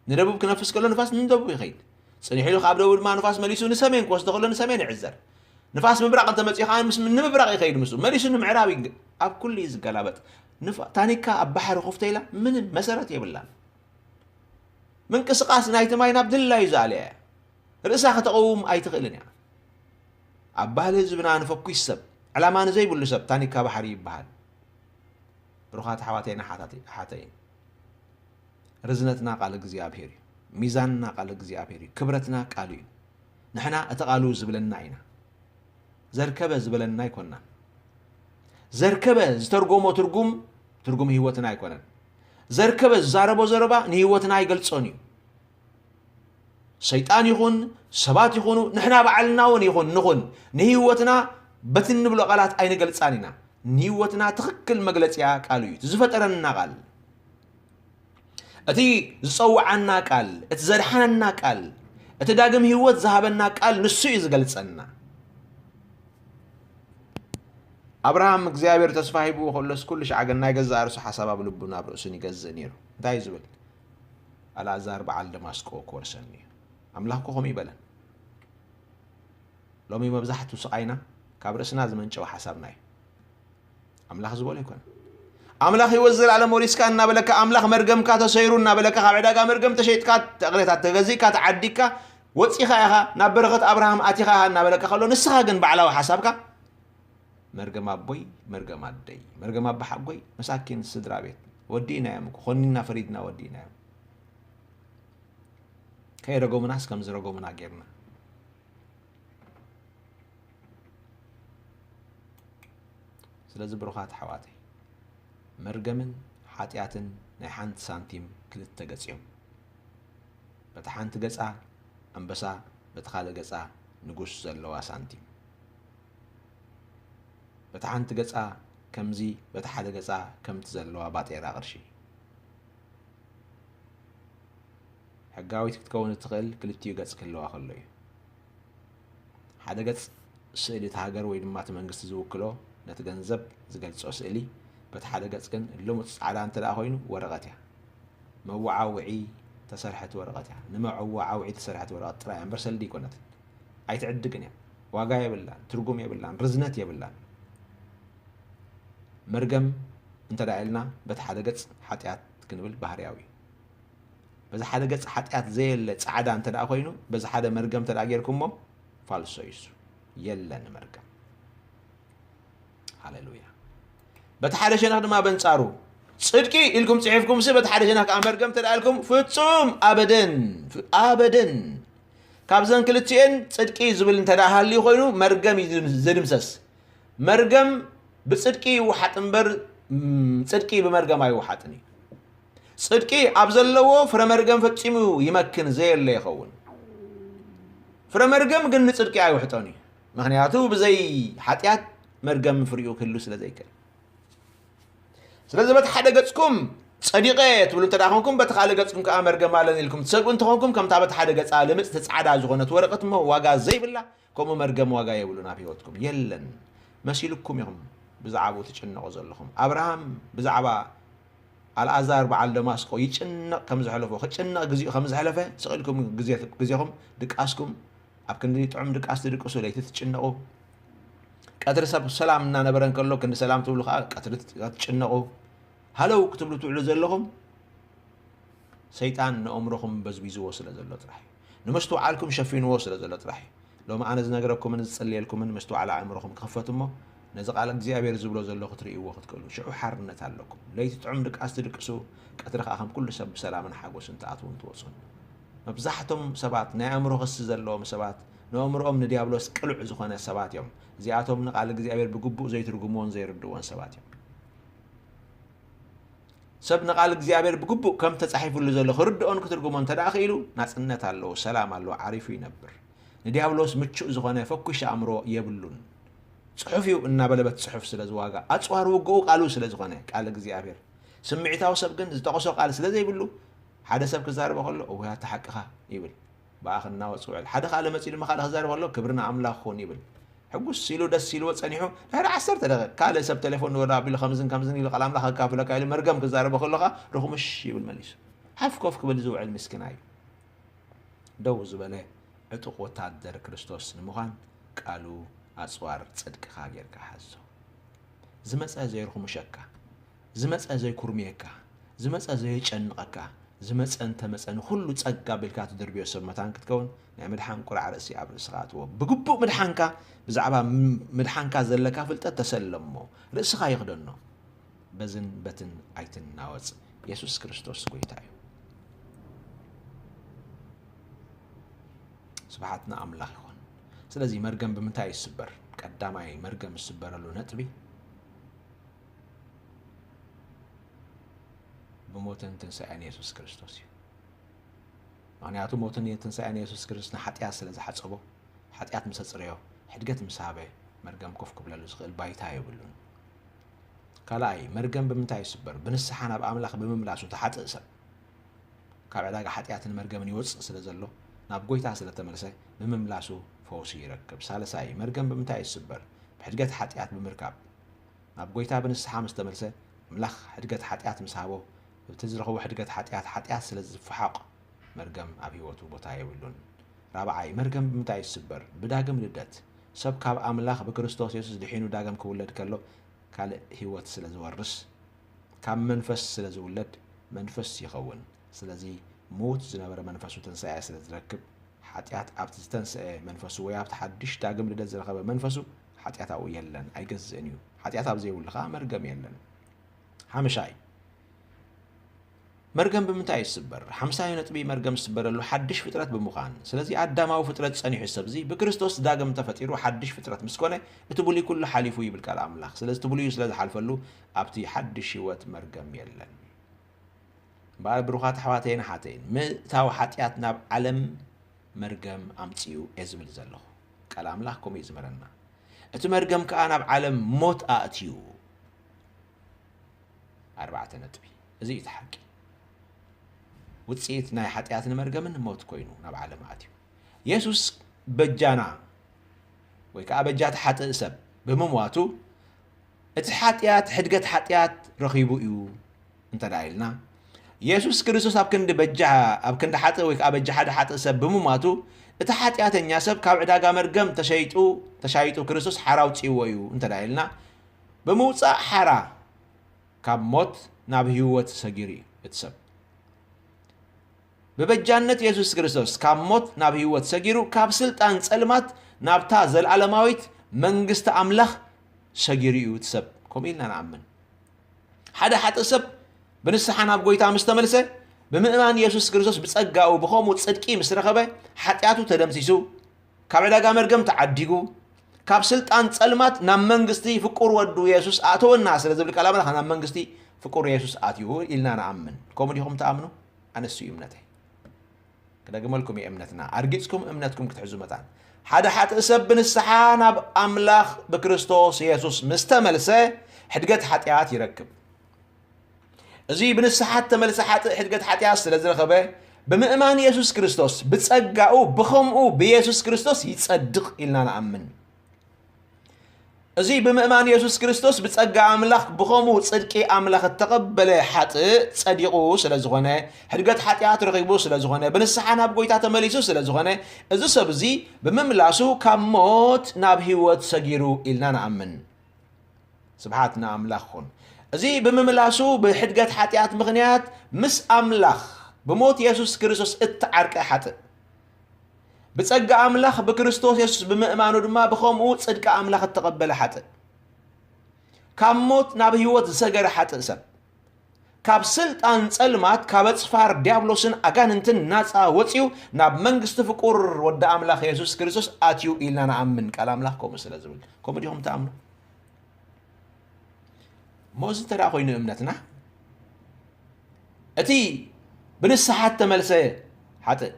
ንደቡብ ክነፍስ ከሎ ንፋስ ንደቡብ ይኸይድ። ጽኒሕ ኢሉ ካብ ደቡብ ድማ ንፋስ መሊሱ ንሰሜን ክወስዶ ከሎ ንሰሜን ይዕዘር። ንፋስ ምብራቕ እንተመጺኡ ከኣ ምስ፣ ንምብራቕ ይኸይድ ምስኡ፣ መሊሱ ንምዕራብ ይግ-፣ ኣብ ኩሉ እዩ ዝገላበጥ። ንፋ-፣ ታኒካ ኣብ ባሕሪ ኮፍ ተኢላ ምንም መሰረት የብላን። ምንቅስቓስ ናይቲ ማይ ናብ ድላዩ ዝኣልያ እያ። ርእሳ ከተቐውም ኣይትኽእልን እያ። ኣብ ባህሊ ህዝብና ንፈኲስ ሰብ፣ ዕላማ ንዘይብሉ ሰብ ታኒካ ባሕሪ ይበሃል። ብሩኻት ኣሕዋተይን ኣሓታተይ-፣ ኣሓተይን፣ ርዝነትና ቃል እግዚኣብሔር እዩ። ሚዛንና ቃል እግዚኣብሔር እዩ። ክብረትና ቃሉ እዩ። ንሕና እቲ ቃሉ ዝብለና ኢና። ዘርከበ ዝበለና ኣይኮንናን። ዘርከበ ዝተርጎሞ ትርጉም፣ ትርጉም ህይወትና ኣይኮነን። ዘርከበ ዝዛረቦ ዘረባ ንህይወትና ኣይገልጾን እዩ። ሰይጣን ይኹን፣ ሰባት ይኹኑ፣ ንሕና ባዕልና እውን ይኹን ንኹን፣ ንህይወትና በቲ እንብሎ ቃላት ኣይንገልጻን ኢና። ንህይወትና ትኽክል መግለጺኣ ቃሉ እዩ። እቲ ዝፈጠረና ቃል፣ እቲ ዝጸውዓና ቃል፣ እቲ ዘድሓነና ቃል፣ እቲ ዳግም ህይወት ዝሃበና ቃል ንሱ እዩ ዝገልጸና። ኣብርሃም እግዚኣብሔር ተስፋ ሂብዎ ከሎስ ኩሉ ሻዕ ግን ናይ ገዛእ ርእሱ ሓሳብ ኣብ ልቡን ኣብ ርእሱን ይገዝእ ነይሩ። እንታይ እዩ ዝብል? ኣልኣዛር በዓል ደማስቆ ክወርሰኒ እዩ። ኣምላኽ እኮ ከምኡ ይበለን። ሎሚ መብዛሕትኡ ስቓይና ካብ ርእስና ዝመንጨወ ሓሳብና እዩ። ኣምላኽ ዝበሎ ኣይኮነን። ኣምላኽ ህይወት ዘላለም ወሪስካ እናበለካ፣ ኣምላኽ መርገምካ ተሰይሩ እናበለካ፣ ካብ ዕዳጋ መርገም ተሸይጥካ፣ ተቕሬታት ተገዚእካ፣ ተዓዲግካ፣ ወጺኻ ኢኻ፣ ናብ በረኸት ኣብርሃም ኣቲኻ ኢኻ እናበለካ ከሎ፣ ንስኻ ግን ባዕላዊ ሓሳብካ፣ መርገም ኣቦይ፣ መርገም ኣደይ፣ መርገም ኣባሓጎይ፣ መሳኪን ስድራ ቤት፣ ወዲእናዮም እኮ፣ ኮኒና ፈሪድና ወዲእናዮም። ከይረገሙናስ ከም ዝረገሙና ጌርና። ስለዚ ብሩኻት ኣሕዋተይ፣ መርገምን ሓጢኣትን ናይ ሓንቲ ሳንቲም ክልተ ገጽ እዮም። በቲ ሓንቲ ገጻ ኣንበሳ፣ በቲ ካልእ ገጻ ንጉስ ዘለዋ ሳንቲም። በቲ ሓንቲ ገጻ ከምዚ፣ በቲ ሓደ ገጻ ከምቲ ዘለዋ ባጤራ ቅርሺ። ሕጋዊት ክትከውን እትኽእል ክልቲኡ ገጽ ክህልዋ ከሎ እዩ። ሓደ ገጽ ስእሊ እቲ ሃገር ወይ ድማ እቲ መንግስቲ ዝውክሎ፣ ነቲ ገንዘብ ዝገልጾ ስእሊ፣ በቲ ሓደ ገጽ ግን ልሙጽ ጻዕዳ እንተ ደኣ ኮይኑ ወረቐት እያ። መወዓውዒ ተሰርሐት ወረቐት እያ። ንመወዓውዒ ተሰርሐት ወረቐት ጥራይ እያ እምበር ሰልዲ ኣይኮነትን። ኣይትዕድግን እያ። ዋጋ የብላን፣ ትርጉም የብላን፣ ርዝነት የብላን። መርገም እንተ ደኣ ኢልና በቲ ሓደ ገጽ ሓጢኣት ክንብል ባህርያዊ እዩ። በዚ ሓደ ገጽ ሓጢኣት ዘየለ ጻዕዳ እንተ ደኣ ኮይኑ፣ በዚ ሓደ መርገም እንተ ደኣ ጌርኩሞ፣ ፋልሶ እዩ እሱ። የለን መርገም። ሃሌሉያ። በቲ ሓደ ሸነኽ ድማ በንጻሩ፣ ጽድቂ ኢልኩም ጽሒፍኩምሲ፣ በቲ ሓደ ሸነኽ ከኣ መርገም እንተ ደኣ ኢልኩም፣ ፍጹም ኣበደን፣ ፍ-፣ ኣበደን። ካብዘን ክልቲኤን ጽድቂ ዝብል እንተ ደኣ ሃልዩ ኮይኑ፣ መርገም እዩ ዝድምሰስ። መርገም ብጽድቂ ይወሓጥ እምበር፣ ም፣ ጽድቂ ብመርገም ኣይወሓጥን እዩ። ጽድቂ ኣብ ዘለዎ ፍረ መርገም ፈጺሙ ይመክን፣ ዘየለ ይኸውን። ፍረ መርገም ግን ንጽድቂ ኣይውሕጦን እዩ። ምኽንያቱ ብዘይ ሓጢኣት መርገም ፍሪኡ ክህሉ ስለ ዘይክእል። ስለዚ በቲ ሓደ ገጽኩም ጸዲቐ ትብሉ እንተ ደኣ ኾንኩም፣ በቲ ካልእ ገጽኩም ከኣ መርገም ኣለኒ ኢልኩም ትሰግኡ እንተኾንኩም፣ ከምታ በቲ ሓደ ገጻ ልምጽቲ ጻዕዳ ዝኾነት ወረቐት እሞ ዋጋ ዘይብላ፣ ከምኡ መርገም ዋጋ የብሉን ኣብ ህይወትኩም። የለን። መሲልኩም ኢኹም ብዛዕባኡ ትጭነቑ ዘለኹም። ኣብርሃም ብዛዕባ ኣልኣዛር በዓል ደማስቆ ይጭነቕ ከም ዘሕለፎ፣ ክጭነቕ ግዜኡ ከም ዘሕለፈ፣ ስቕ ኢልኩም ግዜ-፣ ግዜኹም ድቃስኩም፣ ኣብ ክንዲ ጥዑም ድቃስ ትድቅሱ፣ ለይቲ ትጭነቑ። ቀትሪ ሰብ ሰላም እናነበረ እንከሎ፣ ክንዲ ሰላም ትብሉ ከኣ ቀትሪ ትጭነቑ። ሃለው ክትብሉ ትውዕሉ ዘለኹም፣ ሰይጣን ንእምሮኹም በዝቢዝዎ ስለ ዘሎ ጥራሕ እዩ። ንምስትውዓልኩም ሸፊንዎ ስለ ዘሎ ጥራሕ እዩ። ሎሚ ኣነ ዝነግረኩምን ዝጽልየልኩምን ምስትውዓል ኣእምሮኹም ክኽፈት እሞ፣ ነዚ ቃል እግዚኣብሔር ዝብሎ ዘሎ ክትርእይዎ ክትክእሉ። ሽዑ ሓርነት ኣለኩም። ለይቲ ጥዑም ድቃስ ትድቅሱ፣ ቀትሪ ከኣ ከም ኩሉ ሰብ ብሰላምን ሓጎስን ትኣትዉን ትወጹን። መብዛሕቶም ሰባት፣ ናይ ኣእምሮ ክሲ ዘለዎም ሰባት፣ ንእምሮኦም ንዲያብሎስ ቅሉዕ ዝኾነ ሰባት እዮም። እዚኣቶም ንቃል እግዚኣብሔር ብግቡእ ዘይትርጉምዎን ዘይርድእዎን ሰባት እዮም። ሰብ ንቃል እግዚኣብሔር ብግቡእ ከም ተጻሒፉሉ ዘሎ ክርድኦን ክትርጉሞን እንተ ደኣ ክኢሉ፣ ናጽነት ኣለዎ፣ ሰላም ኣለዎ፣ ዓሪፉ ይነብር። ንዲያብሎስ ምቹእ ዝኾነ ፈኲሽ ኣእምሮ የብሉን። ጽሑፍ እዩ እናበለ በቲ ጽሑፍ ስለ ዝዋጋእ፣ ኣጽዋር ውግኡ ቃሉ ስለ ዝኾነ፣ ቃል እግዚኣብሔር። ስምዒታዊ ሰብ ግን ዝጠቕሶ ቃል ስለ ዘይብሉ፣ ሓደ ሰብ ክዛረቦ ከሎ፣ "እወ፣ ኣታ ሓቅኻ" ይብል። ብኣኽ እናወጽ ውዕል። ሓደ ካልእ መጺኡ ድማ ካልእ ክዛረብ ከሎ፣ "ክብሪ ንኣምላኽ ይኹን" ይብል። ሕጉስ ኢሉ ደስ ኢልዎ ጸኒሑ፣ ድሕሪ ዓሰርተ ደቂቕ ካልእ ሰብ ቴሌፎን ንወዳ ኣቢሉ ከምዝን ከምዝን ኢሉ ቃል ኣምላኽ ከካፍለካ ኢሉ መርገም ክዛረቦ ከሎ ኸኣ ርኹምሽ ይብል መሊሱ። ሓፍ ኮፍ ክብል ዝውዕል ምስኪና እዩ። ደው ዝበለ ዕጡቕ ወታደር ክርስቶስ ንምዃን ቃሉ ኣጽዋር ጽድቅኻ ጌርካ ሓዞ። ዝመጸ ዘይርኹምሸካ፣ ዝመጸ ዘይኩርምየካ፣ ዝመጸ ዘየጨንቐካ፣ ዝመጸ እንተመጸ ንኹሉ ጸጋ ኣቢልካ ትድርብዮ ሰብ መታን ክትከውን፣ ናይ ምድሓን ቁራዕ ርእሲ ኣብ ርእስኻ ኣትዎ። ብግቡእ ምድሓንካ፣ ብዛዕባ ም-፣ ምድሓንካ ዘለካ ፍልጠት ተሰለሞ፣ ርእስኻ ይኽደኖ። በዝን በትን ኣይትናወጽ። የሱስ ክርስቶስ ጎይታ እዩ። ስብሓት ንኣምላኽ ይኹን። ስለዚ መርገም ብምንታይ እዩ ዝስበር? ቀዳማይ መርገም ዝስበረሉ ነጥቢ ብሞትን ትንሳኤን የሱስ ክርስቶስ እዩ። ምኽንያቱ ሞትን ትንሳኤን የሱስ ክርስቶስ ንሓጢኣት ስለ ዝሓጸቦ፣ ሓጢኣት ምስ ኣጽረዮ፣ ሕድገት ምስ ሃበ፣ መርገም ኮፍ ክብለሉ ዝኽእል ባይታ የብሉን። ካልኣይ፣ መርገም ብምንታይ ይስበር? ብንስሓ ናብ ኣምላኽ ብምምላሱ ተሓጥእ ሰብ። ካብ ዕዳጋ ሓጢኣትን መርገምን ይወጽእ ስለ ዘሎ፣ ናብ ጎይታ ስለ ተመልሰ፣ ብምምላሱ ፈውሲ ይረክብ። ሳልሳይ፣ መርገም ብምንታይ ይስበር? ብሕድገት ሓጢኣት ብምርካብ። ናብ ጎይታ ብንስሓ ምስ ተመልሰ፣ ኣምላኽ ሕድገት ሓጢኣት ምስ ሃቦ፣ እቲ ዝረኸቦ ሕድገት ሓጢኣት፣ ሓጢኣት ስለ ዝፈሓቕ፣ መርገም ኣብ ህይወቱ ቦታ የብሉን። ራብዓይ፣ መርገም ብምንታይ ይስበር? ብዳግም ልደት። ሰብ ካብ ኣምላኽ ብክርስቶስ የሱስ ድሒኑ ዳግም ክውለድ ከሎ፣ ካልእ ህይወት ስለ ዝወርስ፣ ካብ መንፈስ ስለ ዝውለድ መንፈስ ይኸውን። ስለዚ ምዉት ዝነበረ መንፈሱ ትንሳኤ ስለ ዝረክብ፣ ሓጢኣት ኣብቲ ዝተንስአ መንፈሱ ወይ ኣብቲ ሓድሽ ዳግም ልደት ዝረኸበ መንፈሱ ሓጢኣት ኣብኡ የለን፣ ኣይገዝእን እዩ። ሓጢኣት ኣብ ዘይብሉ ኸኣ መርገም የለን። ሓምሻይ፣ መርገም ብምንታይ እዩ ዝስበር? ሓምሳይ ነጥቢ፣ መርገም ዝስበረሉ ሓድሽ ፍጥረት ብምዃን። ስለዚ ኣዳማዊ ፍጥረት ጸኒሑ፣ ሰብዚ ብክርስቶስ ዳግም ተፈጢሩ ሓድሽ ፍጥረት ምስ ኮነ፣ እቲ ብሉይ ኩሉ ሓሊፉ ይብል ቃል ኣምላኽ። ስለዚ እቲ ብሉዩ ስለ ዝሓልፈሉ ኣብቲ ሓድሽ ህይወት መርገም የለን። እምበኣር ብሩኻት ኣሕዋተይን ኣሓተይን፣ ምእታው ሓጢኣት ናብ ዓለም መርገም ኣምጺኡ እየ ዝብል ዘለኹ። ቃል ኣምላኽ ከምኡ እዩ ዝምህረና። እቲ መርገም ከኣ ናብ ዓለም ሞት ኣእትዩ። ኣርባዕተ ነጥቢ። እዚ እዩ እቲ ሓቂ። ውጽኢት ናይ ሓጢኣትን መርገምን ሞት ኮይኑ ናብ ዓለም ኣትዩ። የሱስ በጃና ወይ ከኣ በጃ እቲ ሓጥእ ሰብ ብምሟቱ እቲ ሓጢኣት፣ ሕድገት ሓጢኣት ረኺቡ እዩ እንተ ደኣ ኢልና፣ የሱስ ክርስቶስ ኣብ ክንዲ በጃ፣ ኣብ ክንዲ ሓጥእ ወይ ከኣ በጃ ሓደ ሓጥእ ሰብ ብምሟቱ እቲ ሓጢኣተኛ ሰብ ካብ ዕዳጋ መርገም ተሸይጡ፣ ተሻይጡ ክርስቶስ ሓራ ኣውጺእዎ እዩ እንተ ደኣ ኢልና፣ ብምውጻእ ሓራ ካብ ሞት ናብ ህይወት ሰጊሩ እዩ እቲ ሰብ። ብበጃነት የሱስ ክርስቶስ ካብ ሞት ናብ ህይወት ሰጊሩ፣ ካብ ስልጣን ጸልማት ናብታ ዘለኣለማዊት መንግስቲ ኣምላኽ ሰጊሩ እዩ እቲ ሰብ። ከምኡ ኢልና ንኣምን። ሓደ ሓጥእ ሰብ ብንስሓ ናብ ጐይታ ምስ ተመልሰ፣ ብምእማን የሱስ ክርስቶስ ብጸጋኡ ብኸምኡ ጽድቂ ምስ ረኸበ፣ ሓጢኣቱ ተደምሲሱ፣ ካብ ዕዳጋ መርገም ተዓዲጉ፣ ካብ ስልጣን ጸልማት ናብ መንግስቲ ፍቁር ወዱ የሱስ ኣእተወና ስለ ዝብል ቃል ኣምላኽ፣ ናብ መንግስቲ ፍቁር የሱስ ኣትዩ ኢልና ንኣምን። ከምኡ ዲኹም ትኣምኑ? ኣነሱ እዩ እምነተይ። ክደግመልኩም እየ እምነትና። ኣርጊጽኩም እምነትኩም ክትሕዙ መታን። ሓደ ሓጥእ ሰብ ብንስሓ ናብ ኣምላኽ ብክርስቶስ የሱስ ምስ ተመልሰ፣ ሕድገት ሓጢኣት ይረክብ። እዚ ብንስሓ እተመልሰ ሓጥእ ሕድገት ሓጢኣት ስለ ዝረኸበ፣ ብምእማን የሱስ ክርስቶስ፣ ብጸጋኡ፣ ብኸምኡ ብየሱስ ክርስቶስ ይጸድቕ ኢልና ንኣምን። እዚ ብምእማን የሱስ ክርስቶስ ብጸጋ ኣምላኽ፣ ብኸምኡ ጽድቂ ኣምላኽ እተቐበለ ሓጥእ ጸዲቑ ስለ ዝኾነ፣ ሕድገት ሓጢኣት ረኺቡ ስለ ዝኾነ፣ ብንስሓ ናብ ጐይታ ተመሊሱ ስለ ዝኾነ፣ እዚ ሰብ እዚ ብምምላሱ ካብ ሞት ናብ ህይወት ሰጊሩ ኢልና ንኣምን። ስብሓት ንኣምላኽ ይኹን። እዚ ብምምላሱ ብሕድገት ሓጢኣት ምኽንያት ምስ ኣምላኽ ብሞት የሱስ ክርስቶስ እተዓርቀ ሓጥእ። ብጸጋ ኣምላኽ ብክርስቶስ የሱስ ብምእማኑ ድማ ብኸምኡ ጽድቂ ኣምላኽ እተቐበለ ሓጥእ። ካብ ሞት ናብ ህይወት ዝሰገረ ሓጥእ ሰብ። ካብ ስልጣን ጸልማት፣ ካብ ኣጽፋር ዲያብሎስን ኣጋንንትን ናጻ ወጺኡ ናብ መንግስቲ ፍቁር ወዲ ኣምላኽ የሱስ ክርስቶስ ኣትዩ ኢልና ንኣምን። ቃል ኣምላኽ ከምኡ ስለ ዝብል። ከምኡ ዲኹም ትኣምኑ? እሞ እዚ እንተ ደኣ ኮይኑ እምነትና፣ እቲ ብንስሓ እተመልሰ ሓጥእ፣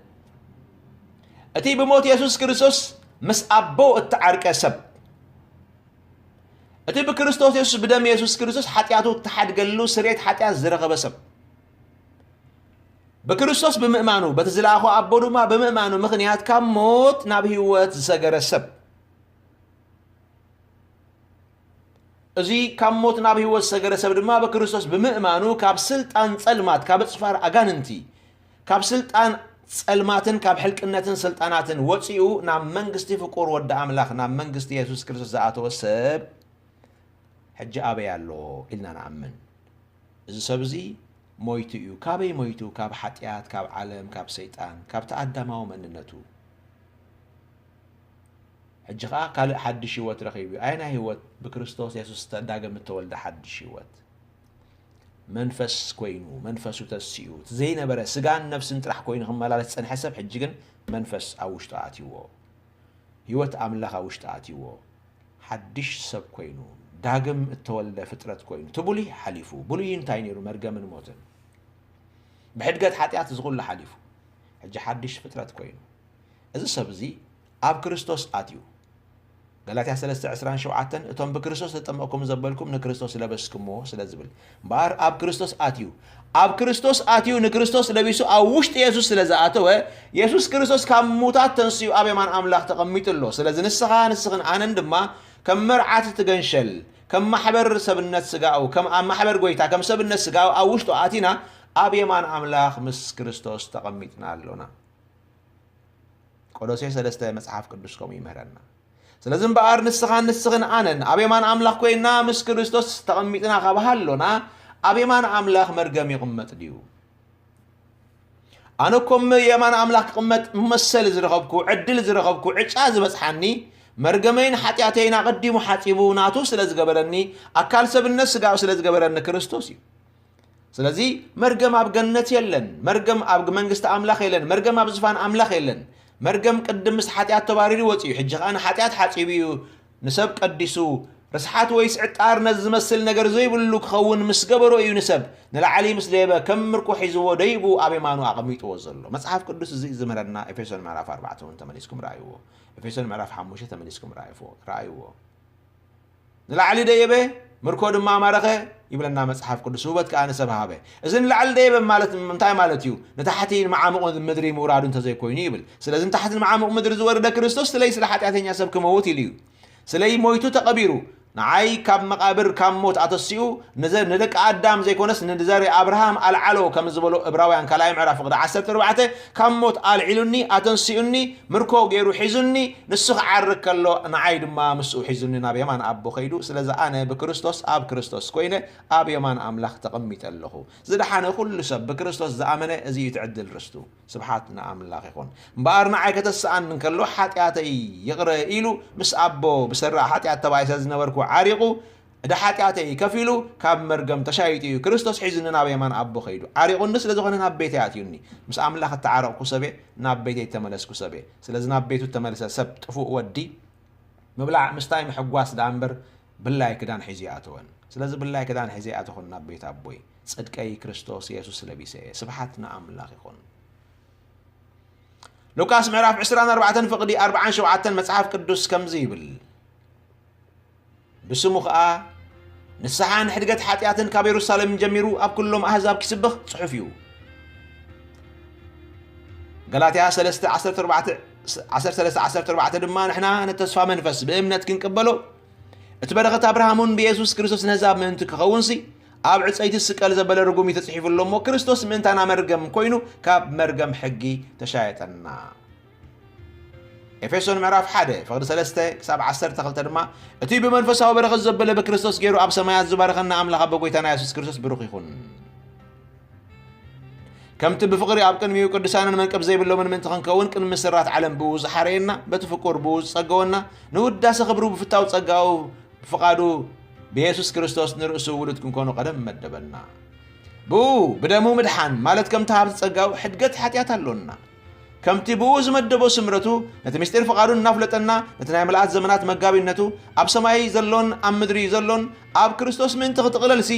እቲ ብሞት የሱስ ክርስቶስ ምስ ኣቦ እተዓርቀ ሰብ፣ እቲ ብክርስቶስ የሱስ፣ ብደም የሱስ ክርስቶስ ሓጢኣቱ እተሓድገሉ ስርየት ሓጢኣት ዝረኸበ ሰብ፣ ብክርስቶስ ብምእማኑ፣ በቲ ዝለኣኾ ኣቦ ድማ ብምእማኑ ምኽንያት ካብ ሞት ናብ ህይወት ዝሰገረ ሰብ፣ እዚ ካብ ሞት ናብ ህይወት ዝሰገረ ሰብ ድማ ብክርስቶስ ብምእማኑ ካብ ስልጣን ጸልማት፣ ካብ ኣጽፋር ኣጋንንቲ፣ ካብ ስልጣን ጸልማትን ካብ ሕልቅነትን ስልጣናትን ወጺኡ ናብ መንግስቲ ፍቁር ወዲ ኣምላኽ፣ ናብ መንግስቲ የሱስ ክርስቶስ ዝኣተወ ሰብ ሕጂ ኣበይ ኣሎ ኢልና ንኣምን። እዚ ሰብ እዚ ሞይቱ እዩ። ካበይ ሞይቱ? ካብ ሓጢኣት፣ ካብ ዓለም፣ ካብ ሰይጣን፣ ካብቲ ኣዳማዊ መንነቱ። ሕጂ ኸኣ ካልእ ሓድሽ ህይወት ረኺቡ እዩ። ኣየናይ ህይወት? ብክርስቶስ የሱስ እተ-፣ ዳግም እተወልደ ሓድሽ ህይወት። መንፈስ ኮይኑ፣ መንፈሱ ተሲኡ፣ እቲ ዘይነበረ ስጋን ነፍስን ጥራሕ ኮይኑ ክመላለስ ዝጸንሐ ሰብ፣ ሕጂ ግን መንፈስ ኣብ ውሽጡ ኣትይዎ። ህይወት ኣምላኽ ኣብ ውሽጡ ኣትይዎ። ሓድሽ ሰብ ኮይኑ፣ ዳግም እተወልደ ፍጥረት ኮይኑ። እቲ ብሉይ ሓሊፉ። ብሉይ እንታይ ነይሩ? መርገምን ሞትን። ብሕድገት ሓጢኣት እዚ ኹሉ ሓሊፉ። ሕጂ ሓድሽ ፍጥረት ኮይኑ። እዚ ሰብ እዚ ኣብ ክርስቶስ ኣትዩ። ገላትያ ሰለስተ ዕስራን ሸውዓተን፣ "እቶም ብክርስቶስ ተጠመቕኩም ዘበልኩም ንክርስቶስ ለበስኩምዎ" ስለ ዝብል። እምበኣር ኣብ ክርስቶስ ኣትዩ። ኣብ ክርስቶስ ኣትዩ ንክርስቶስ ለቢሱ ኣብ ውሽጢ የሱስ ስለ ዝኣተወ፣ የሱስ ክርስቶስ ካብ ምዉታት ተንሲኡ ኣብ የማን ኣምላኽ ተቐሚጡ ኣሎ። ስለዚ ንስኻ፣ ንስኽን ኣነን ድማ ከም መርዓት እቲ ገንሸል፣ ከም ማሕበር ሰብነት ስጋኡ፣ ከም ኣብ ማሕበር ጐይታ፣ ከም ሰብነት ስጋኡ ኣብ ውሽጡ ኣቲና ኣብ የማን ኣምላኽ ምስ ክርስቶስ ተቐሚጥና ኣሎና። ቆሎሴ ሰለስተ መጽሓፍ ቅዱስ ከምኡ ይምህረና። ስለዚ እምበኣር ንስኻን ንስኽን ኣነን ኣብ የማን ኣምላኽ ኮይንና ምስ ክርስቶስ ተቐሚጥና ካብ ሃሎና፣ ኣብ የማን ኣምላኽ መርገም ይቕመጥ ድዩ? ኣነ እኮ ም-፣ የማን ኣምላኽ ክቕመጥ መሰል ዝረኸብኩ፣ ዕድል ዝረኸብኩ፣ ዕጫ ዝበጽሓኒ፣ መርገመይን ሓጢኣተይን ኣቐዲሙ ሓጺቡ ናቱ ስለ ዝገበረኒ፣ ኣካል ሰብነት ስጋዊ ስለ ዝገበረኒ ክርስቶስ እዩ። ስለዚ መርገም ኣብ ገነት የለን፣ መርገም ኣብ መንግስቲ ኣምላኽ የለን፣ መርገም ኣብ ዝፋን ኣምላኽ የለን። መርገም ቅድም ምስ ሓጢኣት ተባሪሩ ወጺኡ፣ ሕጂ ኸኣ ንሓጢኣት ሓጺቡ እዩ፣ ንሰብ ቀዲሱ። ርስሓት ወይስ ዕጣር ነዚ ዝመስል ነገር ዘይብሉ ክኸውን ምስ ገበሮ እዩ ንሰብ ንላዕሊ ምስ ደየበ ከም ምርኮ ሒዝዎ ደይቡ ኣብ የማኑ ኣቐሚጥዎ ዘሎ። መጽሓፍ ቅዱስ እዚ እዩ ዝምህረና። ኤፌሶን ምዕራፍ ኣርባዕተ እውን ተመሊስኩም ረኣይዎ። ኤፌሶን ምዕራፍ ሓሙሽተ ተመሊስኩም ረኣይዎ-፣ ረኣይዎ። ንላዕሊ ደየበ፣ ምርኮ ድማ ማረኸ ይብለና መጽሓፍ ቅዱስ። ውበት ከኣ ንሰብ ሃበ። እዚ ንላዕሊ ደየበ ማለት እንታይ ማለት እዩ? ንታሕቲ ንመዓሙቕ ምድሪ ምውራዱ እንተዘይኮይኑ ይብል። ስለዚ ንታሕቲ ንመዓሙቕ ምድሪ ዝወረደ ክርስቶስ ስለይ ስለ ሓጢኣተኛ ሰብ ክመውት ኢሉ እዩ። ስለይ ሞይቱ ተቐቢሩ። ንዓይ ካብ መቓብር ካብ ሞት ኣተሲኡ ንዘ-፣ ንደቂ ኣዳም ዘይኮነስ ንዘሪ ኣብርሃም ኣልዓሎ ከም ዝበሎ እብራውያን ካልኣይ ምዕራፍ ፍቕዲ ዓሰርተ ኣርባዕተ ካብ ሞት ኣልዒሉኒ፣ ኣተንሲኡኒ፣ ምርኮ ገይሩ ሒዙኒ፣ ንሱ ክዓርግ ከሎ ንዓይ ድማ ምስኡ ሒዙኒ ናብ የማን ኣቦ ከይዱ። ስለዚ ኣነ ብክርስቶስ ኣብ ክርስቶስ ኮይነ ኣብ የማን ኣምላኽ ተቐሚጠ ኣለኹ። ዝደሓነ ኩሉ ሰብ ብክርስቶስ ዝኣመነ እዚ እዩ እቲ ዕድል ርስቱ። ስብሓት ንኣምላኽ ይኹን። እምበኣር ንዓይ ከተስኣኒ እንከሎ ሓጢኣተይ ይቕረ ኢሉ ምስ ኣቦ ብሰራ ሓጢኣት ተባኢሰ ዝነበርኩ ዓሪቑ፣ ዕዳ ሓጢኣተይ ከፊሉ ካብ መርገም ተሻይጡ እዩ። ክርስቶስ ሒዙኒ ናብ የማን ኣቦ ከይዱ። ዓሪቑኒ ስለ ዝኾነ ናብ ቤተይ ኣትዩኒ። ምስ ኣምላኽ እተዓረቕኩ ሰብየ፣ ናብ ቤተይ ተመለስኩ ሰብየ። ስለዚ ናብ ቤቱ እተመልሰ ሰብ ጥፉእ ወዲ ምብላዕ ምስታይ ምሕጓስ ደኣ እምበር ብላይ ክዳን ሒዙ ኣይኣተወን። ስለዚ ብላይ ክዳን ሒዘ ኣይኣተኹን ናብ ቤት ኣቦይ። ጽድቀይ ክርስቶስ የሱስ ለቢሰ እየ። ስብሓት ንኣምላኽ ይኹን። ሉቃስ ምዕራፍ ዕስራን ኣርባዕተን ፍቕዲ ኣርባዓን ሸውዓተን መጽሓፍ ቅዱስ ከምዚ ይብል። ብስሙ ኸኣ ንስሓን ሕድገት ሓጢኣትን ካብ የሩሳሌም ጀሚሩ ኣብ ኩሎም ኣህዛብ ኪስበኽ ጽሑፍ እዩ። ገላትያ ሰለስተ ዓሰርተ ኣርባዕተ፣ ዓሰርተ ሰለስተ ዓሰርተ ኣርባዕተ ድማ ንሕና ነተስፋ መንፈስ ብእምነት ክንቅበሎ፣ እቲ በረኸት ኣብርሃም እውን ብየሱስ ክርስቶስ ነህዛብ ምእንቲ ክኸውንሲ፣ ኣብ ዕጸይቲ ስቀል ዘበለ ርጉም እዩ ተጽሒፉ ኣሎ እሞ፣ ክርስቶስ ምእንታና መርገም ኮይኑ ካብ መርገም ሕጊ ተሻየጠና። ኤፌሶን ምዕራፍ ሓደ ፍቕዲ ሰለስተ ክሳብ ዓሰርተ ክልተ ድማ፣ እቲ ብመንፈሳዊ በረኸት ዘበለ ብክርስቶስ ገይሩ ኣብ ሰማያት ዝባረኸና ኣምላኽ ኣቦ ጎይታና የሱስ ክርስቶስ ብሩኽ ይኹን። ከምቲ ብፍቕሪ ኣብ ቅድሚኡ ቅዱሳንን መንቅብ ዘይብሎምን ምእንቲ ክንከውን ቅድሚ ስራት ዓለም ብኡ ዝሓረየና፣ በቲ ፍቁር ብኡ ዝጸገወና፣ ንውዳሰ ክብሩ ብፍታው ጸጋኡ ብፍቓዱ ብየሱስ ክርስቶስ ንርእሱ ውሉድ ክንኮኖ ቀደም መደበና። ብኡ ብደሙ ምድሓን ማለት ከምቲ ሃብቲ ጸጋኡ ሕድገት ሓጢኣት ኣሎና። ከምቲ ብኡ ዝመደቦ ስምረቱ ነቲ ምስጢር ፍቓዱ እናፍለጠና ነቲ ናይ ምልኣት ዘመናት መጋቢነቱ ኣብ ሰማይ ዘሎን ኣብ ምድሪ ዘሎን ኣብ ክርስቶስ ምእንቲ ክትቕለልሲ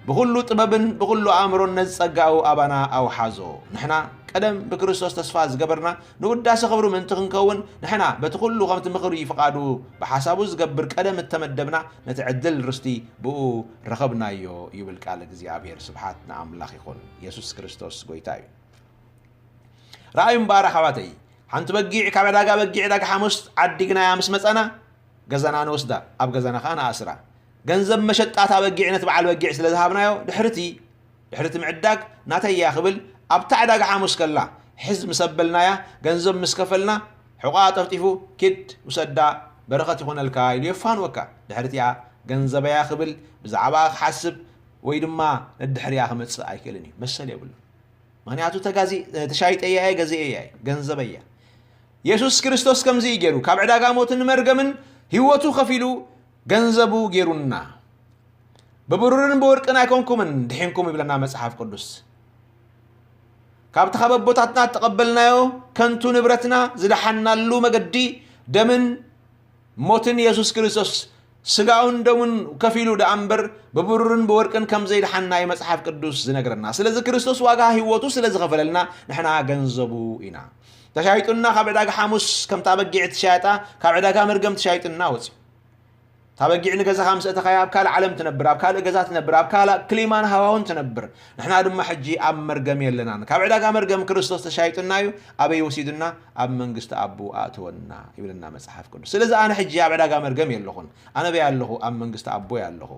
ብኹሉ ጥበብን ብኹሉ ኣእምሮን ነዚ ጸጋኡ ኣባና ኣውሓዞ። ንሕና ቀደም ብክርስቶስ ተስፋ ዝገበርና ንውዳሰ ክብሩ ምእንቲ ክንከውን ንሕና በቲ ኩሉ ከምቲ ምኽሪ ፍቓዱ ብሓሳቡ ዝገብር ቀደም እተመደብና ነቲ ዕድል ርስቲ ብኡ ረኸብናዮ ይብል ቃል እግዚኣብሔር። ስብሓት ንኣምላኽ ይኹን። የሱስ ክርስቶስ ጎይታ እዩ። ረኣዩ እምበኣር ኣሕዋተይ፣ ሓንቲ በጊዕ ካብ ዕዳጋ በጊዕ ዕዳጋ ሓሙስ ዓዲግናያ ምስ መጸና ገዛና ንወስዳ፣ ኣብ ገዛና ኸኣ ንኣስራ። ገንዘብ መሸጣ እታ በጊዕ ነቲ በዓል በጊዕ ስለ ዝሃብናዮ ድሕርቲ ድሕሪ እቲ ምዕዳግ ናተይ እያ ክብል ኣብታ ዕዳጋ ሓሙስ ከላ ሕዝ ምስ ኣበልናያ ገንዘብ ምስ ከፈልና ሕቖኣ ጠፍጢፉ ኪድ ውሰዳ በረኸት ይኾነልካ ኢሉ የፋንወካ። ድሕሪ እቲኣ ገንዘበያ ክብል ብዛዕባኣ ክሓስብ ወይ ድማ ነድሕሪኣ ክመጽእ ኣይክእልን እዩ። መሰል የብሉን። ምኽንያቱ ተጋዚ-፣ ተሻይጠያ እየ፣ ገዚኤያ እየ፣ ገንዘበያ። የሱስ ክርስቶስ ከምዚ እዩ ገይሩ፣ ካብ ዕዳጋ ሞትን መርገምን ህይወቱ ከፊሉ ገንዘቡ ገይሩና። ብብሩርን ብወርቅን ኣይኮንኩምን ድሒንኩም ይብለና መጽሓፍ ቅዱስ። ካብቲ ካብ ኣቦታትና እተቐበልናዮ ከንቱ ንብረትና ዝደሓናሉ መገዲ ደምን ሞትን የሱስ ክርስቶስ ስጋኡን ደሙን ከፊሉ ደኣ እምበር ብብሩርን ብወርቅን ከም ዘይደሓና እዩ መጽሓፍ ቅዱስ ዝነግረና። ስለዚ ክርስቶስ ዋጋ ህይወቱ ስለ ዝኸፈለልና ንሕና ገንዘቡ ኢና። ተሻይጡና ካብ ዕዳጋ ሓሙስ ከምታ በጊዕ ትሻየጣ ካብ ዕዳጋ መርገም ተሻይጡና ወፂኡ። እታ በጊዕ ንገዛኻ ምስ እተኻያ ኣብ ካልእ ዓለም ትነብር፣ ኣብ ካልእ ገዛ ትነብር፣ ኣብ ካልእ ክሊማን ሃዋሁን ትነብር። ንሕና ድማ ሕጂ ኣብ መርገም የለናን። ካብ ዕዳጋ መርገም ክርስቶስ ተሻይጡና እዩ። ኣበይ ወሲዱና? ኣብ መንግስቲ ኣቡ ኣእተወና ይብለና መጽሓፍ ቅዱስ። ስለዚ ኣነ ሕጂ ኣብ ዕዳጋ መርገም የለኹን። ኣነ በይ ኣለኹ? ኣብ መንግስቲ ኣቦይ ኣለኹ።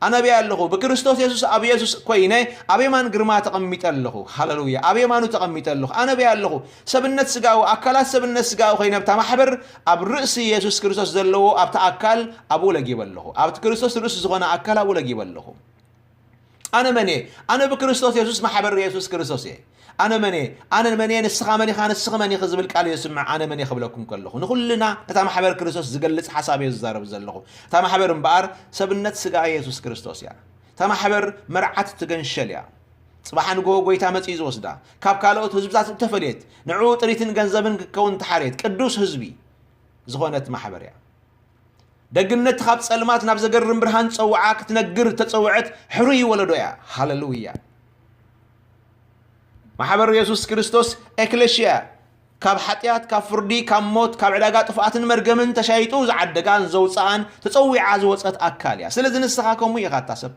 ኣነ በይ ኣለኹ? ብክርስቶስ የሱስ፣ ኣብ የሱስ ኮይነ ኣብ የማን ግርማ ተቐሚጠ ኣለኹ። ሃሌሉያ! ኣብ የማኑ ተቐሚጠ ኣለኹ። ኣነ በይ ኣለኹ? ሰብነት ስጋዊ፣ ኣካላት ሰብነት ስጋዊ ኮይነ ኣብታ ማሕበር ኣብ ርእሲ የሱስ ክርስቶስ ዘለዎ ኣብታ ኣካል ኣብኡ ለጊበ ኣለኹ። ኣብቲ ክርስቶስ ርእሲ ዝኾነ ኣካል ኣብኡ ለጊበ ኣለኹ። ኣነ መን እየ? ኣነ ብክርስቶስ የሱስ ማሕበር የሱስ ክርስቶስ እየ። ኣነ መን እየ? ኣነ መን እየ? ንስኻ መን ኢኻ? ንስኺ መን ኢኺ? ዝብል ቃል እየ ዝስምዕ፣ ኣነ መን እየ ክብለኩም ከለኹ። ንኹልና ነታ ማሕበር ክርስቶስ ዝገልጽ ሓሳብ እየ ዝዛረብ ዘለኹ። እታ ማሕበር እምበኣር ሰብነት ስጋ የሱስ ክርስቶስ እያ። እታ ማሕበር መርዓት ትገንሸል እያ። ጽባሕ ንግሆ ጎይታ መጺኡ ዝወስዳ፣ ካብ ካልኦት ህዝብታት እተፈልየት፣ ንዕኡ ጥሪትን ገንዘብን ክትከውን እተሓርየት ቅዱስ ህዝቢ ዝኾነት ማሕበር እያ። ደግነት ካብ ጸልማት ናብ ዘገርም ብርሃን ጸውዓ ክትነግር እተጸውዐት ሕሩይ ወለዶ እያ። ሃሌሉያ! ማሕበር የሱስ ክርስቶስ ኤክለሽያ ካብ ሓጢኣት፣ ካብ ፍርዲ፣ ካብ ሞት፣ ካብ ዕዳጋ ጥፍኣትን መርገምን ተሻይጡ ዝዓደጋን ዘውፅኣን ተጸዊዓ ዝወጸት ኣካል እያ። ስለዚ ንስኻ ከምኡ ኢኻ እታ ሰብ።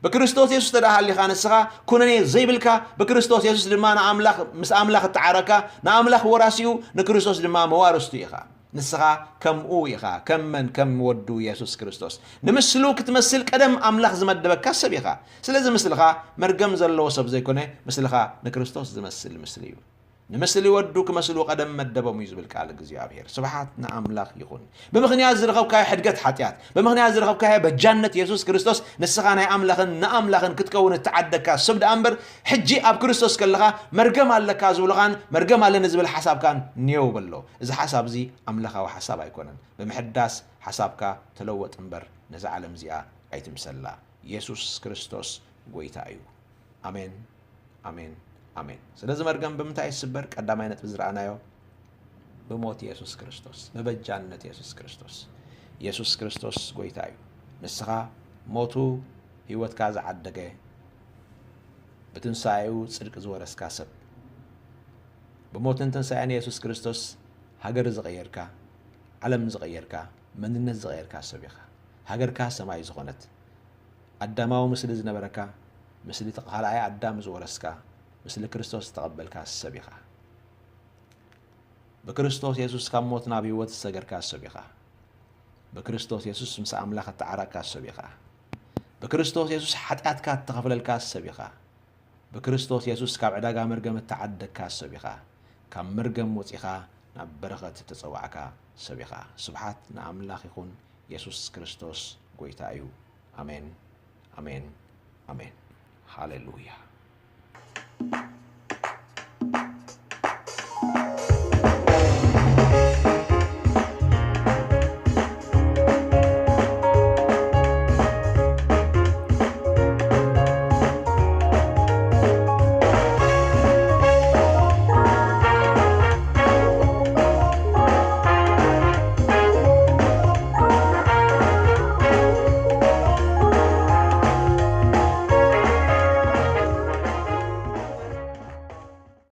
ብክርስቶስ የሱስ ተደኣ ሃሊኻ ንስኻ ኩነኔ ዘይብልካ፣ ብክርስቶስ የሱስ ድማ ንኣምላኽ፣ ምስ ኣምላኽ እተዓረካ፣ ንኣምላኽ ወራሲኡ፣ ንክርስቶስ ድማ መዋርስቱ ኢኻ። ንስኻ ከምኡ ኢኻ፣ ከም መን? ከም ወዱ የሱስ ክርስቶስ። ንምስሉ ክትመስል ቀደም ኣምላኽ ዝመደበካ ሰብ ኢኻ። ስለዚ ምስልኻ መርገም ዘለዎ ሰብ ዘይኮነ፣ ምስልኻ ንክርስቶስ ዝመስል ምስሊ እዩ። ንምስሊ ወዱ ክመስሉ ቀደም መደቦም እዩ ዝብል ቃል እግዚኣብሔር። ስብሓት ንኣምላኽ ይኹን። ብምኽንያት ዝረኸብካዮ ሕድገት ሓጢኣት፣ ብምኽንያት ዝረኸብካዮ በጃነት የሱስ ክርስቶስ ንስኻ ናይ ኣምላኽን ንኣምላኽን ክትከውን እተዓደግካ ሰብ ደኣ እምበር፣ ሕጂ ኣብ ክርስቶስ ከለኻ መርገም ኣለካ ዝብሉኻን መርገም ኣለኒ ዝብል ሓሳብካን ኔው በሎ። እዚ ሓሳብ እዚ ኣምላኻዊ ሓሳብ ኣይኮነን። ብምሕዳስ ሓሳብካ ተለወጥ እምበር ነዛ ዓለም እዚኣ ኣይትምሰላ። የሱስ ክርስቶስ ጎይታ እዩ። ኣሜን፣ ኣሜን፣ ኣሜን። ስለዚ መርገም ብምንታይ ይስበር? ቀዳማይ ነጥቢ ዝረኣናዮ ብሞት የሱስ ክርስቶስ፣ ብበጃነት የሱስ ክርስቶስ። የሱስ ክርስቶስ ጎይታ እዩ። ንስኻ ሞቱ ህይወትካ ዝዓደገ፣ ብትንሳኤኡ ጽድቂ ዝወረስካ ሰብ፣ ብሞትን ትንሳኤን የሱስ ክርስቶስ ሃገር ዝቐየርካ፣ ዓለም ዝቐየርካ፣ መንነት ዝቐየርካ ሰብ ኢኻ። ሃገርካ ሰማይ ዝኾነት፣ ኣዳማዊ ምስሊ ዝነበረካ፣ ምስሊ እቲ ካልኣይ ኣዳም ዝወረስካ፣ ምስሊ ክርስቶስ ዝተቐበልካ ሰብ ኢኻ። ብክርስቶስ የሱስ ካብ ሞት ናብ ህይወት ዝሰገርካ ሰብ ኢኻ። ብክርስቶስ የሱስ ምስ ኣምላኽ እተዓረቕካ ሰብ ኢኻ። ብክርስቶስ የሱስ ሓጢኣትካ እተኸፍለልካ ሰብ ኢኻ። ብክርስቶስ የሱስ ካብ ዕዳጋ መርገም እተዓደግካ ሰብ ኢኻ። ካብ መርገም ወጺኻ ናብ በረኸት እተጸዋዕካ ሰብ ኢኻ። ስብሓት ንኣምላኽ ይኹን። የሱስ ክርስቶስ ጎይታ እዩ። ኣሜን፣ ኣሜን፣ ኣሜን። ሃሌሉያ።